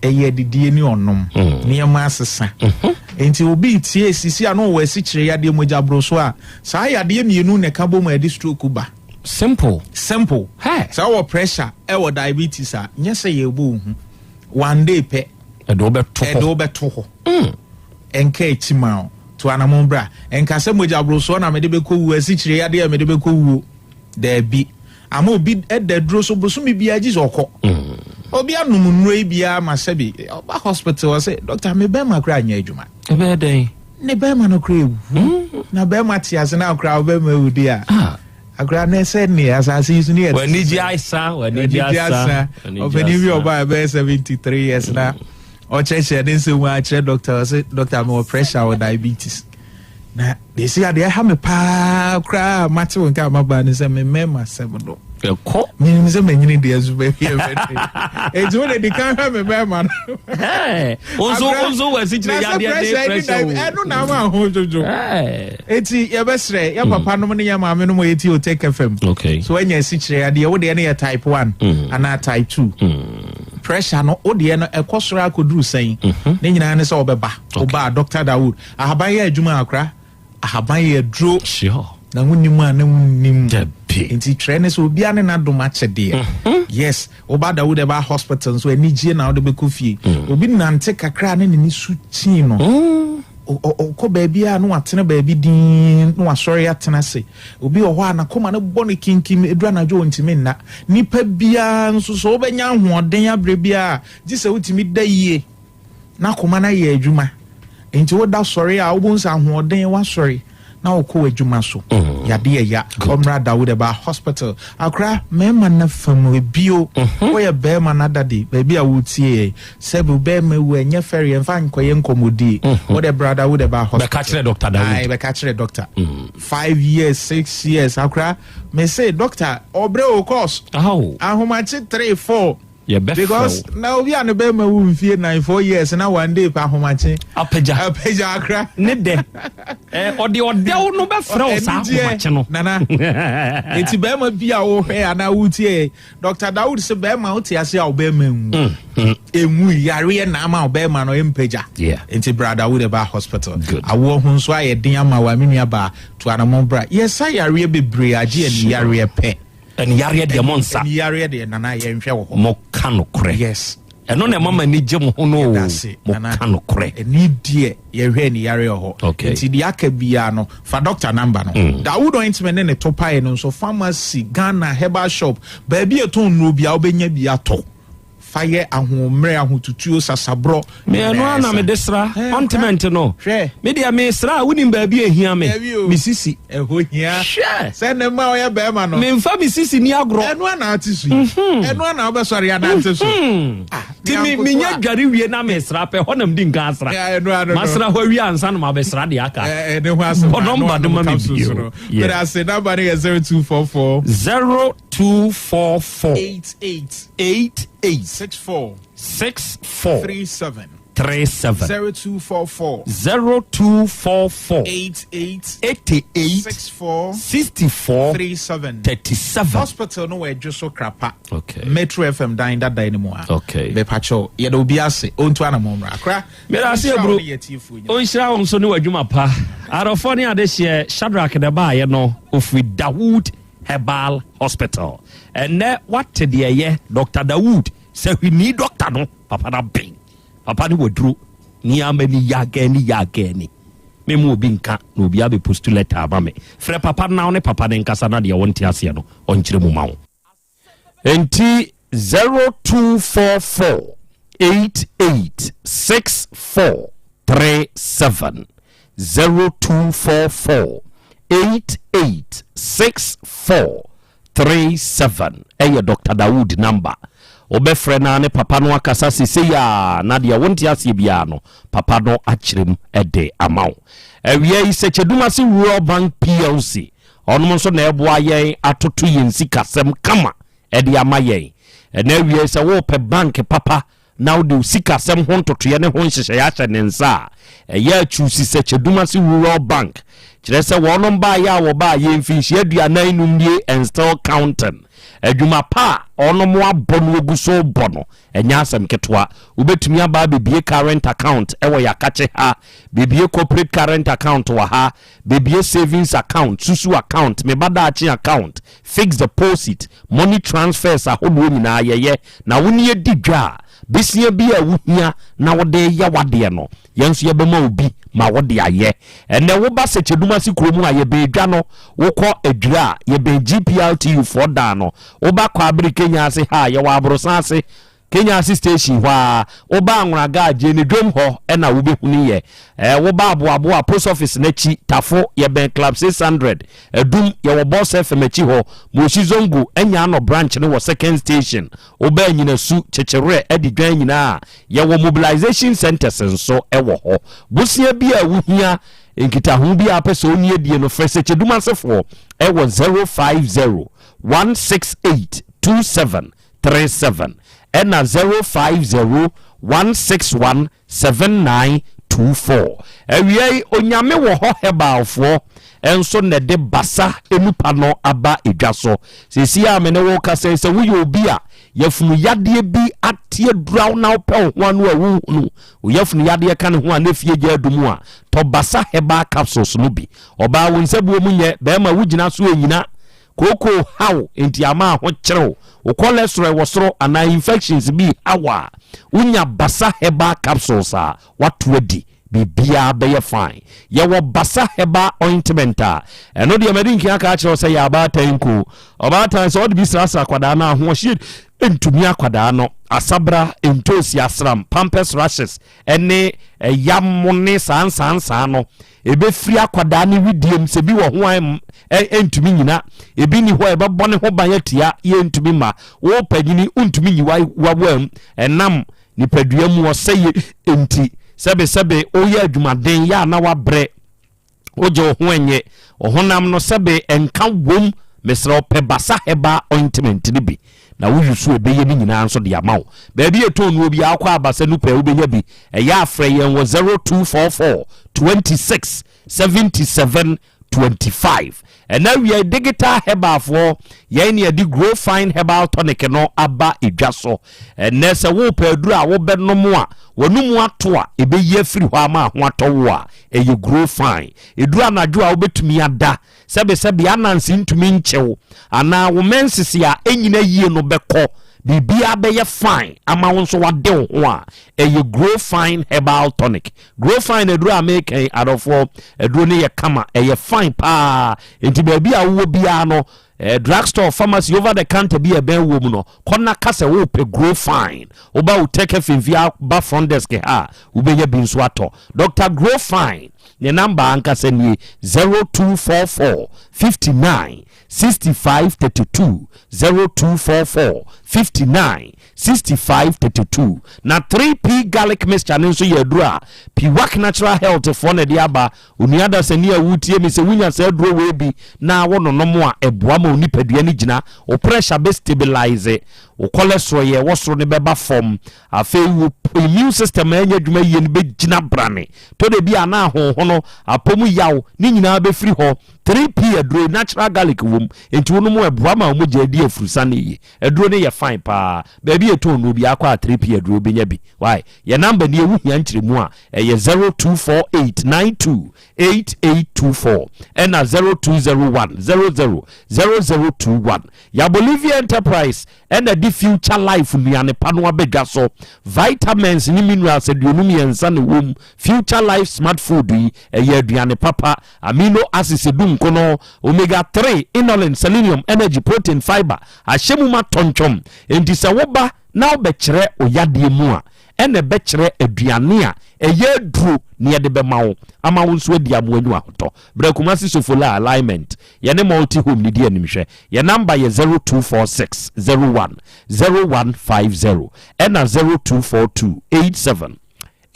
Ɛyɛ adidie ne ɔnom. Nneɛma asesa. Nti obi tie sisi a na ɔwɔ asikyire yadeɛ mogya boro so a saa yadeɛ mmienu na ɛka bɔ mu a ɛde stroke ba. Simple. Simple. Hey. Sɛ ɔwɔ pressure ɛwɔ diabetes a nyɛ sɛ yɛbɔ wo hu. One day pɛ. Ɛde wobɛto hɔ. Ɛde wobɛto hɔ. Ɛnka akyi ma wo. To anamon bra. Ɛnka sɛ mogya borosoɔ na mede bɛkɔ wuo, asikyire yadeɛ a mede bɛkɔ wuo. Daabi. Ama obi ɛda duro so bosome biara gye sɛ ɔkɔ. Obi anom nnuro yi biara ma sɛbi ɔba hospital ɔsɛ doctor me bɛrima koraa nyɛ adwuma. Ɛbɛyɛ dɛn? Ne bɛrima no koraa ewu. Na bɛrima te ase na akora bɛrima ewu di a. Akora ne sɛ ne asase yi so ne yɛ. W'anigye asa, w'anigye asa. Ɔpanin bi ɔba ɛbɛyɛ 73 years na ɔkyerɛkyerɛ ne nsɛm mu akyerɛ doctor ɔsɛ doctor mewɔ pressure wɔ diabetes. Na deɛ ɛsi adeɛ ɛha me paa koraa mate wo nka maba ne sɛ me mmarima sɛm no. Ɛkɔ. Menim sɛ manyini deɛ nso baabi ɛbɛde. Enti wo de di kan hwɛ me mmarima no. Nso nso wɔ asikyire yadeɛ ne pressure o. Ɛno na ama ho dwodwo. Eti yɛbɛsrɛ yɛ papa nom ne yɛ maame nom yɛ ti Otec FM. Okay. So ɛnyɛ asikyire yadeɛ wo deɛ no yɛ type 1 anaa type 2. Pressure no wo deɛ no ɛkɔ soro akɔduru sɛn. Ne nyinaa ne sɛ wɔbɛba. Woba Dr. Dawood. Ahaban yɛ adwuma akora. Ahaban yɛ aduro. Sure. Na wonim a na wonim. Dabi. Nti twerɛ ne sɛ obiara ne n'adom akyɛdeɛ. Yes, woba Dawood Herbal Hospital nso anigye na wode bɛkɔ fie. Obi nante kakra ne n'ani so kyii no. Ɔkɔ baabi a na watena baabi dinn na wasɔre atena ase. Obi wɔ hɔ a n'akoma no bɔ no kinkim ɛduru anadwo ɔntumi nna. Nipa biara nso sɛ wobɛnya ahoɔden aberɛ biara gye sɛ wotumi da yie. Na akoma no ayɛ adwuma. Nti woda sɔre a wobɛhu sɛ ahoɔden wasɔre na wokɔ w'adwuma so. Yade yɛ ya. Ɔmmra Dawood Herbal Hospital. Akora mmarima no fam ebio. Woyɛ barima no adade baabi a wotie yɛ. Sɛbi barima wu ɛnyɛ fɛre yɛmfa nkɔyɛ nkɔmmɔdie. Wode bra Dawood Herbal Hospital. Bɛka kyerɛ Dr. Dawood. Aye, bɛka kyerɛ doctor. 5 years, 6 years. Akora me se doctor ɔbrɛ o course. Ahomakye 3 4. Because na obi a ne bɛrima wu mfie 9 4 years na one day pa ahomakye. Apagya. Apagya akra. Ne dɛ. Ɔde ɔdɛw no bɛfrɛ wo saa ahomakye no. Nana. Eti bɛrima bi a wohwɛ anaa wotie Dr. Dawood sɛ bɛrima wote ase a ɔbɛrima nwu. Enwu yareɛ na ama ɔbɛrima no mpagya. Nti bra Dawood Herbal Hospital. Awoɔ ho nso ayɛ den ama wa me nua baa to anamɔ bra. Yɛsa yareɛ bebree agye ani yareɛ pɛ. Ɛne yareɛ deɛ mo nsa. Ɛne yareɛ deɛ nana yɛnhwɛ wɔ hɔ. Mo ka nokorɛ. Yes. Ɛno na ɛma ma ani gye mo ho no o. Mo ka nokorɛ. Ɛne deɛ yɛhwɛ ne yareɛ wɔ hɔ. Okay. Nti deɛ aka biara no fa doctor number no. Dawood ointment ne ne to pae no nso pharmacy Ghana herbal shop baabi a ɛtɔn nnuro biara wobɛnya bi atɔ. Fa yɛ ahoɔmmerɛ ahotutuo sasaborɔ. Me ɛno ara na mede sra ointment no. Hwɛ. Me deɛ mesra a wonim baabi a ehia me. Dabi o. Me sisi. Ɛhɔ hia. Hwɛ. Sɛ ne mma ɔyɛ bɛrima no. Memfa me sisi ni agorɔ. Ɛno ana ate so yi. Ɛno ana wobɛsɔre anante so. Ti me menya dware wie na mesra pɛ hɔ na medi nka asra. Ɛno ano no. Masra hɔ awie ansa na mabɛsra deɛ aka. Ɛne ho asɛm. Bɔ nɔmba no ma me bio. Mede ase nɔmba no yɛ 0244. 0244. 88. 88. 64. 64. 37. 37. 0244. 0244. 88. 88. 64. 64. 37. 37. Hospital no wɔ Adwo so Krapa. Okay. Metro FM dan dada no mu a. Okay. Mepakyɛw yɛda obi ase ontu anamɔ mmra. Akora. Meda ase Nhyira wo aburo. ne yɛ tiefoɔ nyinaa. Ɔnhyira wo nso ne w'adwuma pa. Adɔfoɔ ne adehyeɛ Shadrack na ɛbaayɛ no ɔfiri Dawood Herbal Hospital. Ɛnnɛ woate deɛ ɛyɛ Dr. Dawood sɛ hwini dɔkta no papa no aben. Papa no waduro nneɛma ni yagani yagani. Me mu obi nka na obi abɛ post letter ama me. Frɛ papa no na wo ne papa no nkasa na deɛ wonte aseɛ no ɔnkyerɛ mu ma wo. Enti 0244 88 64 37 0244 88 64 37 ɛyɛ Dr. Dawood number. Wobɛfrɛ no ne papa no akasa sesei a na deɛ wonte aseɛ biara no papa no akyerɛ mu de ama wo. Awia yi Sɛkyɛdumase Rural Bank PLC ɔnom nso na ɛboa yɛn atoto yɛn sikasɛm kama ɛde ama yɛn. Ɛna awia yi sɛ wopɛ bank papa na wode wo sikasɛm ho ntotoeɛ ne ho nhyehyɛeɛ ahyɛ ne nsa a, ɛyɛ akyusi Sɛkyɛdumase Rural Bank. Kyerɛ sɛ wɔnom baeɛ a wɔbaeɛ mfinhyia 45 nie and still counting. Adwuma pa a ɔnom abɔ no wɔgu so bɔ no, ɛnyɛ asɛm ketewa. Wobɛtumi aba abɛbie current account wɔ Yɛakakye ha, bɛbie corporate current account wɔ ha, bɛbie savings account, susu account, me ba daakye account, fixed deposit, money transfers ahodoɔ nyinaa yɛyɛ. Na wo ne yɛdi dwa a, besia bi a wohia na wode yɛ w'adeɛ no, yɛn nso yɛbɛma wo bi ma wode ayɛ. Ɛnnɛ woba Sɛkyɛdumase kuro mu a, yɛbɛn dwa no, wokɔ Adwira a, yɛbɛn GPRTU foɔ dan no, woba Kwabere Kenya ase ha a, yɛwɔ Aborosan ase, Kenya ase station hɔ ara, woba Anworaga a, Gyene dwom hɔ na wobɛhunu yɛ. Ɛɛ woba Aboabo a, post office no akyi, Tafo, yɛbɛn Club 600, Adum, yɛwɔ Boss FM akyi hɔ, Moshi Zongo, Anyaano branch no wɔ second station, woba Anyinasu, Kyekyewerɛ, Adidwan nyinaa a, yɛwɔ mobilization centres nso wɔ hɔ. Bosea bi a wohia, nkitaho bi a wopɛ sɛ wo ne yɛ die no, frɛ Sɛkyɛdum asefoɔ wɔ 050 168 27 37 ɛna 050 161 7924. Awia yi Onyame wɔ hɔ Herbalfoɔ nso na ɛde basa enupa no aba edwa so. Seesei a me ne wo kasa yi sɛ woyɛ obi a yafunu yadeɛ bi ate adura wo na wopɛ wo ho ano a wonhunu wo yafunu yadeɛ ka ne ho a na efie gya adu mu a, tɔ basa herbal capsules no bi. Ɔbaa wo nsabuo mu nyɛ, bɛrima wogyina so ɛnyina Kooko haw nti ama ahokyere wo cholesterol wɔ soro anaa infections bi haw a, wonya Basa Herbal Capsules a, woato adi. Biribiara bɛyɛ fine. Yɛwɔ Basa Herbal Ointment a, ɛno deɛ madi nkan aka akyerɛ wo sɛ yɛ abaatan nko. Ɔbaatan sɛ ɔde bi srasra akwadaa no a, ahoɔhyeɛ ntumi akwadaa no. Asabra, ntoosi, asram, pampers rashes, ne ɛyam ne saa nsaa nsaa no, Ɛbɛfiri akwadaa no wedeɛm, sɛ bi wɔ ho a ɛntumi nyina, ebi ni hɔ a ɛbɛbɔ ne ho ban atia, yɛntumi ma wo panyini wontumi nyi wawam ɛnam nipadua mu ɔsɛeɛ nti. Sɛbesɛbe woyɛ adwumaden yɛ a na wabrɛ, wogye wo ho ɛnyɛ ɔhonam no sɛbe ɛnka wom, mesrɛ wo pɛ Basa Herbal Ointment no bi na wo use ɛbɛyɛ ne nyinaa nso de ama wo. Baabi a ɛtɔn nnuo biara wokɔ Abasa nu pɛ wobɛnya bi. Ɛyɛ a frɛ yɛn wɔ 0244 26 77 25. Ɛna awia yi Digital Herbal foɔ yɛn ne yɛde Grow Fine Herbal Tonic no aba edwa so. Ɛnɛ sɛ wopɛ aduro a wobɛnom a w'anomu ato a ɛbɛyi afiri hɔ ama ho atɔ wo a, ɛyɛ Grow Fine. Ɛduru anadwo a wobɛtumi ada Sɛbesɛbe ananse ntumi nkye wo anaa wo mɛnsese a ɛnnyina yie no bɛkɔ, biribiara bɛyɛ fine ama wo nso wade wo ho a, ɛyɛ Grow Fine Herbal Tonic. Grow Fine aduro a meka yi, adɔfoɔ, aduro no yɛ kama, ɛyɛ fine paa. Enti baabi a wowɔ biara no, eh, drug store, pharmacy, over the counter bi a ɛbɛn wɔ mu no, kɔ na ka sɛ wopɛ Grow Fine. Woba wo Tech FM aba front desk ha a, wobɛnya bi nso atɔ. Dr. Grow Fine. Ne number ankasa nie, 0244 59 65 32, 0244 59 65 32. Na 3P garlic mixture no nso yɛ aduro a Piwak Natural Health foɔ na ɛde aba. Onua dasani a wotie me, sɛ wonya saa aduro wei bi na wononom a, ɛboa ma wo nipadua no gyina, wo pressure bɛ stabilize. Wo cholesterol yɛ ɛwɔ soro no bɛba fam. Afei wo immune system a ɛnyɛ adwuma yie no bɛgyina brane. Tɔ da bi a na ahonhono, apɔ mu yaw, ne nyinaa bɛfiri hɔ. 3P aduro yi, natural garlic wom, enti wonom a ɛboa ma wo mogya di afurusane yie. Aduro no yɛ fine paa. Baabi a yɛtɔn nnuro biara kɔ a 3P aduro wobɛnya bi. Wai? Yɛn number nie, wohia nkyerɛmu a, ɛyɛ 0248928824 ɛna 0201 00 0021. Ya Bolivia Enterprise na ɛde Future Life nnuane pa no aba dwa so. Vitamins ne minerals 53 na ɛwɔ mu. Future Life Smart Food yi, ɛyɛ aduane papa. Amino acids dunkono, omega 3, inulin, selenium, energy, protein, fiber ahyɛ mu ma tɔntwɔm. Enti sɛ woba na wobɛkyerɛ wo yadeɛ mu a, ɛna ɛbɛkyerɛ aduane a ɛyɛ aduro na yɛde bɛma wo ama wo nso adi amoa nyu ahotɔ. Bra Kumasi Sofola Alignment, yɛne Multi Home no di animhwɛ. Yɛn number yɛ 0246 01 0150 ɛna 0242 87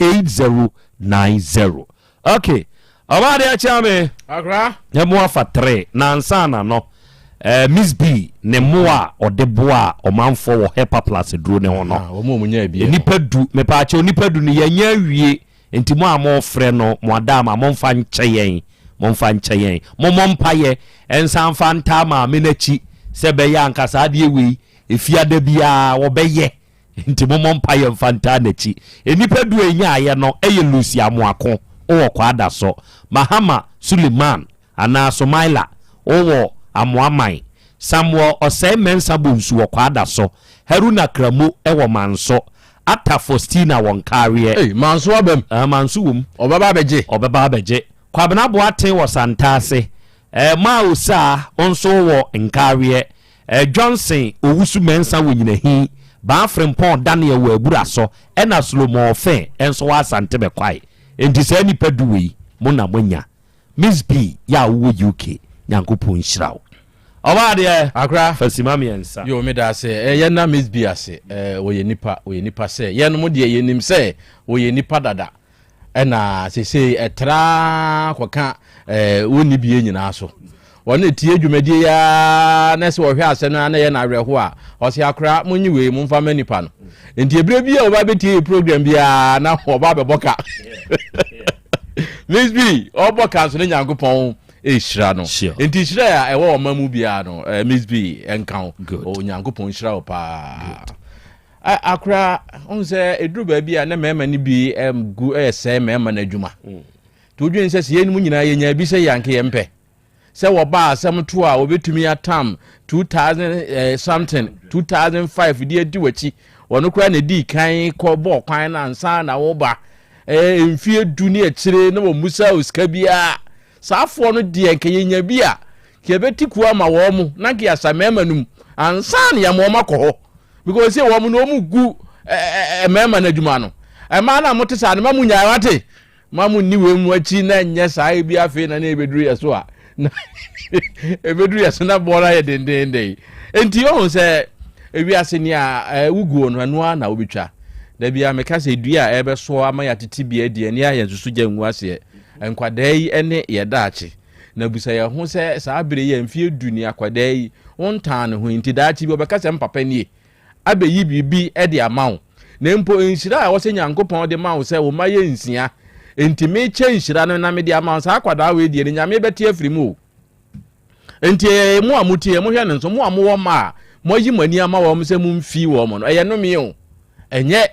8090. Ok, ɔbaa deɛ akyea me. Akra. Yɛ mo afa tre na ansa na no eh, Miss B ne mmoa a ɔde boa ɔmanfoɔ wɔ Hepa Plus aduro ne ho no. Ah, wɔn a wɔn nya abie no. Nipa du, mepaakyɛw nipa du no yɛnyɛ awie nti mo a mofrɛ no mo adaama momfa nkyɛ yɛn, momfa nkyɛ yɛn. Mommɔ mpayɛ nsan mfa ntaa maame no akyi sɛ ɛbɛyɛ anka saa adeɛ wei efiada biara wɔbɛyɛ. Nti mommɔ mpaeɛ mfa ntaa n'akyi. Nnipa du a ɛnyaaeɛ no yɛ Lucy Amoako wɔ Kwadaso, Mahama Suleiman anaa Somaila wɔ Amoaman, Samuel Osei Mensah Bonsu wɔ Kwadaso, Haruna Kramo wɔ Manso, Atta Faustina wɔ Nkaareɛ. Ei, Manso aba mu. Ah, Manso wɔ mu. Ɔbɛba abɛgye. Ɔbɛba abɛgye. Kwabena Boateng wɔ Santase, eh, Maa Osaa nso wɔ Nkaareɛ, Johnson Owusu Mensah wɔ Nyinahin, Baa Frimpong Daniel wɔ Aburaso, ɛna Solomon Ofen nso wɔ Asante Bɛkwae. Enti saa nnipa du wei, mo na moanya. Miss B yɛ a wowɔ UK, Nyankopɔn nhyira wo. Ɔbaa deɛ, Akra. fa sima mmiɛnsa. Yo, meda ase. Eh, yɛnna Miss B ase. Eh, wɔyɛ nipa, wɔyɛ nipa sɛ. Yɛnom deɛ yɛnim sɛ wɔyɛ nipa dada. Ɛna seesei ɛtra kɔka ɛɛ wɔnni bie nyinaa so. Wɔn etie dwumadie yi ara na sɛ wɔhwɛ asɛm no ara na ɛyɛ no awerɛho a, ɔse akora monyi wei momfa ma nipa no. Nti ebire bi a wɔba bɛtie yɛ program biara na wɔba abɛbɔ ka. Miss B, ɔbɔ ka nso ne Nyankopɔn ɛhyira no. Nti hyira a ɛwɔ ɔma mu biara no, eh, Miss B ɛnka wo. Onyankopɔn nhyira wo paa. Akora, wohu sɛ ɛduru baabi a na mmarima no bi gu ɛsɛe mmarima no adwuma. Mm. Nti wodwene sɛ sɛ yɛn mu nyinaa yɛnya bi sɛ yɛanke yɛn mpɛ. Sɛ wɔba asɛm to a wɔbɛtumi atam 2000 eh, something 2005 de adi w'akyi. Wɔno koraa na ɛdii kan kɔ bɔɔ kwan no ansa na woba. Eh, mfie du ne akyire na wɔmmusa wo sika biara. Saa afoɔ no deɛ nka yɛnya bi a, nka yɛbɛte kuo ama wɔn mo na nka yɛasa mmarima no mu ansa na yɛama wɔn akɔ hɔ. Because sɛ wɔn no wɔn gu mmarima no adwuma no. Mmaa no a mote saa no ma mo nyae wate. Ma mo nni wei mu akyi na nyɛ saa ebi afei na ne ebeduru yɛ so a na ebeduru yɛ so na bɔɔl ayɛ dendenden. Enti ohun sɛ ewiase nea wuguo no ɛno ara na wobɛtwa. Da biara meka sɛ dua a ɛbɛsoɔ ama yɛatete bi adi ɛne ayɛ nsusu gya ngu aseɛ. Nkwadaa yi ne yɛ daakye. Na bisa yɛn ho sɛ saa bere yi a mfeɛ du ni akwadaa yi wontaa ne ho yi nti daakye bi ɔbɛka sɛ mpapa nie abɛyi biribi de ama wo. Na mpo nhyira a ɛwɔ sɛ Nyankopɔn de ma wo sɛ wo mma yɛ nsia nti mekyɛ nhyira no na mede ama wo saa akwadaa wei deɛ ne Nyame bɛte afiri mu o. Enti ɛyɛ mo a motie, mohwɛ no nso, mo a mowɔ mma a moayi mo ani ama wɔn sɛ mumfi wɔn no, ɛyɛ nnome o. Ɛnyɛ,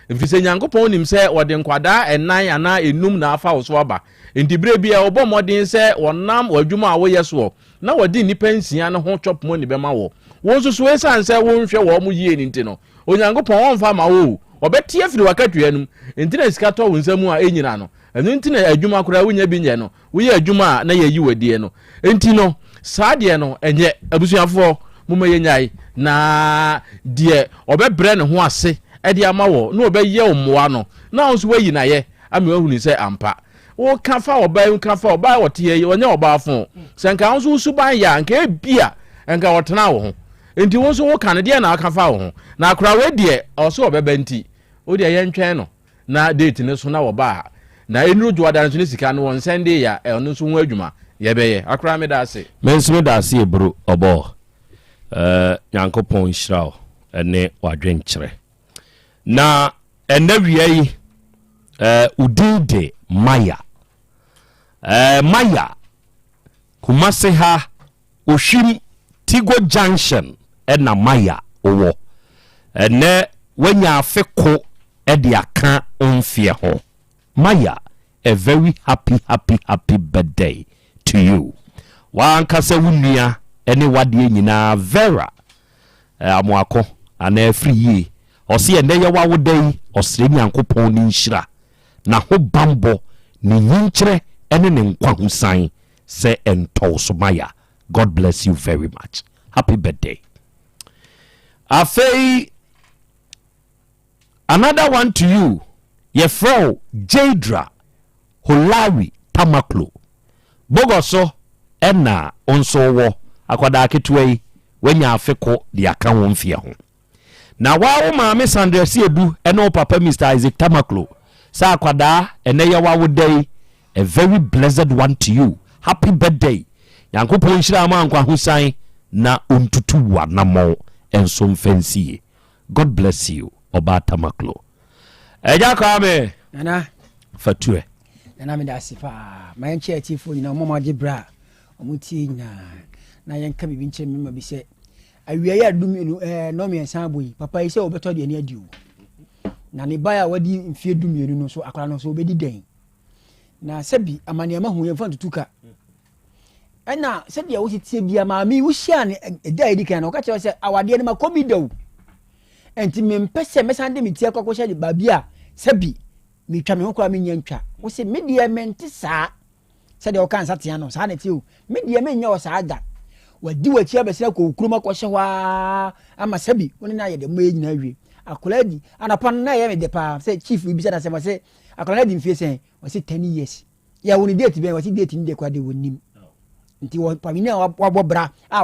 efisɛ Nyankopɔn nim sɛ wɔde nkwadaa ɛnan anaa enum na afa wo so aba. Enti berɛ biara wɔbɔ mmɔden sɛ wɔnam w'adwuma a woyɛ soɔ na wɔde nnipa nsia no ho chop money bɛma wo. Wo nso so esiane sɛ wonhwɛ wɔn yie no nti no, Onyankopɔn ɔmfa mma wo o, ɔbɛte afiri w'akatua no mu. Enti na sika tɔ wo nsa mu a ɛnnyina no. Ɛno nti na adwuma koraa wonnya bi nyɛ no. Woyɛ adwuma a na yɛayi wo adie no nti no, saa deɛ no ɛnyɛ. Abusuafoɔ, momma yɛnyae, na deɛ ɔbɛbrɛ ne ho ase de ama wɔ na ɔbɛyɛ wo mmoa no, na wo nso woayi no ayɛ ama wahunu sɛ ampa woka fa ɔbaa yi ka fa ɔbaa a ɔte ha yi, ɔnyɛ ɔbaa fo. Sɛ nka wo nso wo suban yɛ a, nka ebia nka ɔtena wo ho. Nti wo nso woka no, deɛ na aka fa wo ho? Na akora wei deɛ, ɔse ɔbɛba nti, wo deɛ yɛntwɛn no. na date no so na wɔba a, na ɛnuru dwoada nso ne sika no wɔn sɛnde ya ɛno nso ho adwuma yɛbɛyɛ. Akora meda ase. Me nso meda ase Eburu ɔbɔ eh Nyankopɔn nhyira wo. ne w'adwenkyerɛ. Na ɛnɛ wia yi, wo din de Maya. Maya, Kumase ha, Ohwim Tigo Junction ɛna Maya wɔ. Ɛnɛ wanya afe ko ɛde aka mfeɛ ho. Maya, a very happy happy happy birthday to you. W'ankasa wo nua ne w'adeɛ nyinaa Vera Amoako anaa afiri yie. Ɔse ɛnɛ yɛ w'awoda yi, ɔsrɛ Nyankopɔn ne nhyira, n'ahobanbɔ, ne nyinkyerɛ ne ne nkwahosan sɛ ɛntɔ wo so Maya. God bless you very much. Happy birthday. Afei another one to you, yɛfrɛ wo Jadra Holari Tamaklo. Bogɔ so ɛna wo nso wɔ akwadaa ketewa yi, wanya afe ko de aka wo mfeɛ ho. Na waa wo maame Sandra Siedu ɛne wo papa Mr Isaac Tamaklo sɛ akwadaa ɛnɛ yɛ w'awoda yi, a very blessed one to you. Happy birthday. Nyankopɔn nhyira mo ankwahosan na ɔntutu wo anammɔn nso mfa nsie. God bless you, Ɔbaa Tamaklo. Ɛgya Kwame. Nana. Fatuɛ. Nana meda ase paa. Ma yɛnkyɛ atiefoɔ nyinaa ɔmo agye berɛ a ɔmo tie nyinaa na yɛnka biribi nkyerɛ mmarima bi sɛ awia yi a du mmienu ɛɛ nnɔ mmiɛnsa abɔ yi papa yi sɛ ɔbɛtɔ aduane adi o na ne ba a wadi mfeɛ du mmienu no so akwadaa no so ɔbɛdi dɛn na sɛbi amaneɛma hu yɛmfa ntutu ka ɛna sɛdeɛ wosi tie bia maame wohyia ne ɛda a ɛdi kan no ɔka kyerɛ sɛ awadeɛ no makɔ bi da o ɛnti mempɛ sɛ mɛsan de me ti akɔ akɔhyɛ baabi a sɛbi metwa me ho koraa menya ntwa wo se me deɛ mente saa sɛdeɛ ɔka nsatea no saa na ɛte o me deɛ menyɛ wɔ saa da wadi w'akyi abɛsɛ akɔ wo kurom akɔhyɛ hɔ aa ama sɛbi wo ne no ayɛ dɛ mo yɛ nyinaa wie akwadaa di anapa no na ɛyɛ me dɛ paa sɛ chief bi bisa na sɛ wɔsɛ akwadaa no adi mfie sɛn wɔsɛ 10 years yɛ wo ne date bɛn wɔsɛ date no deɛ koraa deɛ wɔnim nti wɔ pamini a wabɔ bra a.